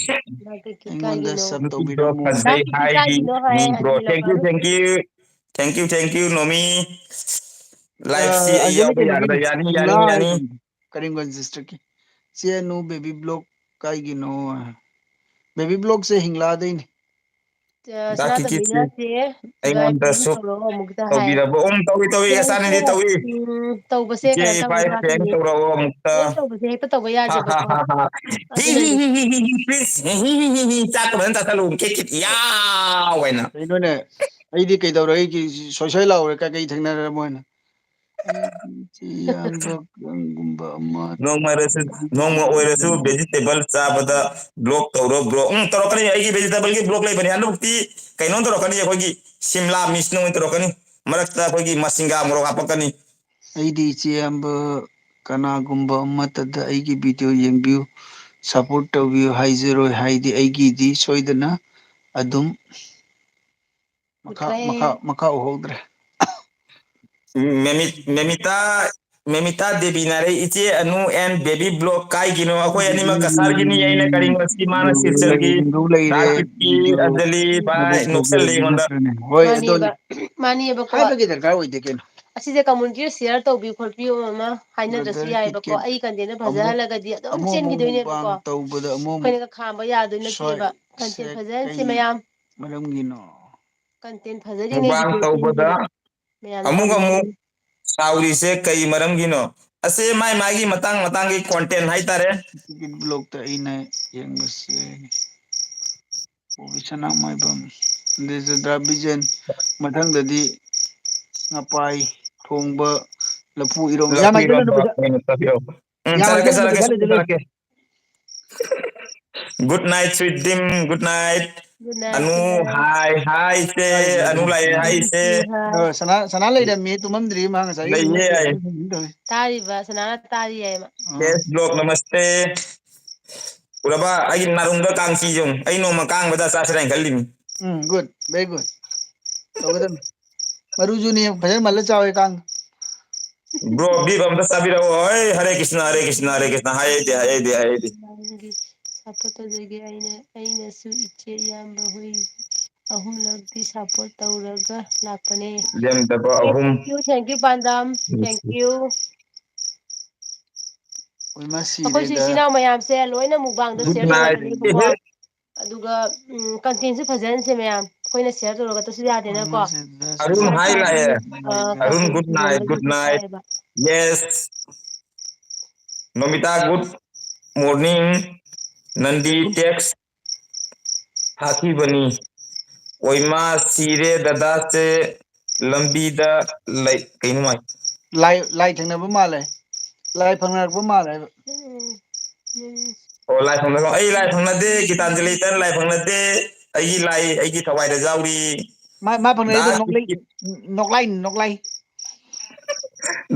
ꯗꯥ ꯀꯤꯠ ꯀꯤꯠ ꯑꯩꯉꯣꯟꯗ ꯀꯥꯏꯒꯤꯅꯣ? sub ꯅꯨꯄꯤꯗꯣ ꯇꯧꯕꯤꯔꯝꯃꯣ꯫ ꯐꯖꯩ ꯗꯥ ꯀꯤꯠ ꯀꯤꯠ ꯍꯥꯏꯒꯤ ꯀꯥꯏꯒꯤꯅꯣ ꯍꯥꯏ, ꯃꯤꯡꯗꯣ꯫ Anjali Thank you, ꯂꯣꯄꯥꯗꯣ꯫ thank you. Thank you, thank you, ꯅꯣꯃꯤ꯫ Live ꯁꯤ ꯑ, ꯑꯩ ꯑꯟꯖꯂꯤ ꯌꯥꯎꯕ ꯀꯩꯅꯣꯒꯤ ꯌꯥꯒꯗ꯭ꯔꯥ? ꯌꯥꯅꯤ, ꯍꯤꯡꯂꯥ ꯌꯥꯅꯤ, ꯌꯥꯅꯤ꯫ ꯍꯥꯏꯕꯅꯤ꯫ ꯀꯔꯤꯝꯒꯣꯟ district ꯀꯤ꯫ ꯆꯦ Anu baby block ꯀꯥꯏꯒꯤꯅꯣ? Baby block ꯁꯦ ꯍꯤꯡꯂꯥꯗꯩꯅꯤ꯫ ꯑ, ꯗꯥ ꯀꯤꯠ ꯀꯤꯠꯁꯤ ꯁꯅꯥꯇꯣꯝꯕꯤꯅ ꯆꯦ, ꯑꯩꯉꯣꯟꯗꯁꯨ ꯇꯧꯔꯛꯑꯣ ꯑꯃꯨꯛꯇ ꯍꯥꯏ꯫ ꯇꯧꯕꯤꯔꯕ? ꯎꯝ, ꯇꯧꯏ, ꯇꯧꯏ, ꯏꯆꯥꯅꯤꯗꯤ ꯇꯧꯏ꯫ ꯎꯝ, ꯇꯧꯕꯁꯦ ꯏꯆꯦ ꯀꯩꯅꯣ ꯏꯕꯥꯏ ꯇꯧꯕ prank ꯌꯥꯗꯦ꯫ ꯇꯧꯔꯛꯑꯣ ꯑꯃꯨꯛꯇ꯫ Prank ꯇꯧꯕꯁꯦ ꯍꯦꯛꯇ ꯇꯧꯕ ꯌꯥꯗꯦꯕꯀꯣ꯫ ꯍꯤ, ꯍꯤ, ꯑꯗꯨꯅꯅꯦ꯫ ꯍꯤ, ꯍꯤ, ꯍꯤ, please, ꯍꯤ, ꯍꯤ, ꯍꯤ, ꯍꯤ, ꯆꯥꯛ ꯐꯖꯅ ꯆꯥꯁꯜꯂꯨ, ꯀꯤꯠ ꯀꯤꯠ, ꯌꯥꯎ ꯍꯥꯏꯅ꯫ ꯀꯩꯅꯣꯅꯦ, ꯑꯩꯗꯤ ꯀꯩꯗꯧꯔꯦ? ꯑꯩꯒꯤ ꯁꯣꯏꯁꯣꯏ ꯂꯥꯎꯔꯦ, ꯀꯩꯀꯩ ꯊꯦꯡꯅꯔꯃꯣꯏꯅ꯫ ꯏꯌꯥꯝꯕ ꯀꯔꯝꯒꯨꯝꯕ ꯑꯃ ꯅꯣꯡꯃ ꯑꯣꯏꯔꯁꯨ, ꯅꯣꯡꯃ ꯑꯣꯏꯔꯁꯨ vegetable ꯆꯥꯕꯗ block ꯇꯧꯔꯣ, bro꯫ ꯎꯝ, ꯇꯧꯔꯛꯀꯅꯤ꯫ ꯑꯩꯒꯤ vegetable ꯒꯤ block ꯂꯩꯕꯅꯤ꯫ ꯍꯟꯗꯛꯇꯤ ꯀꯩꯅꯣ ꯇꯧꯔꯛꯀꯅꯤ, ꯑꯩꯈꯣꯏꯒꯤ ꯁꯤꯝꯂꯥ ꯃꯤꯔꯆ ꯅꯣꯏ ꯇꯧꯔꯛꯀꯅꯤ꯫ ꯃꯔꯛꯇ ꯑꯩꯈꯣꯏꯒꯤ ꯃꯁꯤꯡꯒꯥ ꯃꯣꯔꯣꯛ ꯍꯥꯞꯄꯛꯀꯅꯤ꯫ ꯑꯩꯗꯤ ꯏꯆꯦ ꯑꯌꯥꯝꯕ ꯀꯅꯥꯒꯨꯝꯕ ꯑꯃꯠꯇꯗ ꯑꯩꯒꯤ video ꯌꯦꯡꯕꯤꯌꯨ, support ꯇꯧꯕꯤꯌꯨ ꯍꯥꯏꯖꯔꯣꯏ, ꯍꯥꯏꯗꯤ ꯑꯩꯒꯤꯗꯤ ꯁꯣꯏꯗꯅ ꯑꯗꯨꯝ ꯃꯈꯥ ꯃꯈꯥ ꯃꯈꯥ ꯎꯍꯧꯗ꯭ꯔꯦ꯫ ꯃꯦꯃꯤꯇꯥ ꯃꯦꯃꯤꯇꯥ ꯗꯦꯕꯤꯅ ꯍꯥꯏꯔꯦ, "ꯏꯆꯦ ꯑꯅꯨ and baby block ꯀꯥꯏꯒꯤꯅꯣ? ꯑꯩꯈꯣꯏ ꯑꯅꯤꯃꯛ ꯀꯁꯥꯔꯒꯤꯅꯤ, ꯑꯩꯅ ꯀꯔꯤꯡ ꯃꯁꯤ ꯃꯥꯅ ꯁꯤꯜꯆꯔꯒꯤ꯫ ꯔꯥꯀꯤꯕꯀꯤ ꯑꯟꯖꯂꯤ ꯚꯥꯏ ꯅꯣꯛꯁꯜꯂꯦ ꯑꯩꯉꯣꯟꯗ꯫ ꯃꯥꯅꯤꯕꯀꯣ꯫ ꯍꯥꯏꯕꯒꯤ ꯗꯔꯀꯥꯔ ꯑꯣꯏꯗꯦ ꯀꯩꯅꯣ꯫ ꯑꯁꯤꯁꯦ ꯀꯃꯨꯅꯤꯇꯤ ꯁꯤꯌꯔ ꯇꯧꯕꯤꯌꯨ ꯈꯣꯠꯄꯤꯌꯨ ꯑꯃ ꯍꯥꯏꯅꯗ꯭ꯔꯁꯨ ꯌꯥꯏꯑꯕꯀꯣ꯫ ꯑꯩ ꯀꯟꯇꯦꯟꯗꯣ ꯐꯖꯍꯜꯂꯒꯗꯤ ꯑꯗꯨꯝ ꯆꯦꯟꯈꯤꯗꯣꯏꯅꯦꯕꯀꯣ꯫ ꯑꯩꯈꯣꯏꯅꯒ ꯈꯥꯝꯕ ꯌꯥꯗꯣꯏ ꯅꯠꯇꯦꯕ꯫ ꯀꯟꯇꯦꯟ ꯐꯖꯍꯟꯁꯤ ꯃꯌꯥꯝ꯫ ꯃꯔꯝꯒꯤꯅꯣ꯫ ꯀꯟꯇꯦꯟ ꯐꯖꯔꯤꯉꯩꯒꯤꯗꯤ ꯆꯦꯟꯈꯤꯗꯣꯏꯅꯦꯕ꯫ ꯃꯌꯥꯝ ꯑꯃꯨꯛ ꯑꯃꯨꯛ ꯁꯥꯎꯔꯤꯁꯦ ꯀꯩ ꯃꯔꯝꯒꯤꯅꯣ? ꯑꯁꯦ ꯃꯥꯏ ꯃꯥꯒꯤ ꯃꯇꯥꯡ ꯃꯇꯥꯡꯒꯤ ꯀꯣꯟꯇꯦꯟ ꯍꯥꯏꯇꯥꯔꯦ꯫ ꯕ꯭ꯂꯣꯛꯇ ꯑꯩꯅ ꯌꯦꯡꯕꯁꯦ꯫ ꯀꯣꯕꯤ ꯁꯅꯥꯃꯥꯏꯕꯝ, ꯗꯤꯖꯗ꯭ꯔꯥ ꯕꯤꯖꯦꯟ, ꯃꯊꯪꯗꯗꯤ ꯉꯄꯥꯏ ꯊꯣꯡꯕ, ꯂꯐꯨ ꯏꯔꯣꯝꯕ, ꯌꯥꯝ ꯍꯥꯏꯖꯜꯂꯨꯅꯨ ꯄꯩꯁꯥ꯫ ꯎꯝ, ꯌꯥꯝ ꯆꯠꯂꯛꯀꯦ, ꯍꯥꯏꯖꯜꯂꯨꯅꯨ, ꯆꯠꯂꯛꯀꯦ, ꯄꯩꯁꯥ ꯆꯠꯂꯛꯀꯦ, ꯂꯩꯖꯜꯂꯨ꯫ ꯆꯠꯂꯛꯀꯦ꯫ Good night, sweet dream, good night. Anu, hi, hi, ꯏꯆꯦ꯫ ꯑꯅꯨ ꯂꯥꯛꯑꯦ, hi, ꯏꯆꯦ꯫ ꯑ, ꯁꯅꯥ, ꯁꯅꯥ ꯂꯩꯔꯝꯃꯤ, ꯇꯨꯝꯃꯝꯗ꯭ꯔꯤ ꯃꯥ ꯉꯁꯥꯏ꯫ ꯂꯩꯌꯦ꯫ ꯇꯥꯔꯤꯕ ꯁꯅꯥꯅ ꯇꯥꯔꯤ ꯍꯥꯏꯕ꯫ Yes, block, ꯅꯃꯁꯇꯦ꯫ ꯎꯔꯕ ꯑꯩꯒꯤ ꯅꯥꯔꯨꯡꯗ ꯀꯥꯡꯁꯤ ꯌꯦꯡꯉꯨ꯫ ꯑꯩ ꯅꯣꯡꯃ ꯀꯥꯡ ꯃꯆꯥ ꯆꯥꯁꯤꯔꯥ ꯍꯥꯏꯅ ꯈꯜꯂꯤꯃꯤ꯫ ꯎꯝ, good, very good. ꯇꯧꯒꯗꯕꯅꯤ꯫ ꯃꯔꯨꯁꯨꯅꯤ ꯐꯖꯅ ꯃꯜꯂ ꯆꯥꯎꯋꯦ ꯀꯥꯡ꯫ Bro, ꯕꯤꯞ ꯑꯝꯇ ꯆꯥꯕꯤꯔꯛꯑꯣ꯫ ꯑꯩ ꯍꯔꯦ ꯀ꯭ꯔꯤꯁꯅ, ꯍꯔꯦ ꯀ꯭ꯔꯤꯁꯅ, ꯍꯔꯦ ꯀ꯭ꯔꯤꯁꯅ꯫ ꯍꯥꯏꯗꯦ, ꯍꯥꯏꯗꯦ, ꯍꯥꯏꯗꯦ꯫ ꯅꯪꯒꯤ ꯁꯞꯄꯣꯔꯠ ꯇꯧꯖꯒꯦ꯫ ꯑꯩꯅ, ꯑꯩꯅꯁꯨ ꯏꯆꯦ ꯏꯌꯥꯝꯕ ꯍꯣꯏ ꯑꯍꯨꯝꯂꯛꯇꯤ ꯁꯞꯄꯣꯔꯠ ꯇꯧꯔꯒ ꯂꯥꯛꯄꯅꯦ꯫ ꯂꯦꯝꯗꯕ ꯑꯍꯨꯝ꯫ Thank you, thank you, ꯄꯥꯟꯗꯝ꯫ Thank you. ꯑꯣꯏꯃꯥ ꯑꯩꯈꯣꯏꯁꯨ ꯁꯤꯔꯦꯗ꯫ ꯏꯆꯤꯟ ꯏꯅꯥꯎ ꯃꯌꯥꯝꯁꯦ ꯂꯣꯏꯅ ꯃꯨꯛꯕꯥꯡꯗ Good ꯁꯤꯌꯔ night. ꯇꯧꯔꯛꯀꯅꯦꯕꯀꯣ꯫ ꯑꯗꯨꯒ ꯎꯝ, ꯀꯟꯇꯦꯟꯁꯨ ꯐꯖꯍꯟꯁꯦ ꯃꯌꯥꯝ꯫ ꯑꯩꯈꯣꯏꯅ ꯁꯤꯌꯔ ꯇꯧꯔꯒ ꯇꯧꯁꯨ ꯌꯥꯗꯦꯅꯀꯣ꯫ ꯑꯔꯨꯟ, hi ꯂꯥꯛꯑꯦ꯫ ꯑ, Arun, content good night, good ꯐꯖꯍꯟꯕꯒꯤ night. ꯍꯥꯏꯌꯦꯕ꯫ Yes. Nomita, good morning. ꯅꯟꯗꯤ text ꯊꯥꯈꯤꯕꯅꯤ꯫ ꯑꯣꯏꯃꯥ ꯁꯤꯔꯦ ꯗꯗꯥꯁꯦ ꯂꯝꯕꯤꯗ ꯂꯩ꯫ ꯀꯩꯅꯣ ꯃꯥꯏ? ꯂꯥꯏ, ꯂꯥꯏ ꯊꯦꯡꯅꯕ ꯃꯥꯜꯂꯦ꯫ ꯂꯥꯏ ꯐꯪꯅꯔꯛꯄ ꯃꯥꯜꯂꯦ ꯍꯥꯏꯕ꯫ ꯎꯝ, ꯎꯝ꯫ ꯑꯣ, ꯂꯥꯏ ꯐꯪꯅꯕ꯫ ꯑꯩ ꯂꯥꯏ ꯐꯪꯅꯗꯦ, ꯒꯤꯇꯥꯟꯖꯂꯤꯇꯅ ꯂꯥꯏ ꯐꯪꯅꯗꯦ꯫ ꯑꯩꯒꯤ ꯂꯥꯏ, ꯑꯩꯒꯤ ꯊꯋꯥꯏꯗ ꯌꯥꯎꯔꯤ꯫ ꯃꯥ, ꯃꯥ ꯐꯪꯅꯩꯗꯣ ꯗꯥ ꯅꯣꯛꯂꯩ, ꯀꯤꯠ-, ꯅꯣꯛꯂꯥꯏ, ꯅꯣꯛꯂꯥꯏ꯫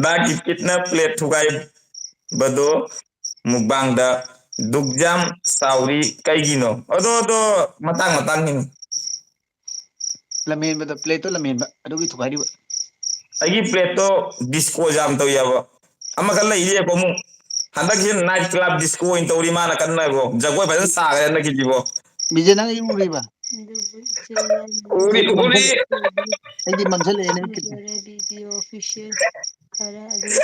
ꯗꯥ ꯀꯤꯠ ꯀꯤꯠꯅ plate ꯊꯨꯒꯥꯏꯕꯗꯣ ꯃꯨꯛꯕꯥꯡꯗ ꯗꯨꯛ ꯌꯥꯝ ꯆꯥꯎꯔꯤ ꯀꯩꯒꯤꯅꯣ? ꯑꯗꯣ, ꯑꯗꯣ ꯃꯇꯥꯡ ꯃꯇꯥꯡꯒꯤꯅꯤ꯫ ꯂꯝꯍꯦꯟꯕꯗꯣ, ꯄ꯭ꯂꯦꯠꯇꯣ ꯂꯝꯍꯦꯟꯕ ꯑꯗꯨꯒꯤ ꯊꯨꯒꯥꯏꯔꯤꯕ꯫ ꯑꯩꯒꯤ ꯄ꯭ꯂꯦꯠꯇꯣ ꯗꯤꯁꯀꯣ ꯌꯥꯝ ꯇꯧꯏ ꯍꯥꯏꯕ꯫ ꯑꯃꯈꯛ ꯂꯩꯔꯤꯌꯦꯀꯣ ꯑꯃꯨꯛ꯫ ꯍꯟꯗꯛꯁꯤ ꯅꯥꯏꯠ ꯀ꯭ꯂꯕ ꯗꯤꯁꯀꯣ ꯑꯣꯏꯅ ꯇꯧꯔꯤ ꯃꯥꯅ ꯀꯟꯅꯕꯣ꯫ ꯖꯒꯣꯏ ꯐꯖꯅ ꯁꯥꯈ꯭ꯔꯦ ꯍꯟꯗꯛꯀꯤꯗꯤꯕꯣ꯫ ꯕꯤꯖꯦ, ꯅꯪ ꯑꯩ ꯎꯔꯤꯕ? ꯎꯔꯤ ꯎꯔꯤ꯫ ꯑꯩꯗꯤ ꯃꯝꯁꯤꯜꯂꯛꯑꯦ ꯅꯪ ꯈꯤꯇꯪ꯫ ꯚꯤꯗꯤꯑꯣ ꯑꯣꯐꯤꯁꯤꯌꯦꯜ ꯈꯔ ꯑꯗꯨꯝ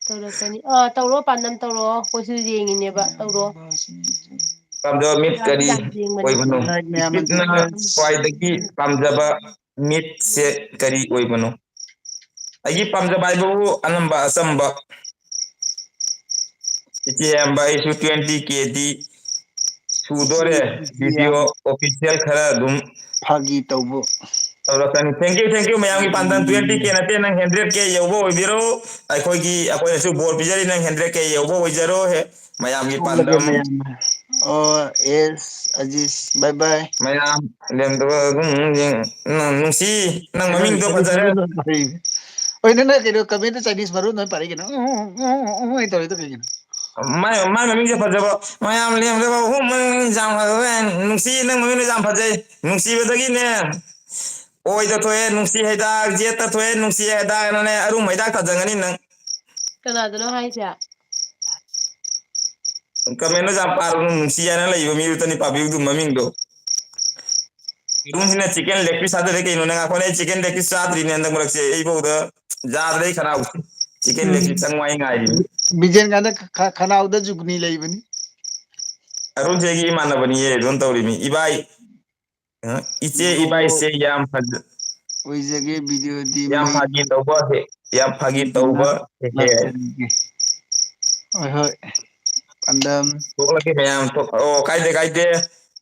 ꯇꯧꯔꯛꯀꯅꯤ꯫ ꯑꯥ, ꯇꯧꯔꯣ ꯄꯥꯟꯗꯝ, ꯇꯧꯔꯣ꯫ ꯑꯩꯈꯣꯏꯁꯨ ꯌꯦꯡꯉꯤꯅꯦꯕ, ꯇꯧꯔꯣ꯫ ꯄꯥꯝꯖꯕ ꯃꯤꯠ ꯌꯥꯝ ꯀꯔꯤ ꯌꯥꯝ ꯌꯦꯡꯕꯅꯦ꯫ ꯑꯣꯏꯕꯅꯣ? ꯅꯥꯏꯠ ꯃꯌꯥꯝ ꯏꯄꯤꯠꯅ ꯈ꯭ꯋꯥꯏꯗꯒꯤ ꯄꯥꯝꯖꯕ ꯃꯤꯠꯁꯦ ꯀꯔꯤ ꯑꯣꯏꯕꯅꯣ? ꯑꯩꯒꯤ ꯄꯥꯝꯖꯕ ꯍꯥꯏꯕꯕꯨ ꯑꯅꯝꯕ ꯑꯆꯝꯕ꯫ ꯏꯆꯦ ꯏꯌꯥꯝꯕ ꯑꯩꯁꯨ twenty K ꯗꯤ ꯁꯨꯗꯣꯔꯦ꯫ ꯏꯆꯦ ꯚꯤꯗꯤꯑꯣ ꯏꯌꯥꯝꯕ ꯑꯣꯐꯤꯁꯤꯌꯦꯜ ꯈꯔ ꯑꯗꯨꯝ ꯐꯥꯒꯤ ꯇꯧꯕ꯫ ꯇꯧꯔꯛꯀꯅꯤ꯫ Thank you, thank you ꯃꯌꯥꯝꯒꯤ ꯄꯥꯟꯗꯝ twenty K ꯅꯠꯇꯦ, ꯅꯪ hundred K ꯌꯧꯕ ꯑꯣꯏꯕꯤꯔꯣ꯫ ꯑꯩꯈꯣꯏꯒꯤ, ꯑꯩꯈꯣꯏꯅꯁꯨ ꯕꯣꯔ ꯄꯤꯖꯔꯤ, ꯅꯪ hundred K ꯌꯧꯕ ꯑꯣꯏꯖꯔꯣ ꯍꯦ꯫ ꯃꯌꯥꯝꯒꯤ ꯊꯣꯛꯂꯒꯦ ꯄꯥꯟꯗꯝ꯫ ꯃꯌꯥꯝ꯫ ꯑꯣ, ꯑꯦꯁ ꯑꯖꯤꯁ, bye bye꯫ ꯃꯌꯥꯝ ꯂꯦꯝꯗꯕ ꯑꯗꯨꯝ ꯌꯦꯡ-, ꯅꯪ ꯅꯨꯡꯁꯤ, ꯅꯪ ꯃꯃꯤꯡꯗꯣ ꯐꯖꯔꯦ꯫ ꯍꯣꯏ, ꯅꯪ ꯀꯩꯅꯣ comment Chinese ꯃꯔꯣꯟ ꯑꯣꯏꯅ ꯄꯥꯔꯛꯏ ꯀꯩꯅꯣ? ꯎꯝ, ꯎꯝ, ꯎꯝ, ꯎꯝ, ꯎꯝ ꯍꯥꯏꯅ ꯇꯧꯔꯤꯗꯣ ꯀꯩꯒꯤꯅꯣ? ꯃꯥꯏ, ꯃꯥꯏ ꯃꯃꯤꯡꯁꯦ ꯐꯖꯕ꯫ ꯃꯌꯥꯝ ꯂꯦꯝꯗꯕ ꯑꯍꯨꯝ ꯃꯃꯤꯡ ꯌꯥꯝ ꯐꯖꯕ꯫ ꯅꯨꯡꯁꯤ, ꯅꯪ ꯃꯃꯤꯡꯗꯣ ꯌꯥꯝ ꯐꯖꯩ꯫ ꯅꯨꯡꯁꯤꯕꯗꯒꯤꯅꯦ꯫ ꯑꯣꯏꯗ ꯊꯣꯛꯑꯦ ꯅꯨꯡꯁꯤ ꯍꯤꯗꯥꯛ, ꯖꯦꯠꯇ ꯊꯣꯛꯑꯦ ꯅꯨꯡꯁꯤ ꯍꯤꯗꯥꯛ, ꯅꯪꯅꯦ ꯑꯔꯨꯝ ꯍꯤꯗꯥꯛ ꯊꯥꯖꯟꯒꯅꯤ ꯅꯪ꯫ ꯀꯅꯥꯗꯅꯣ ꯍꯥꯏꯁꯦ? Commentꯗ ꯌꯥꯝ ꯄꯥꯔꯨꯅꯨ, ꯅꯨꯡꯁꯤ ꯍꯥꯏꯅ ꯂꯩꯕ ꯃꯤꯗꯨꯇꯅꯤ ꯄꯥꯕꯤꯌꯨꯗꯨ ꯃꯃꯤꯡꯗꯣ꯫ ꯌꯦꯔꯨꯝꯁꯤꯅ chicken leg piece ꯆꯥꯗꯣꯏꯔꯦ ꯀꯩꯅꯣ? ꯅꯪ ꯑꯩꯈꯣꯏꯅ chicken leg piece ꯆꯥꯗ꯭ꯔꯤꯅꯦ ꯍꯟꯗꯛ ꯃꯔꯛꯁꯦ꯫ ꯑꯩꯐꯧꯗ ꯌꯥꯗ꯭ꯔꯦ ꯑꯩ ꯈꯅꯥꯎꯁꯦ꯫ Chicken leg piece ꯆꯪꯉꯨ ꯍꯥꯏ ꯉꯥꯏꯔꯤꯅꯤ꯫ ꯕꯤꯖꯦꯟ ꯀꯥꯟꯗ ꯈ-, ꯈ-, ꯈꯅꯥꯎꯗ ꯖꯨꯒꯅꯤ ꯂꯩꯕꯅꯤ꯫ ꯑꯔꯨꯟꯁꯦ ꯑꯩꯒꯤ ꯏꯃꯥꯟꯅꯕꯅꯤꯌꯦ, ꯑꯗꯨꯝ ꯇꯧꯔꯤꯃꯤ꯫ ꯏꯕꯥꯏ, ꯑ, ꯏꯆꯦ, ꯏꯕꯥꯏꯁꯦ ꯌꯥꯝ ꯐꯖ-, ꯑꯣꯏꯖꯒꯦ ꯚꯤꯗꯤꯑꯣꯗꯤ ꯌꯥꯝ ꯃꯩ ꯐꯥꯒꯤ ꯇꯧꯕ ꯍꯦ-, ꯌꯥꯝ ꯐꯥꯒꯤ ꯏꯕꯦꯝꯃ꯫ ꯇꯧꯕ ꯍꯦ-, ꯍꯦ꯫ ꯂꯥꯛꯆꯔꯒꯦ꯫ ꯍꯣꯏ, ꯍꯣꯏ꯫ ꯄꯥꯟꯗꯝ꯫ ꯊꯣꯛꯂꯒꯦ ꯃꯌꯥꯝ ꯊꯣꯛ-, ꯑꯣ, ꯀꯥꯏꯗꯦ, ꯀꯥꯏꯗꯦ꯫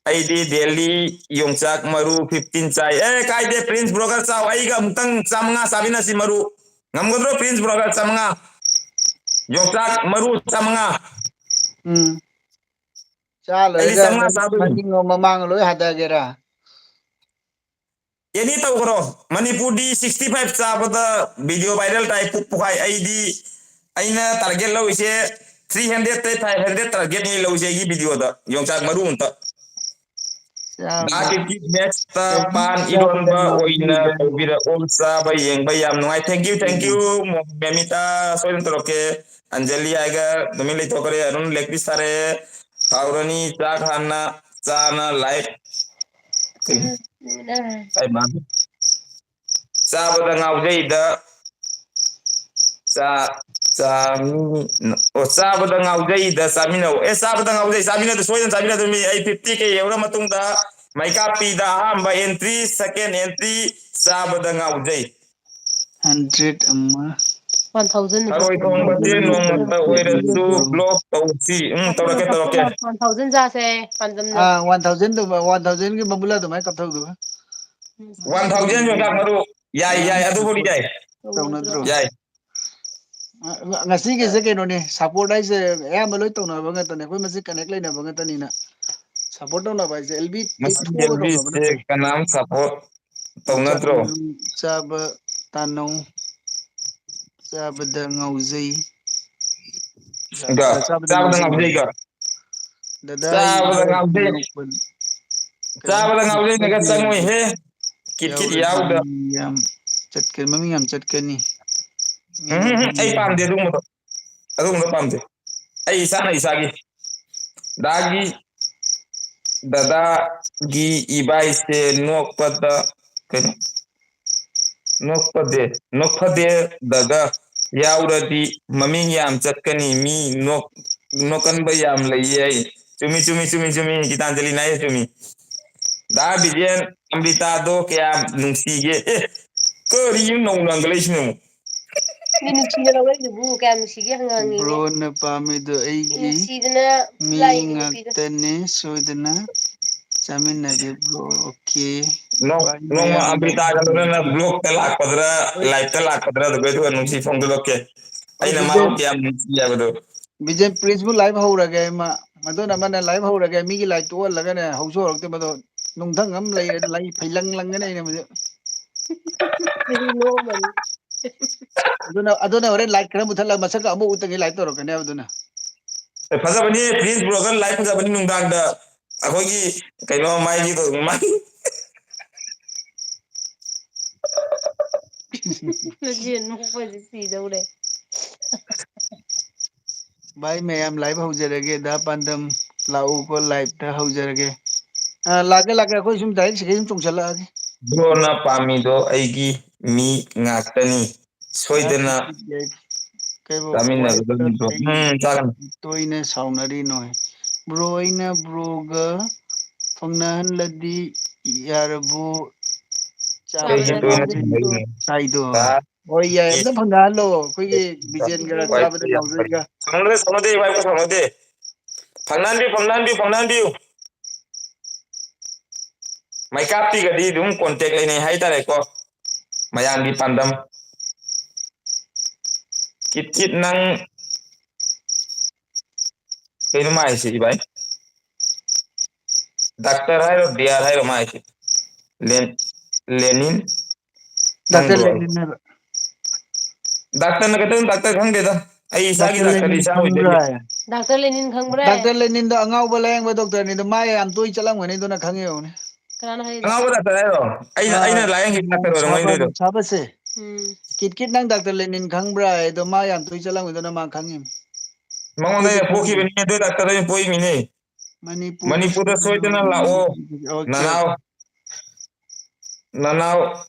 ꯑꯩꯗꯤ daily ꯌꯣꯡꯆꯥꯛ ꯃꯔꯨ fifteen ꯆꯥꯏ꯫ ꯑꯦ, ꯀꯥꯏꯗꯦ, Prince Broker ꯆꯥꯎ꯫ ꯑꯩꯒ ꯑꯃꯨꯛꯇꯪ ꯆꯥꯝꯃꯉꯥ ꯆꯥꯃꯤꯟꯅꯁꯤ ꯃꯔꯨ꯫ ꯉꯝꯒꯗ꯭ꯔꯣ, Prince Broker, ꯆꯥꯝꯃꯉꯥ? ꯌꯣꯡꯆꯥꯛ ꯃꯔꯨ ꯆꯥꯝꯃꯉꯥ꯫ ꯎꯝ꯫ ꯆꯥ ꯑꯩꯗꯤ ꯂꯣꯏꯔꯒ ꯆꯥꯝꯃꯉꯥ ꯅꯪ ꯆꯥꯗꯣꯏꯅꯤ꯫ ꯃꯅꯤꯡꯂꯣꯝ ꯃꯃꯥꯡ ꯂꯣꯏ ꯍꯥꯊꯒꯦꯔꯥ? ꯑꯦꯅꯤ ꯇꯧꯈ꯭ꯔꯣ꯫ ꯃꯅꯤꯄꯨꯔꯗꯤ sixty five ꯆꯥꯕꯗ video viral ꯇꯥꯏ, ꯄꯨꯛ ꯄꯨꯈꯥꯏ꯫ ꯑꯩꯗꯤ, ꯑꯩꯅ target ꯂꯧꯔꯤꯁꯦ three hundred ꯇꯩ five hundred target ꯅꯤ ꯂꯧꯔꯤꯁꯦ ꯑꯩꯒꯤ videoꯗ, ꯌꯣꯡꯆꯥꯛ ꯃꯔꯨ ꯑꯝꯇ꯫ ꯗꯥ ꯀꯤꯀꯤ next ꯇ ꯄꯥꯟ ꯏꯔꯣꯟꯕ ꯑꯣꯏꯅ ꯇꯧꯕꯤꯔꯛꯑꯣ꯫ ꯆꯥꯕ ꯌꯦꯡꯕ ꯌꯥꯝ ꯅꯨꯡꯉꯥꯏ꯫ Thank you, thank you, ꯃꯦꯃꯤꯇꯥ꯫ ꯁꯣꯏꯗꯅ ꯇꯧꯔꯛꯀꯦ꯫ ꯑꯟꯖꯂꯤ ꯍꯥꯏꯒ ꯇꯨꯃꯤꯟ ꯂꯩꯊꯣꯛꯈ꯭ꯔꯦ꯫ ꯑꯔꯨꯟ leg piece ꯊꯥꯔꯛꯑꯦ꯫ ꯍꯥꯎꯔꯅꯤ ꯆꯥꯛ ꯍꯥꯟꯅ ꯆꯥꯅ live꯫ ꯀꯩꯅꯣ? ꯀꯩ ꯃꯥ? ꯆꯥꯕꯗ ꯉꯥꯎꯖꯩꯗ꯫ ꯆꯥ-, ꯆꯥꯃꯤ-, ꯑꯣ, ꯆꯥꯕꯗ ꯉꯥꯎꯖꯩꯗ ꯆꯥꯃꯤꯟꯅꯧ꯫ ꯑꯦ, ꯆꯥꯕꯗ ꯉꯥꯎꯖꯩ, ꯆꯥꯃꯤꯟꯅꯗ ꯁꯣꯏꯗꯅ ꯆꯥꯃꯤꯟꯅꯗꯣꯏꯅꯤ꯫ ꯑꯩ fifty K ꯌꯧꯔ ꯃꯇꯨꯡꯗ ꯃꯩꯀꯥꯞꯄꯤꯗ ꯑꯍꯥꯟꯕ entry, second entry, ꯆꯥꯕꯗ ꯉꯥꯎꯖꯩ꯫ Hundred ꯑꯃ꯫ One thousand. ꯊꯔꯣꯏ ꯊꯣꯡꯕꯁꯦ ꯅꯣꯡꯃꯇ ꯑꯣꯏꯔꯁꯨ vlog ꯇꯧꯁꯤ꯫ ꯎꯝ, ꯇꯧꯔꯛꯀꯦ, ꯇꯧꯔꯛꯀꯦ꯫ One thousand ꯆꯥꯁꯦ, ꯄꯥꯟꯖꯝꯅ꯫ ꯑꯥ, one thousand ꯗꯨ, one thousand ꯒꯤ ꯕꯝꯕꯨꯂꯥ ꯑꯗꯨꯃꯥꯏꯅ ꯀꯞꯊꯧꯗꯨꯒ꯫ One thousand ꯌꯣꯡꯆꯥꯛ ꯃꯔꯨ꯫ ꯌꯥꯏ, ꯌꯥꯏ, ꯑꯗꯨꯕꯨꯗꯤ ꯌꯥꯏ꯫ ꯇꯧꯅꯗ꯭ꯔꯣ? ꯌꯥꯏ꯫ ꯑ, ꯉ-, ꯉꯁꯤꯒꯤꯁꯦ ꯀꯩꯅꯣꯅꯦ, support ꯍꯥꯏꯁꯦ ꯑꯌꯥꯝꯕ ꯂꯣꯏ ꯇꯧꯅꯕ ꯉꯥꯛꯇꯅꯦ, ꯑꯩꯈꯣꯏ ꯃꯁꯦꯟ connect ꯂꯩꯅꯕ ꯉꯥꯛꯇꯅꯤꯅ꯫ Support ꯇꯧꯅꯕ ꯍꯥꯏꯁꯦ, ꯑꯦꯜꯕꯤ ꯉꯁꯤ ꯇꯦꯛꯊꯣꯛꯑꯒ ꯇꯧꯅꯕ ꯑꯦꯜꯕꯤꯁꯦ ꯅꯠꯇꯦ꯫ ꯀꯅꯥꯝ support ꯇꯧꯅꯗ꯭ꯔꯣ? ꯆꯥꯕ, ꯆꯥꯕ ꯇꯥꯅꯧ, ꯆꯥꯕꯗ ꯉꯥꯎꯖꯩ꯫ ꯒ, ꯆꯥꯕꯗ ꯆꯥꯕꯗ ꯉꯥꯎꯖꯩ꯫ ꯉꯥꯎꯖꯩꯒ꯫ ꯗꯗꯥ ꯑꯩ ꯆꯥꯕꯗ ꯉꯥꯎꯖꯩ꯫ ꯅꯣꯛꯄ-, ꯀꯩꯅꯣ? ꯆꯥꯕꯗ ꯉꯥꯎꯖꯩꯅꯒ ꯆꯪꯉꯣꯏꯍꯦ꯫ ꯀꯤꯠ ꯀꯤꯠ ꯌꯥꯎꯗ꯫ ꯌꯥꯎꯗ꯭ꯔꯗꯤ ꯌꯥꯝ ꯆꯠꯀꯅꯤ, ꯃꯃꯤꯡ ꯌꯥꯝ ꯆꯠꯀꯅꯤ꯫ ꯃꯤ ꯎꯝ, ꯎꯝ, ꯎꯝ, ꯃꯃꯤꯡ ꯑꯩ ꯌꯥꯝ ꯄꯥꯝꯗꯦ ꯑꯗꯨꯒꯨꯝꯕꯗꯣ꯫ ꯑꯗꯨꯒꯨꯝꯕꯗꯣ ꯄꯥꯝꯗꯦ꯫ ꯑꯩ ꯏꯁꯥꯅ ꯏꯁꯥꯒꯤ꯫ ꯗꯥꯒꯤ, ꯗꯗꯥꯒꯤ ꯏꯕꯥꯏꯁꯦ ꯅꯣꯛꯄꯗ ꯀꯩꯅꯣ? ꯅꯣꯛꯄꯗꯦ, ꯅꯣꯛꯐꯗꯦꯗꯒ ꯌꯥꯎꯔꯗꯤ ꯃꯃꯤꯡ ꯌꯥꯝ ꯆꯠꯀꯅꯤ꯫ ꯃꯤ ꯅꯣꯛ-, ꯅꯣꯛꯀꯟꯕ ꯌꯥꯝ ꯂꯩꯌꯦ ꯑꯩ꯫ ꯆꯨꯝꯃꯤ, ꯆꯨꯝꯃꯤ, ꯆꯨꯝꯃꯤ, ꯆꯨꯝꯃꯤ꯫ ꯒꯤꯇꯥꯟꯖꯂꯤꯅ ꯍꯥꯏꯁꯦ ꯆꯨꯝꯃꯤ꯫ ꯗꯥ ꯕꯤꯖꯦꯟ, ꯑꯝꯔꯤꯇꯥꯗꯣ ꯀꯌꯥꯝ ꯅꯨꯡꯁꯤꯒꯦ? ꯑꯦ, ꯀꯔꯤꯅꯣ ꯅꯧꯅ ꯍꯪꯒꯠꯂꯛꯏꯁꯤꯅ ꯑꯃꯨꯛ? ꯃꯤ ꯅꯨꯡꯁꯤꯅ ꯂꯧꯔꯛꯏꯗꯨꯕꯨ ꯀꯌꯥꯝ ꯅꯨꯡꯁꯤꯒꯦ ꯍꯪꯉꯤꯅꯦ꯫ Bro ꯅ ꯄꯥꯝꯃꯤꯗꯣ ꯑꯩꯒꯤ ꯅꯨꯡꯁꯤꯗꯅ ꯃꯤ ꯂꯥꯛꯏꯅꯦ ꯅꯨꯄꯤꯗꯣ꯫ ꯉꯥꯛꯇꯅꯦ, ꯁꯣꯏꯗꯅ ꯆꯥꯃꯤꯟꯅꯒꯦ bro, okay꯫ ꯅꯣꯡ-, ꯅꯣꯡꯃ ꯑꯝꯔꯤꯇꯥꯒ ꯂꯣꯏꯅꯅ vlog ꯇ ꯂꯥꯛꯄꯗ꯭ꯔꯥ, live ꯇ ꯂꯥꯛꯄꯗ꯭ꯔꯥ, ꯑꯗꯨꯒ, ꯑꯗꯨꯒ ꯅꯨꯡꯁꯤ ꯐꯣꯡꯗꯣꯛꯂꯛꯀꯦ꯫ ꯑꯩꯅ ꯃꯥꯕꯨ ꯀꯌꯥꯝ ꯅꯨꯡꯁꯤ ꯍꯥꯏꯕꯗꯣ꯫ ꯕꯤꯖꯦꯟ ꯄ꯭ꯔꯤꯟꯁꯄꯨ live ꯍꯧꯔꯒꯦ, ꯃꯥ, ꯃꯗꯨꯅ ꯑꯃꯅ live ꯍꯧꯔꯒꯦ, ꯃꯤꯒꯤ live ꯇꯣꯛꯍꯜꯂꯒꯅꯦ, ꯍꯧꯁꯨ ꯍꯧꯔꯛꯇꯦ ꯃꯗꯣ, ꯅꯨꯡꯊꯪ ꯑꯃ ꯂꯩꯔꯦ, ꯂꯩ ꯐꯩꯂꯪ ꯂꯪꯒꯅꯤ ꯑꯩꯅ ꯃꯗꯨ꯫ ꯑꯩꯗꯤ ꯅꯣꯛꯑꯝꯃꯅꯤ꯫ ꯑꯗꯨꯅ, ꯑꯗꯨꯅ ꯍꯣꯔꯦꯟ light ꯈꯔ ꯃꯨꯊꯠꯂꯒ ꯃꯁꯛꯀ ꯑꯃꯨꯛ ꯎꯠꯇꯒꯩ live ꯇꯧꯔꯛꯀꯅꯦꯕ ꯑꯗꯨꯅ꯫ ꯑꯦ, ꯐꯖꯕꯅꯤ, ꯄ꯭ꯔꯤꯟꯁ ꯕ꯭ꯔꯣꯒꯔ live ꯐꯖꯕꯅꯤ ꯅꯨꯡꯗꯥꯡꯗ꯫ ꯑꯩꯈꯣꯏꯒꯤ ꯀꯩꯅꯣ ꯃꯥꯏꯒꯤ ꯇꯧ-, ꯃꯥꯏ ꯂꯖꯦꯟ ꯅꯣꯛꯄꯁꯤ ꯁꯤꯗꯧꯔꯦ꯫ ꯚꯥꯏ, ꯃꯌꯥꯝ live ꯍꯧꯖꯔꯒꯦ꯫ ꯗꯥ ꯄꯥꯟꯗꯝ ꯂꯥꯛꯎꯀꯣ, live ꯇ ꯍꯧꯖꯔꯒꯦ꯫ ꯑ, ꯂꯥꯛꯀꯦ, ꯂꯥꯛꯀꯦ꯫ ꯑꯩꯈꯣꯏ ꯁꯨꯝ direct ꯁꯤꯗꯩ ꯑꯗꯨꯝ ꯆꯣꯡꯁꯜꯂꯛꯑꯒꯦ꯫ ꯕ꯭ꯔꯣꯅ ꯄꯥꯝꯃꯤꯗꯣ ꯑꯩꯒꯤ ꯃꯤ ꯉꯥꯛꯇꯅꯤ꯫ ꯁꯣꯏꯗꯅ ꯌꯥꯏ, ꯌꯥꯏ꯫ ꯀꯩꯕꯨ ꯆꯥꯃꯤꯟꯅꯒꯗꯕꯅꯤꯀꯣ꯫ ꯋꯥꯏ ꯎꯝ, ꯆꯥꯒꯅꯤ꯫ ꯇꯣꯏꯅ ꯁꯥꯎꯅꯔꯤꯅꯣ? ꯕ꯭ꯔꯣ, ꯑꯩꯅ ꯕ꯭ꯔꯣꯒ ꯐꯪꯅꯍꯜꯂꯗꯤ ꯌꯥꯔꯕꯣ? ꯆꯥꯕ ꯑꯩꯁꯦ ꯇꯣꯏꯅ ꯆꯠꯂꯗꯤ ꯁꯥꯎꯅꯔꯤꯅꯣ꯫ ꯆꯥꯏꯗꯣ꯫ ꯍꯥ? ꯍꯣꯏ, ꯌꯥꯏ, ꯑꯦ꯫ ꯑꯝꯇ ꯐꯪꯅꯍꯜꯂꯣ꯫ ꯑꯩꯈꯣꯏꯒꯤ ꯕꯤꯖꯦꯟꯒ ꯍꯣꯏ, ꯆꯥꯕꯗ ꯌꯥꯝ ꯐꯔꯦ꯫ ꯉꯥꯎꯖꯩꯒ꯫ ꯁꯥꯎꯅꯗꯦ, ꯁꯥꯎꯅꯗꯦ, ꯏꯕꯥꯏ, ꯁꯥꯎꯅꯗꯦ꯫ ꯐꯪꯅꯍꯟꯕꯤꯌꯨ, ꯐꯪꯅꯍꯟꯕꯤꯌꯨ, ꯐꯪꯅꯍꯟꯕꯤꯌꯨ꯫ ꯃꯩꯀꯥꯞꯄꯤꯒꯗꯤ ꯑꯗꯨꯝ contact ꯂꯩꯅꯩ ꯍꯥꯏꯇꯥꯔꯦꯀꯣ꯫ ꯃꯌꯥꯝꯒꯤ ꯄꯥꯟꯗꯝ꯫ ꯀꯤꯠ ꯀꯤꯠ ꯅꯪ ꯀꯩꯅꯣ ꯃꯥ ꯍꯥꯏꯁꯦ ꯏꯕꯥꯏ? Doctor ꯍꯥꯏꯔꯣ, ꯗꯤꯌꯥꯔ ꯍꯥꯏꯔꯣ ꯃꯥ ꯍꯥꯏꯁꯦ? ꯂꯦꯟ-, ꯂꯦꯅꯤꯟ ꯗꯥꯛꯇꯔ ꯈꯪꯕ꯭ꯔꯣ? ꯂꯦꯅꯤꯟ ꯍꯥꯏꯕ꯫ ꯗꯥꯛꯇꯔꯅ ꯀꯩꯇꯧꯅꯤ? ꯗꯥꯛꯇꯔ ꯈꯪꯗꯦꯗ꯫ ꯑꯩ ꯏꯁꯥꯒꯤ ꯗꯥꯛꯇꯔ ꯗꯥꯛꯇꯔꯗꯤ ꯂꯦꯅꯤꯟ ꯏꯁꯥ ꯈꯪꯕ꯭ꯔꯥ? ꯑꯣꯏꯖꯩꯅꯦ꯫ ꯗꯥꯛꯇꯔ ꯂꯦꯅꯤꯟ ꯈꯪꯕ꯭ꯔꯥ? ꯗꯥꯛꯇꯔ ꯂꯦꯅꯤꯟꯗꯣ ꯑꯉꯥꯎꯕ ꯂꯥꯌꯦꯡꯕ ꯗꯣꯛꯇꯔꯅꯤꯗꯣ, ꯃꯥ ꯌꯥꯝ ꯇꯣꯏ ꯆꯠꯂꯝꯒꯅꯤ, ꯑꯗꯨꯅ ꯈꯪꯉꯤ ꯑꯣꯏꯔꯝꯒꯅꯤ꯫ ꯀꯅꯥꯅ ꯍꯥꯏꯔꯤꯕ? ꯑꯉꯥꯎꯕ ꯗꯥꯛꯇꯔ ꯍꯥꯏꯔꯣ? ꯑꯩꯅ, ꯑꯥ, ꯑꯩꯅ ꯂꯥꯌꯦꯡꯈꯤꯕ ꯗꯥꯛꯇꯔ ꯑꯣꯏꯔꯝꯒꯅꯤ ꯁꯥꯕ, ꯑꯗꯨꯏꯗꯣ꯫ ꯁꯥꯕꯁꯦ꯫ ꯎꯝ꯫ ꯀꯤꯠ ꯀꯤꯠ ꯅꯪ ꯗꯥꯛꯇꯔ ꯂꯦꯅꯤꯟ ꯈꯪꯕ꯭ꯔꯥ ꯍꯥꯏꯗꯣ, ꯃꯥ ꯌꯥꯝ ꯇꯣꯏ ꯆꯠꯂꯝꯒꯅꯤ, ꯑꯗꯨꯅ ꯃꯥ ꯈꯪꯉꯤꯅꯤ꯫ ꯃꯉꯣꯟꯗ ꯑꯩꯈꯣꯏꯗꯤ ꯑꯩꯅ ꯈꯪꯗꯦ꯫ ꯄꯣꯛꯈꯤꯕꯅꯤ, ꯑꯗꯨ ꯗꯥꯛꯇꯔꯗ ꯑꯩꯅ ꯄꯣꯛꯏꯃꯤꯅꯦ꯫ ꯃꯅꯤꯄꯨꯔ ꯃꯅꯤꯄꯨꯔꯗ ꯁꯣꯏꯗꯅ ꯂꯥꯛꯑꯣ, ꯑꯣꯀꯦ, ꯑꯣꯀꯦ꯫ ꯅꯅꯥꯎ, ꯅꯅꯥꯎ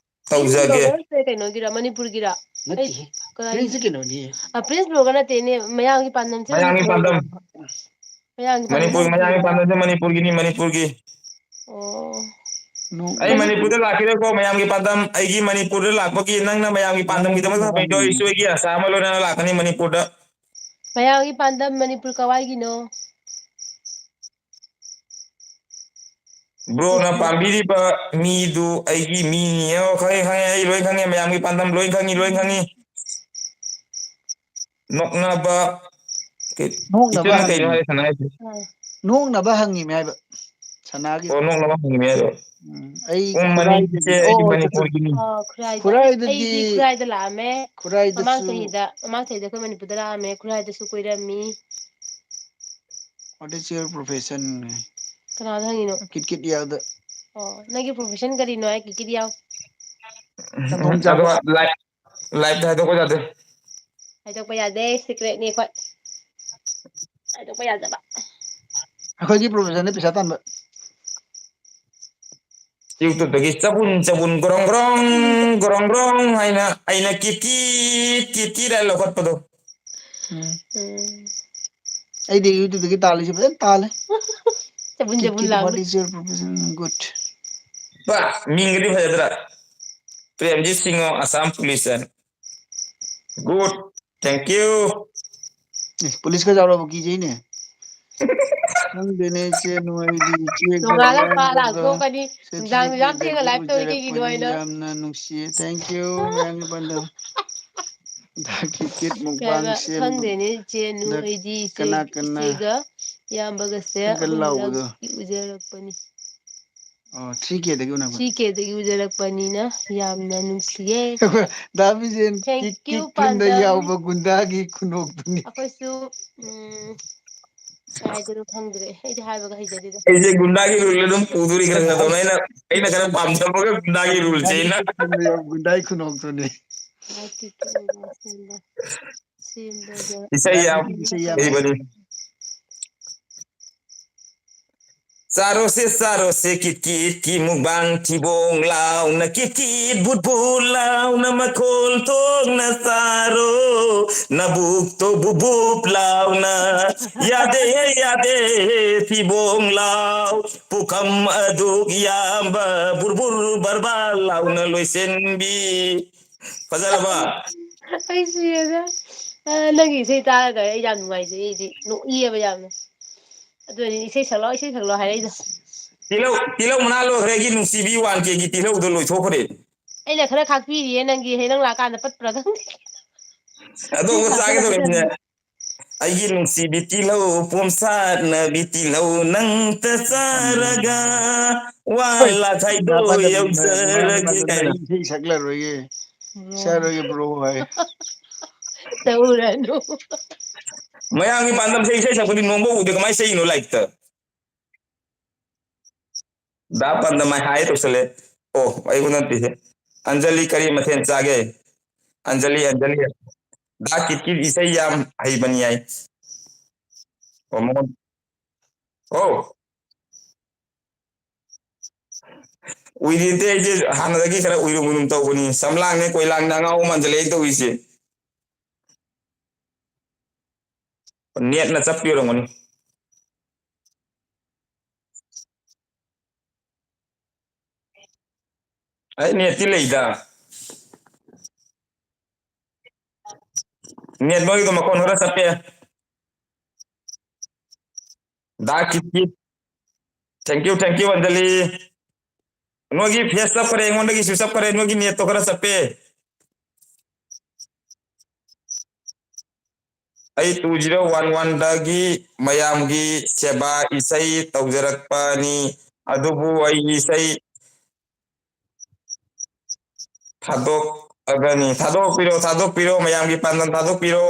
ꯄ꯭ꯔꯤꯟꯁ ꯇꯧꯖꯒꯦ꯫ ꯕ꯭ꯂꯣꯒꯔꯁꯦ ꯀꯩꯅꯣꯒꯤꯔ, ꯃꯅꯤꯄꯨꯔꯒꯤꯔ? ꯅꯠꯇꯦꯍꯦ, ꯑꯩ, ꯀꯗꯥꯏ-, ꯄ꯭ꯔꯤꯟꯁꯁꯦ ꯀꯩꯅꯣꯅꯤ꯫ ꯑ, ꯄ꯭ꯔꯤꯟꯁ ꯕ꯭ꯂꯣꯒꯔ ꯅꯠꯇꯦꯅꯦ, ꯃꯌꯥꯡꯒꯤ ꯄꯥꯟꯗꯝꯁꯦ ꯃꯌꯥꯡꯒꯤ ꯃꯅꯤꯄꯨꯔ꯫ ꯄꯥꯟꯗꯝ꯫ ꯃꯌꯥꯡꯒꯤ ꯄꯥꯟꯗꯝ ꯃꯅꯤꯄꯨꯔ, ꯃꯌꯥꯡꯒꯤ ꯃꯅꯤꯄꯨꯔꯒꯤꯔ? ꯄꯥꯟꯗꯝꯁꯦ ꯃꯅꯤꯄꯨꯔꯒꯤꯅꯤ, ꯃꯅꯤꯄꯨꯔꯒꯤ꯫ ꯑꯣ꯫ ꯑꯩ ꯃꯅꯤꯄꯨꯔ꯫ ꯃꯅꯤꯄꯨꯔꯗ ꯂꯥꯛꯈꯤꯔꯣꯏꯀꯣ, ꯃꯌꯥꯝꯒꯤ ꯄꯥꯟꯗꯝ, ꯑꯩꯒꯤ ꯃꯅꯤꯄꯨꯔꯗ ꯂꯥꯛꯄꯒꯤ ꯅꯪꯅ ꯃꯌꯥꯝꯒꯤ ꯄꯥꯟꯗꯝꯒꯤꯗꯃꯛꯇ ꯍꯪꯉꯛꯏꯗꯣ, ꯑꯩ ꯁꯣꯏꯒꯤ ꯑꯁꯥ ꯑꯃ ꯂꯣꯏꯅꯅ ꯂꯥꯛꯀꯅꯤ ꯃꯅꯤꯄꯨꯔꯗ꯫ ꯃꯌꯥꯝꯒꯤ ꯄꯥꯟꯗꯝ ꯃꯅꯤꯄꯨꯔ ꯀꯋꯥꯏꯒꯤꯅꯣ? ꯕ꯭ꯔꯣꯅ ꯄꯥꯝꯕꯤꯔꯤꯕ ꯃꯤꯗꯨ ꯑꯩꯒꯤ ꯃꯤꯅꯤ꯫ ꯑꯣ, ꯈꯪꯉꯦ, ꯈꯪꯉꯦ, ꯑꯩ ꯂꯣꯏ ꯈꯪꯉꯦ, ꯃꯌꯥꯝꯒꯤ ꯄꯥꯟꯗꯝ ꯂꯣꯏ ꯈꯪꯉꯤ, ꯂꯣꯏ ꯈꯪꯉꯤ꯫ ꯅꯣꯛꯅꯕ, ꯀꯩ-, ꯅꯣꯛꯅꯕ ꯏꯆꯦꯅ ꯀꯩꯅꯣ ꯍꯪꯉꯤꯅꯦ꯫ ꯍꯥꯏ ꯁꯅꯥꯏꯁꯦ? ꯑꯥ꯫ ꯅꯣꯛꯅꯕ ꯍꯪꯉꯤꯅꯦ ꯍꯥꯏꯕ, ꯁꯅꯥꯒꯤ꯫ ꯑꯣ, ꯅꯣꯛꯅꯕ ꯍꯪꯉꯤꯅꯦ ꯍꯥꯏꯔꯣ? ꯎꯝ, ꯑꯩ ꯎꯝ, ꯈꯨꯔꯥꯏꯗꯒꯤ, ꯃꯅꯤꯁꯦ ꯑꯩꯗꯤ ꯑꯣ, ꯑꯆꯥ, ꯑꯆꯥ꯫ ꯃꯅꯤꯄꯨꯔꯒꯤꯅꯤ꯫ ꯑꯥ, ꯈꯨꯔꯥꯏꯗ꯫ ꯈꯨꯔꯥꯏꯗꯗꯤ ꯑꯩꯗꯤ ꯈꯨꯔꯥꯏꯗ ꯂꯥꯛꯑꯝꯃꯦ꯫ ꯈꯨꯔꯥꯏꯗꯁꯨ꯫ ꯃꯃꯥꯡ ꯆꯍꯤꯗ, ꯃꯃꯥꯡ ꯆꯍꯤꯗ ꯑꯩꯈꯣꯏ ꯃꯅꯤꯄꯨꯔꯗ ꯂꯥꯛꯑꯝꯃꯦ, ꯈꯨꯔꯥꯏꯗꯁꯨ ꯀꯣꯏꯔꯝꯃꯤ꯫ What is your profession? ꯀꯅꯥꯗ ꯍꯪꯉꯤꯅꯣ? ꯀꯤꯠ ꯀꯤꯠ ꯌꯥꯎꯗ꯫ ꯑꯣ, ꯅꯪꯒꯤ profession ꯀꯔꯤꯅꯣ ꯍꯥꯏ, ꯀꯤꯠ ꯀꯤꯠ ꯌꯥꯎ꯫ ꯁꯪꯒꯣꯝ ꯆꯥꯕ꯫ ꯑꯗꯨꯒ live live ꯇ ꯍꯥꯏꯗꯣꯛꯄ ꯌꯥꯗꯦ꯫ ꯍꯥꯏꯗꯣꯛꯄ ꯌꯥꯗꯦ, secret ꯅꯤ ꯑꯩꯈꯣꯏ꯫ ꯍꯥꯏꯗꯣꯛꯄ ꯌꯥꯗꯕ꯫ ꯑꯩꯈꯣꯏꯒꯤ profession ꯅꯤ ꯄꯩꯁꯥ ꯇꯥꯟꯕ꯫ YouTube ꯇꯒꯤ ꯆꯕꯨꯟ ꯆꯕꯨꯟ ꯒ꯭ꯔꯣꯡ ꯒ꯭ꯔꯣꯡ ꯒ꯭ꯔꯣꯡ ꯒ꯭ꯔꯣꯡ ꯍꯥꯏꯅ ꯑꯩꯅ ꯀꯤꯠ ꯀꯤꯠ ꯀꯤꯠ ꯀꯤꯠ ꯍꯥꯏꯅ ꯂꯧꯈꯠꯄꯗꯣ꯫ ꯎꯝ꯫ ꯎꯝ꯫ ꯑꯩꯗꯤ YouTube ꯇꯒꯤ ꯇꯥꯜꯂꯤꯁꯦ ꯐꯖꯅ ꯇꯥꯜꯂꯦ꯫ ꯆꯕꯨꯟ Kit ꯆꯕꯨꯟ Kit, ꯂꯥꯎꯅ꯫ what is your profession? Good. ꯕꯥ, ꯃꯤꯡꯒꯗꯤ ꯐꯖꯗ꯭ꯔꯥ? ꯄ꯭ꯔꯦꯝꯖꯤꯠ ꯁꯤꯡꯍ, ꯑꯁꯥꯝ ꯄꯨꯂꯤꯁ ꯍꯥꯏꯅ꯫ Good. Thank you. ꯑꯦ, ꯄꯨꯂꯤꯁꯀ ꯌꯥꯎꯔꯕ ꯀꯤꯖꯩꯅꯦ꯫ ꯈꯪꯗꯦꯅꯦ ꯏꯆꯦ, ꯅꯣꯏꯗꯤ ꯏꯆꯦꯒ ꯅꯣꯡꯉꯥꯜꯂ ꯂꯥꯏꯌꯦꯡꯕꯗꯣ ꯄꯥꯔ ꯊꯣꯛꯀꯅꯤ, ꯅꯨꯡꯗꯥꯡꯁꯨ ꯌꯥꯝ ꯊꯦꯡꯅ ꯁꯦꯇ꯭ꯔꯤꯛꯇꯒꯤ live ꯇꯧꯔꯤ ꯀꯩꯒꯤꯅꯣ ꯎꯖꯔꯛꯄꯅꯤ, ꯍꯥꯏꯅ꯫ ꯌꯥꯝꯅ ꯅꯨꯡꯁꯤꯌꯦ꯫ Thank you, ꯃꯌꯥꯝꯒꯤ ꯄꯥꯟꯗꯝ꯫ ꯗꯥ ꯀꯤꯠ ꯀꯤꯠ ꯀꯩ ꯍꯥꯏꯕ? ꯃꯨꯛꯕꯥꯡ ꯁꯦꯝꯕꯗꯣ꯫ ꯈꯪꯗꯦꯅꯦ ꯏꯆꯦ, ꯅꯨ-, ꯗ-, ꯑꯩꯗꯤ ꯏꯆꯦ, ꯀꯅꯥ, ꯀꯅꯥ? ꯏꯆꯦꯒ ꯏꯌꯥꯝꯕꯒꯁꯦ ꯀꯟ ꯀꯟ ꯂꯥꯎꯕꯗꯣ꯫ ꯎꯅꯔꯛꯄꯅꯤ꯫ ꯑꯣ, three K ꯗꯒꯤ ꯎꯅꯕ꯫ three K ꯗꯒꯤ ꯎꯖꯔꯛꯄꯅꯤꯅ ꯌꯥꯝꯅ ꯅꯨꯡꯁꯤꯌꯦ꯫ ꯗꯥ ꯕꯤꯖꯦꯟ Thank ꯀꯤꯛ you, ꯀꯤꯛ ꯐꯤꯜꯝꯗ ꯄꯥꯟꯗꯝ꯫ ꯌꯥꯎꯕ ꯒꯨꯟꯗꯥꯒꯤ ꯈꯨꯅꯣꯛꯇꯨꯅꯤ꯫ ꯑꯩꯈꯣꯏꯁꯨ, ꯎꯝ, ꯀꯩ ꯍꯥꯏꯗꯣꯏꯅꯣ ꯈꯪꯗ꯭ꯔꯦ꯫ ꯑꯩꯗꯤ ꯍꯥꯏꯕꯒ ꯍꯩꯖꯗꯦꯗ꯫ ꯑꯩꯁꯦ ꯒꯨꯟꯗꯥꯒꯤ role ꯑꯗꯨꯝ ꯄꯨꯗꯣꯔꯤ ꯈꯔ ꯈꯔ ꯇꯧꯅ꯫ ꯑꯩꯅ, ꯑꯩꯅ ꯈꯔ ꯄꯥꯝꯖꯕꯒ ꯒꯨꯟꯗꯥꯒꯤ role ꯁꯦ ꯑꯩꯅ꯫ ꯒꯨꯟꯗꯥꯒꯤ ꯈꯨꯅꯣꯛꯇꯨꯅꯤ꯫ ꯂꯥꯏꯛꯀꯤ ꯀꯤꯛ ꯁꯦꯝꯕ, ꯁꯦꯝꯕꯗ ꯏꯁꯩ ꯌꯥꯝ ꯏꯁꯩ ꯌꯥꯝ ꯍꯩꯕꯅꯤ꯫ ꯆꯥꯔꯣꯁꯦ, ꯆꯥꯔꯣꯁꯦ, ꯀꯤꯠ ꯀꯤꯠꯀꯤ ꯃꯨꯛꯕꯥꯡ, ꯊꯤꯕꯣꯡ ꯂꯥꯎꯅ, ꯀꯤꯠ ꯀꯤꯠ ꯕꯨꯠ ꯕꯨꯠ ꯂꯥꯎꯅ, ꯃꯈꯣꯜ ꯊꯣꯛꯅ ꯆꯥꯔꯣ, ꯅꯕꯨꯛꯇꯣ ꯕꯨꯞ ꯕꯨꯞ ꯂꯥꯎꯅ꯫ ꯌꯥꯗꯦ, ꯌꯥꯗꯦ, ꯊꯤꯕꯣꯡ ꯂꯥꯎ, ꯄꯨꯈꯝ ꯑꯗꯨꯛ ꯌꯥꯝꯕ, ꯕꯨꯔ ꯕꯨꯔ ꯕꯔ ꯕꯔ ꯂꯥꯎꯅ ꯂꯣꯏꯁꯤꯟꯕꯤ꯫ ꯐꯖꯔꯕ? ꯑꯩ ꯁꯤꯔꯦꯗ꯫ ꯑ, ꯅꯪꯒꯤ ꯏꯁꯩ ꯇꯥꯔꯒ ꯑꯩ ꯌꯥꯝ ꯅꯨꯡꯉꯥꯏꯖꯩ, ꯑꯩꯗꯤ ꯅꯣꯛꯏꯌꯦꯕ ꯌꯥꯝꯅ꯫ ꯑꯗꯨꯅꯅꯤ ꯏꯁꯩ ꯁꯛꯂꯛꯑꯣ, ꯏꯁꯩ ꯁꯛꯂꯛꯑꯣ ꯍꯥꯏꯔꯛꯏꯗꯣ꯫ ꯇꯤꯜꯍꯧ, ꯇꯤꯜꯍꯧ ꯃꯅꯥ ꯂꯣꯏꯈ꯭ꯔꯦ, ꯑꯩꯒꯤ ꯅꯨꯡꯁꯤꯕꯤ one K ꯒꯤ ꯇꯤꯜꯍꯧꯗꯣ ꯂꯣꯏꯊꯣꯛꯈ꯭ꯔꯦ꯫ ꯑꯩꯅ ꯈꯔ ꯈꯥꯛꯄꯤꯔꯤꯌꯦ ꯅꯪꯒꯤ, ꯍꯌꯦꯡ ꯅꯪ ꯂꯥꯛꯀꯥꯟꯗ ꯄꯠꯄ꯭ꯔꯥ ꯈꯪꯗꯦ꯫ ꯑꯗꯣ ꯑꯃꯨꯛ ꯆꯥꯒꯦ ꯇꯧꯔꯤꯅꯦ꯫ ꯑꯩꯒꯤ ꯅꯨꯡꯁꯤꯕꯤ ꯇꯤꯜꯍꯧ, ꯄꯣꯝꯁꯥꯠꯅꯕꯤ ꯇꯤꯜꯍꯧ, ꯅꯪꯇ ꯆꯥꯔꯒ ꯋꯥ ꯍꯣꯏ, ꯂꯥꯈꯥꯏꯗꯣ ꯃꯌꯥꯝ ꯄꯥꯟꯗꯝ, ꯃꯌꯥꯝ ꯌꯧꯖꯔꯒꯦ ꯄꯥꯟꯗꯝ ꯀꯥꯏꯅ꯫ ꯏꯁꯩ ꯁꯛꯂꯔꯣꯏꯒꯦ꯫ ꯁꯛꯂꯔꯣꯏꯒꯦ bro ꯍꯥꯏ꯫ ꯇꯧꯔꯅꯨ꯫ ꯃꯌꯥꯝꯒꯤ ꯄꯥꯟꯗꯝꯁꯦ ꯏꯁꯩ ꯁꯛꯄꯗꯤ ꯅꯣꯡꯕ ꯎꯗꯦ, ꯀꯃꯥꯏꯅ ꯁꯛꯏꯅꯣ ꯂꯥꯏꯛꯇ? ꯗꯥ ꯄꯥꯟꯗꯝ ꯍꯥꯏ ꯇꯧꯁꯜꯂꯦ꯫ ꯑꯣ, ꯑꯩꯕꯨ ꯅꯠꯇꯦꯍꯦ꯫ ꯑꯟꯖꯂꯤ ꯀꯔꯤ ꯃꯊꯦꯜ ꯆꯥꯒꯦ? ꯑꯟꯖꯂꯤ, ꯑꯟꯖꯂꯤ꯫ ꯗꯥ ꯀꯤꯠꯀꯤꯠ ꯏꯁꯩ ꯌꯥꯝ ꯍꯩꯕꯅꯤ ꯍꯥꯏ꯫ ꯑꯣ, ꯃꯉꯣꯟ-, ꯑꯣ꯫ ꯎꯏꯗꯦ, ꯑꯩꯁꯦ ꯍꯥꯟꯅꯗꯒꯤ ꯈꯔ ꯎꯏꯔꯨꯝ ꯎꯏꯔꯨꯝ ꯇꯧꯕꯅꯤ꯫ ꯁꯝꯂꯥꯡꯅꯦ ꯀꯣꯏꯂꯥꯡꯅꯦ ꯑꯉꯥꯎꯕ ꯃꯥꯟꯖꯜꯂꯛꯑꯦ ꯇꯧꯔꯤꯁꯦ꯫ ꯅꯦꯠꯅ ꯆꯞꯄꯤ ꯑꯣꯏꯔꯝꯒꯅꯤ꯫ ꯑꯩ ꯅꯦꯠꯇꯤ ꯂꯩꯗ꯫ ꯅꯦꯠ ꯅꯣꯏꯒꯤꯗꯣ ꯃꯈꯣꯟ ꯈꯔ ꯆꯞꯄꯦ꯫ ꯗꯥ ꯀꯤꯠꯀꯤꯠ꯫ Thank you, thank you, Anjali. ꯅꯣꯏꯒꯤ ꯐꯦꯁ ꯆꯞꯈ꯭ꯔꯦ, ꯑꯩꯉꯣꯟꯗꯒꯤꯁꯨ ꯆꯞꯈ꯭ꯔꯦ, ꯅꯣꯏꯒꯤ ꯅꯦꯠꯇꯣ ꯈꯔ ꯆꯞꯄꯦ꯫ ꯑꯩ two zero one one ꯗꯒꯤ ꯃꯌꯥꯝꯒꯤ ꯁꯦꯕꯥ ꯏꯁꯩ ꯇꯧꯖꯔꯛꯄꯅꯤ, ꯑꯗꯨꯕꯨ ꯑꯩ ꯏꯁꯩ ꯊꯥꯗꯣꯛꯑꯒꯅꯤ꯫ ꯊꯥꯗꯣꯛꯄꯤꯔꯣ, ꯊꯥꯗꯣꯛꯄꯤꯔꯣ, ꯃꯌꯥꯝꯒꯤ ꯄꯥꯟꯗꯝ ꯊꯥꯗꯣꯛꯄꯤꯔꯣ꯫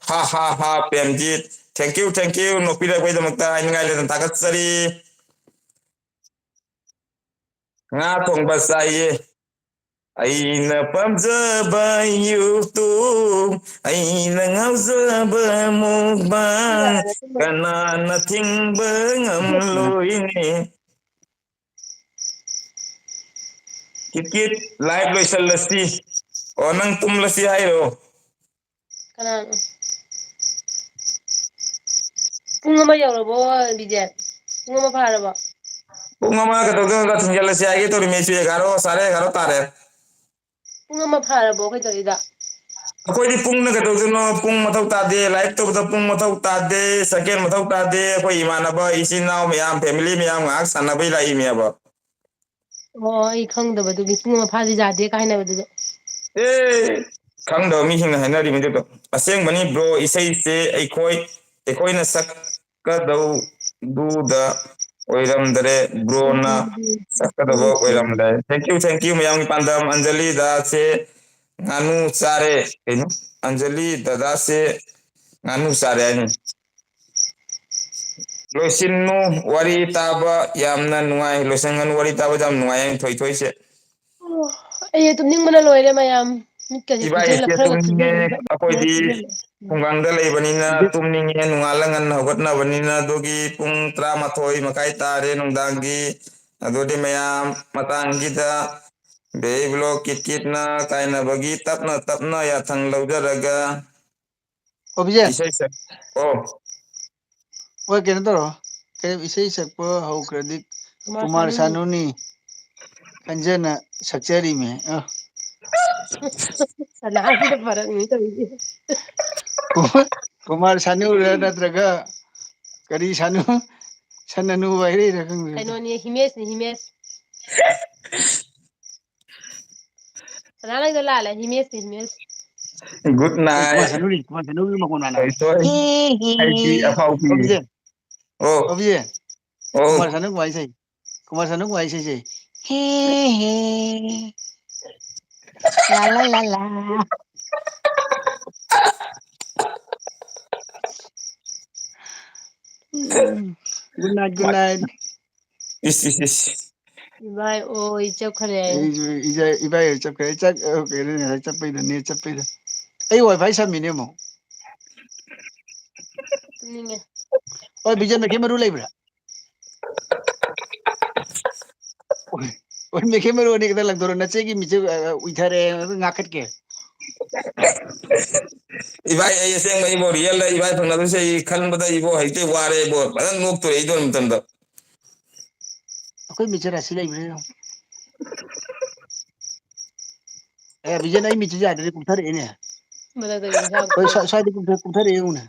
ꯍꯥ, ꯍꯥ, ꯍꯥ, Premjit. Thank you, thank you, ꯅꯣꯛꯄꯤꯔꯛꯄꯒꯤꯗꯃꯛꯇ ꯍꯥꯏꯅꯤꯡꯉꯥꯏ ꯂꯩꯇꯅ ꯊꯥꯒꯠꯆꯔꯤ꯫ ꯉꯥ ꯊꯣꯡꯕ ꯆꯥꯏꯌꯦ꯫ ꯑꯩꯅ ꯄꯥꯝꯖꯕ YouTube, ꯑꯩꯅ ꯉꯥꯎꯖꯕ mukbang, ꯀꯅꯥꯅ ꯊꯤꯡꯕ ꯉꯝꯂꯣꯏꯅꯦ꯫ ꯀꯤꯠ ꯀꯤꯠ, live ꯂꯣꯏꯁꯜꯂꯁꯤ꯫ ꯑꯣ, ꯅꯪ ꯇꯨꯝꯂꯁꯤ ꯍꯥꯏꯔꯣ? ꯀꯅꯥꯅꯣ? ꯄꯨꯡ ꯑꯃ ꯌꯧꯔꯕꯣ, ꯕꯤꯖꯦꯟ? ꯄꯨꯡ ꯑꯃ ꯐꯥꯔꯕꯣ? ꯄꯨꯡ ꯑꯃ ꯀꯩꯗꯧꯗꯣꯏꯅꯣꯗ, ꯊꯤꯡꯖꯤꯜꯂꯁꯤ ꯍꯥꯏꯒꯦ ꯇꯧꯔꯤꯃꯤ, ꯁꯤ ꯑꯦꯒꯥꯔꯣ, ꯁꯥꯔꯦ ꯑꯦꯒꯥꯔꯣ ꯇꯥꯔꯦ꯫ ꯄꯨꯡ ꯑꯃ ꯐꯥꯔꯕꯣ ꯀꯩꯗꯧꯔꯤꯗ? ꯑꯩꯈꯣꯏꯗꯤ ꯄꯨꯡꯅ ꯀꯩꯗꯧꯗꯣꯏꯅꯣ? ꯄꯨꯡ ꯃꯊꯧ ꯇꯥꯗꯦ, ꯂꯥꯏꯔꯤꯛ ꯇꯧꯕꯗ ꯄꯨꯡ ꯃꯊꯧ ꯇꯥꯗꯦ, ꯁꯦꯀꯦꯟ ꯃꯊꯧ ꯇꯥꯗꯦ꯫ ꯑꯩꯈꯣꯏ ꯏꯃꯥꯟꯅꯕ, ꯏꯆꯤꯟ ꯏꯅꯥꯎ ꯃꯌꯥꯝ, family ꯃꯌꯥꯝ ꯉꯥꯏꯍꯥꯛ ꯁꯥꯟꯅꯕꯩ ꯂꯥꯛꯏꯅꯦꯕ꯫ ꯑꯣ, ꯑꯩ ꯈꯪꯗꯕꯗꯨꯒꯤ ꯄꯨꯡ ꯑꯃ ꯐꯥꯗꯤ ꯌꯥꯗꯦ ꯀꯥꯏꯅꯕꯗꯨꯗ꯫ ꯑꯦ, ꯈꯪꯗꯕ ꯃꯤꯁꯤꯡꯅ ꯍꯥꯏꯅꯔꯤꯕꯗꯨꯗꯣ꯫ ꯑꯁꯦꯡꯕꯅꯤ bro, ꯏꯁꯩꯁꯦ ꯑꯩꯈꯣꯏ, ꯑꯩꯈꯣꯏꯅ ꯁꯛꯀꯗꯧꯗꯨꯗ ꯑꯣꯏꯔꯝꯗꯔꯦ, broꯅ ꯁꯛꯀꯗꯕ ꯑꯣꯏꯔꯝꯂꯦ꯫ Thank you, thank you, ꯃꯌꯥꯝꯒꯤ ꯄꯥꯟꯗꯝ꯫ ꯑꯟꯖꯂꯤ ꯗꯥꯁꯦ ꯉꯥꯅꯨ ꯆꯥꯔꯦ꯫ ꯀꯩꯅꯣ? ꯑꯟꯖꯂꯤ ꯗꯗꯥꯁꯦ ꯉꯥꯅꯨ ꯆꯥꯔꯦ ꯍꯥꯏꯅꯤ꯫ ꯂꯣꯏꯁꯤꯟꯅꯨ꯫ ꯋꯥꯔꯤ ꯇꯥꯕ ꯌꯥꯝꯅ ꯅꯨꯡꯉꯥꯏ꯫ ꯂꯣꯏꯁꯤꯟꯒꯅꯨ꯫ ꯋꯥꯔꯤ ꯇꯥꯕ ꯌꯥꯝ ꯅꯨꯡꯉꯥꯏ꯫ ꯊꯣꯏꯊꯣꯏꯁꯦ꯫ ꯑꯣ, ꯑꯩ ꯇꯨꯝꯅꯤꯡꯕꯅ ꯂꯣꯏꯔꯦ ꯃꯌꯥꯝ꯫ ꯃꯤꯠꯀꯁꯦ ꯏꯕꯥꯏ ꯀꯨꯠꯁꯜꯂ ꯑꯩꯁꯦ ꯈꯔꯒ ꯇꯨꯝꯅꯤꯡꯉꯦ꯫ ꯇꯨꯝꯁꯤꯟꯕ ꯑꯩꯈꯣꯏꯗꯤ ꯇꯨꯝꯁꯤꯟꯕ꯫ ꯈꯨꯡꯒꯪꯗ ꯂꯩꯕꯅꯤꯅ ꯇꯨꯝꯅꯤꯡꯉꯦ꯫ ꯅꯣꯡꯉꯥꯜꯂ ꯉꯟꯅ ꯍꯧꯒꯠꯅꯕꯅꯤꯅ꯫ ꯑꯗꯨꯒꯤ ꯄꯨꯡ ꯇꯔꯥꯃꯥꯊꯣꯏ ꯃꯈꯥꯏ ꯇꯥꯔꯦ ꯅꯨꯡꯗꯥꯡꯒꯤ꯫ ꯑꯗꯨꯗꯤ ꯃꯌꯥꯝ ꯃꯇꯥꯡꯁꯤꯗ ꯕꯦꯕꯤ ꯕ꯭ꯂꯣꯛ ꯀꯤꯠ ꯀꯤꯠꯅ ꯀꯥꯏꯅꯕꯒꯤ ꯇꯞꯅ ꯇꯞꯅ ꯌꯥꯊꯪ ꯂꯧꯖꯔꯒ ꯑꯣ ꯕꯤꯖꯦꯟ, ꯏꯁꯩ ꯁꯛ ꯑꯣ ꯍꯣꯏ, ꯀꯩꯅꯣ ꯇꯧꯔꯣ꯫ ꯀꯩ ꯏꯁꯩ ꯁꯛꯄ ꯍꯧꯈ꯭ꯔꯗꯤ ꯀꯨꯃꯥꯔ ꯁꯥꯅꯨꯅꯤ ꯈꯟꯖꯅ ꯁꯛꯆꯔꯤꯃꯤ꯫ ꯑ, ꯁꯅꯥꯁꯤꯗ ꯐꯔꯛꯅꯤ ꯇꯧꯔꯤꯁꯦ꯫ ꯀꯨꯃꯥꯔ, ꯀꯨꯃꯥꯔ ꯁꯥꯅꯨꯔ ꯅꯠꯇ꯭ꯔꯒ ꯀꯔꯤ ꯁꯥꯅꯨ? ꯁꯅꯅꯨ ꯍꯥꯏꯔꯛꯏꯔ ꯈꯪꯗꯦ꯫ ꯀꯩꯅꯣꯅꯤ, ꯍꯤꯃꯦꯁꯅꯤ, ꯍꯤꯃꯦꯁ꯫ ꯁꯅꯥ ꯅꯪꯗꯣ ꯂꯥꯜꯂꯦ, ꯍꯤꯃꯦꯁꯅꯤ, ꯍꯤꯃꯦꯁ꯫ ꯒꯨꯗ ꯑꯦ, ꯀꯨꯃꯥꯔ ꯅꯥꯏꯠ꯫ ꯁꯥꯅꯨꯔꯤ, ꯀꯨꯃꯥꯔ ꯁꯥꯅꯨꯒꯤ ꯃꯈꯣꯟ ꯃꯥꯟꯅꯕ꯫ ꯍꯣꯏ, ꯍꯣꯏ꯫ ꯍꯤ, ꯍꯤ꯫ ꯑꯩꯗꯤ ꯑꯐꯥꯎꯕꯤ꯫ ꯑꯣ ꯕꯤꯖꯦꯟ, ꯑꯣ ꯑꯣ ꯕꯤꯖꯦꯟ, ꯑꯣ꯫ ꯀꯨꯃꯥꯔ ꯁꯥꯅꯨ ꯀꯃꯥꯏꯅ ꯁꯛꯏ? ꯀꯨꯃꯥꯔ ꯁꯥꯅꯨ ꯀꯃꯥꯏꯅ ꯁꯛꯏ? ꯍꯤ, ꯍꯤ꯫ ꯂꯥ, ꯂꯥ, ꯂꯥ, ꯂꯥ꯫ ꯎꯝ. Good night, good night. ꯏꯁ ꯏꯁ ꯏꯁ꯫ ꯏꯕꯥꯏ ꯑꯣꯏ ꯆꯠꯈ꯭ꯔꯦ꯫ ꯑꯩꯁꯨ ꯏꯖ-, ꯏꯕꯥꯏ ꯍꯣꯏ ꯆꯠꯈ꯭ꯔꯦ꯫ ꯑꯩ ꯆꯠ-, ꯑ, ꯀꯩꯅꯣ, ꯉꯁꯥꯏ ꯆꯠꯄꯩꯗꯣ, ꯅꯦꯠ ꯆꯠꯄꯩꯗꯣ꯫ ꯑꯩ ꯋꯥꯏꯐꯥꯏ ꯁꯝꯃꯤꯅꯦ ꯑꯃꯨꯛ꯫ ꯇꯨꯝꯅꯤꯡꯉꯦ꯫ ꯍꯣꯏ, ꯕꯤꯖꯦꯟ ꯃꯩꯈꯦꯠ ꯃꯔꯨ ꯂꯩꯕ꯭ꯔꯥ? ꯍꯣꯏ, ꯃꯩꯈꯦꯠ ꯃꯔꯨ ꯑꯅꯤ ꯈꯛꯇ ꯂꯪꯊꯣꯔꯛꯑꯣ꯫ ꯅꯆꯦꯒꯤ ꯃꯤꯠꯁꯦ, ꯑ, ꯑ, ꯎꯏꯊꯔꯦ, ꯑꯗꯨ ꯉꯥꯛꯈꯠꯀꯦ꯫ ꯏꯕꯥꯏ, ꯑꯩ ꯑꯁꯦꯡꯕ ꯏꯕꯣ, ꯔꯤꯌꯦꯜꯗ ꯏꯕꯥꯏ ꯐꯪꯅꯕꯁꯦ ꯑꯩ ꯈꯟꯕꯗ ꯏꯕꯣ ꯍꯩꯇꯦ, ꯋꯥꯔꯦ ꯏꯕꯣ, ꯐꯖꯅ ꯅꯣꯛꯇꯣꯔꯦ ꯑꯩ ꯑꯗꯨ ꯃꯇꯝꯗ꯫ ꯑꯩꯈꯣꯏ ꯃꯤꯠꯁꯦ ꯔꯥꯁꯤ ꯂꯩꯕ꯭ꯔꯥ ꯌꯦꯡꯉꯣ꯫ ꯑꯦ, ꯕꯤꯖꯦꯟ, ꯑꯩ ꯃꯤꯠꯁꯦ ꯌꯥꯗ꯭ꯔꯦ, ꯀꯨꯝꯊꯔꯛꯑꯦꯅꯦ꯫ ꯃꯊꯛꯇꯒꯤ ꯏꯟꯁꯥꯡ ꯍꯣꯏ, ꯁ꯭ꯋꯥꯏ-, ꯁ꯭ꯋꯥꯏꯗ ꯀꯨꯝꯊ-, ꯀꯨꯝꯊꯔꯛꯑꯦ ꯌꯦꯡꯉꯨꯅꯦ꯫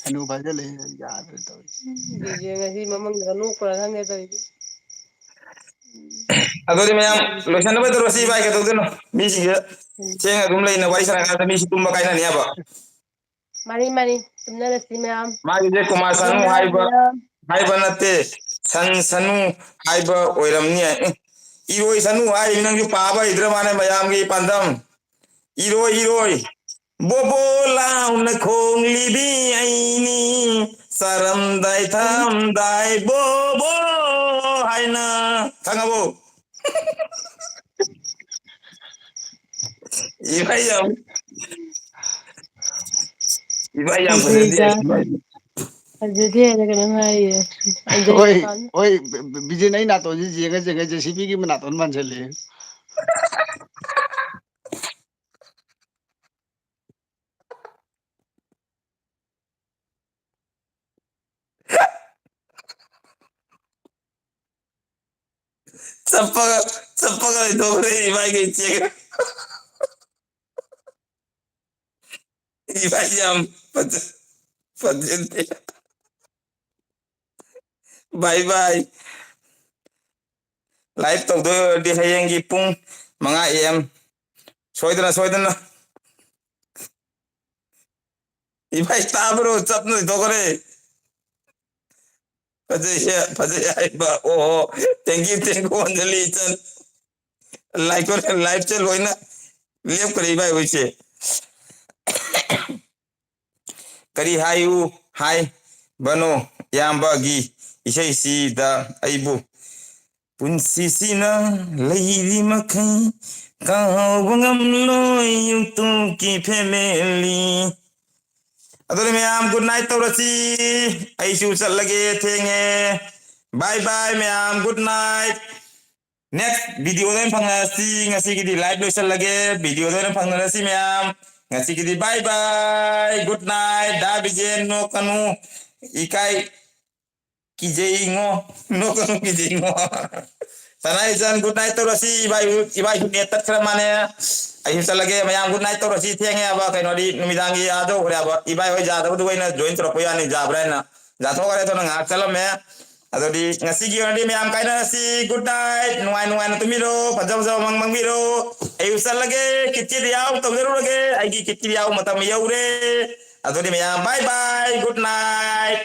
ꯍꯅꯨ ꯐꯥꯖꯤꯜꯂꯛꯑꯦ, ꯌꯥꯗ꯭ꯔꯦ ꯇꯧꯔꯤꯁꯦ꯫ ꯕꯤꯖꯦꯟ ꯉꯁꯤ ꯃꯃꯪꯗꯒ ꯅꯣꯛꯄ꯭ꯔꯥ ꯈꯪꯗꯦ ꯇꯧꯔꯤꯁꯦ꯫ ꯑꯗꯨꯗꯤ ꯃꯌꯥꯝ ꯂꯣꯏꯁꯟꯅꯕ ꯇꯧꯔꯁꯤ ꯏꯕꯥꯏ, ꯀꯩꯗꯧꯗꯣꯏꯅꯣ? ꯃꯤꯁꯤꯡꯁꯦ ꯊꯦꯡꯅ ꯑꯗꯨꯝ ꯂꯩꯅ ꯋꯥꯔꯤ ꯁꯥꯟꯅꯔꯀꯥꯟꯗ ꯃꯤꯁꯨ ꯇꯨꯝꯕ ꯀꯥꯏꯅꯅꯦꯕ꯫ ꯃꯥꯅꯤ, ꯃꯥꯅꯤ, ꯇꯨꯝꯅꯔꯁꯤ ꯃꯌꯥꯝ꯫ ꯃꯥꯒꯤꯁꯦ ꯀꯨꯃꯥꯔ ꯁꯥꯅꯨ ꯇꯨꯝꯅꯔꯁꯤ ꯍꯥꯏꯕ, ꯃꯌꯥꯝ꯫ ꯍꯥꯏꯕ ꯅꯠꯇꯦ, ꯁꯟ ꯁꯅꯨ ꯍꯥꯏꯕ ꯑꯣꯏꯔꯝꯅꯤ꯫ ꯑꯦ, ꯏꯔꯣꯏ ꯁꯅꯨ ꯍꯥꯏꯔꯤ, ꯅꯪꯁꯨ ꯄꯥꯕ ꯍꯩꯇ꯭ꯔ ꯃꯥꯅꯦ ꯃꯌꯥꯝꯒꯤ ꯄꯥꯟꯗꯝ꯫ ꯏꯔꯣꯏ, ꯏꯔꯣꯏ꯫ ꯕꯣꯕꯣ ꯂꯥꯎꯅ ꯈꯣꯡꯂꯤꯕꯤ ꯑꯩꯅꯤ, ꯆꯥꯔꯝꯗꯥꯏ ꯊꯛꯑꯝꯗꯥꯏ ꯕꯣꯕꯣ ꯍꯥꯏꯅ꯫ ꯈꯪꯉꯕꯣ? ꯏꯕꯥꯏ ꯌꯥꯝ, ꯏꯕꯥꯏ ꯌꯥꯝ ꯐꯖꯗꯦ꯫ ꯐꯖꯩꯗ꯫ ꯐꯖꯗꯦ ꯍꯥꯏꯅ ꯀꯩꯅꯣꯝ ꯍꯥꯏꯔꯤꯌꯦ꯫ ꯍꯣꯏ, ꯍꯣꯏ, ꯕꯤꯖꯦꯟ, ꯑꯩ ꯅꯥꯇꯣꯟꯁꯤ ꯌꯦꯡꯉ ꯌꯦꯡꯉ JCB ꯒꯤ ꯃꯅꯥꯇꯣꯟ ꯃꯥꯟꯁꯤꯜꯂꯛꯑꯦ꯫ ꯆꯞꯄꯒ, ꯆꯞꯄꯒ ꯂꯩꯊꯣꯛꯈ꯭ꯔꯦ ꯏꯕꯥꯏꯒ ꯏꯆꯦꯒ꯫ ꯏꯕꯥꯏ ꯌꯥꯝ ꯐꯖ-, ꯐꯖꯗꯦ꯫ Bye bye꯫ Live ꯇꯧꯗꯣꯏ ꯑꯣꯏꯔꯗꯤ ꯍꯌꯦꯡꯒꯤ ꯄꯨꯡ ꯃꯉꯥ A M꯫ ꯁꯣꯏꯗꯅ, ꯁꯣꯏꯗꯅ꯫ ꯏꯕꯥꯏ ꯇꯥꯕ꯭ꯔꯣ? ꯆꯞꯅ ꯂꯩꯊꯣꯛꯈ꯭ꯔꯦ꯫ ꯐꯖꯩ, ꯐꯖꯩ ꯍꯥꯏꯕ꯫ ꯑꯣꯍꯣ꯫ Thank you, thank you, Anjali ꯏꯆꯟ꯫ Live ꯀꯣ-, live ꯁꯦ ꯂꯣꯏꯅ ꯂꯦꯞꯈ꯭ꯔꯦ ꯏꯕꯥꯏ ꯍꯣꯏꯁꯦ꯫ ꯀꯔꯤ ꯍꯥꯏꯌꯨ ꯍꯥꯏꯕꯅꯣ ꯏꯌꯥꯝꯕꯒꯤ ꯏꯁꯩꯁꯤꯗ ꯑꯩꯕꯨ? ꯄꯨꯟꯁꯤꯁꯤꯅ ꯂꯩꯔꯤ ꯃꯈꯩ ꯀꯥꯎꯕ ꯉꯝꯂꯣꯏ YouTubeꯀꯤ family꯫ ꯑꯗꯨꯗꯤ ꯃꯌꯥꯝ good night ꯇꯧꯔꯁꯤ꯫ ꯑꯩꯁꯨ ꯆꯠꯂꯒꯦ, ꯊꯦꯡꯉꯦ꯫ Bye bye ꯃꯌꯥꯝ, good night꯫ Next videoꯗ ꯑꯣꯏꯅ ꯐꯪꯅꯔꯁꯤ꯫ ꯉꯁꯤꯒꯤꯗꯤ live ꯂꯣꯏꯁꯤꯜꯂꯒꯦ꯫ Videoꯗ ꯑꯣꯏꯅ ꯐꯪꯅꯔꯁꯤ ꯃꯌꯥꯝ꯫ ꯉꯁꯤꯒꯤꯗꯤ bye bye, good night꯫ ꯗꯥ ꯕꯤꯖꯦꯟ ꯅꯣꯛꯀꯅꯨ꯫ ꯏꯀꯥꯏ ꯀꯤꯖꯩꯉꯣ꯫ ꯅꯣꯛꯀꯅꯨ, ꯀꯤꯖꯩꯉꯣ꯫ ꯁꯅꯥ ꯏꯆꯟ, good night ꯇꯧꯔꯁꯤ꯫ ꯏꯕꯥꯏ, ꯏꯕꯥꯏꯁꯨ net ꯇꯠꯈ꯭ꯔ ꯃꯥꯅꯦ꯫ ꯑꯩꯁꯨ ꯆꯠꯂꯒꯦ꯫ ꯃꯌꯥꯝ good night ꯇꯧꯔꯁꯤ꯫ ꯊꯦꯡꯉꯦ ꯍꯥꯏꯕ, ꯀꯩꯅꯣꯗꯤ ꯅꯨꯃꯤꯗꯥꯡꯒꯤ ꯑꯥ ꯌꯧꯈ꯭ꯔꯦ ꯍꯥꯏꯕ꯫ ꯏꯕꯥꯏ ꯍꯣꯏ ꯌꯥꯗꯕꯗꯨ ꯑꯩꯅ join ꯇꯧꯔꯛꯄ ꯌꯥꯅꯤ, ꯌꯥꯕ꯭ꯔꯥ ꯍꯥꯏꯅ꯫ ꯌꯥꯊꯣꯛꯈ꯭ꯔꯦ, ꯑꯗꯨꯅ ꯉꯥꯏꯍꯥꯛ ꯆꯠꯂꯝꯃꯦ꯫ ꯑꯗꯨꯗꯤ ꯉꯁꯤꯒꯤ ꯑꯣꯏꯅꯗꯤ ꯃꯌꯥꯝ ꯀꯥꯏꯅꯔꯁꯤ꯫ Good night꯫ ꯅꯨꯡꯉꯥꯏ ꯅꯨꯡꯉꯥꯏꯅ ꯇꯨꯝꯕꯤꯔꯣ꯫ ꯐꯖ ꯐꯖꯕ ꯃꯪ ꯃꯪꯕꯤꯔꯣ꯫ ꯑꯩꯁꯨ ꯆꯠꯂꯒꯦ꯫ ꯀꯤꯠꯀꯤꯠ ꯌꯥꯎ ꯇꯧꯖꯔꯨꯔꯒꯦ꯫ ꯑꯩꯒꯤ ꯀꯤꯠꯀꯤꯠ ꯌꯥꯎ ꯃꯇꯝ ꯌꯧꯔꯦ꯫ ꯑꯗꯨꯗꯤ ꯃꯌꯥꯝ bye bye, good night꯫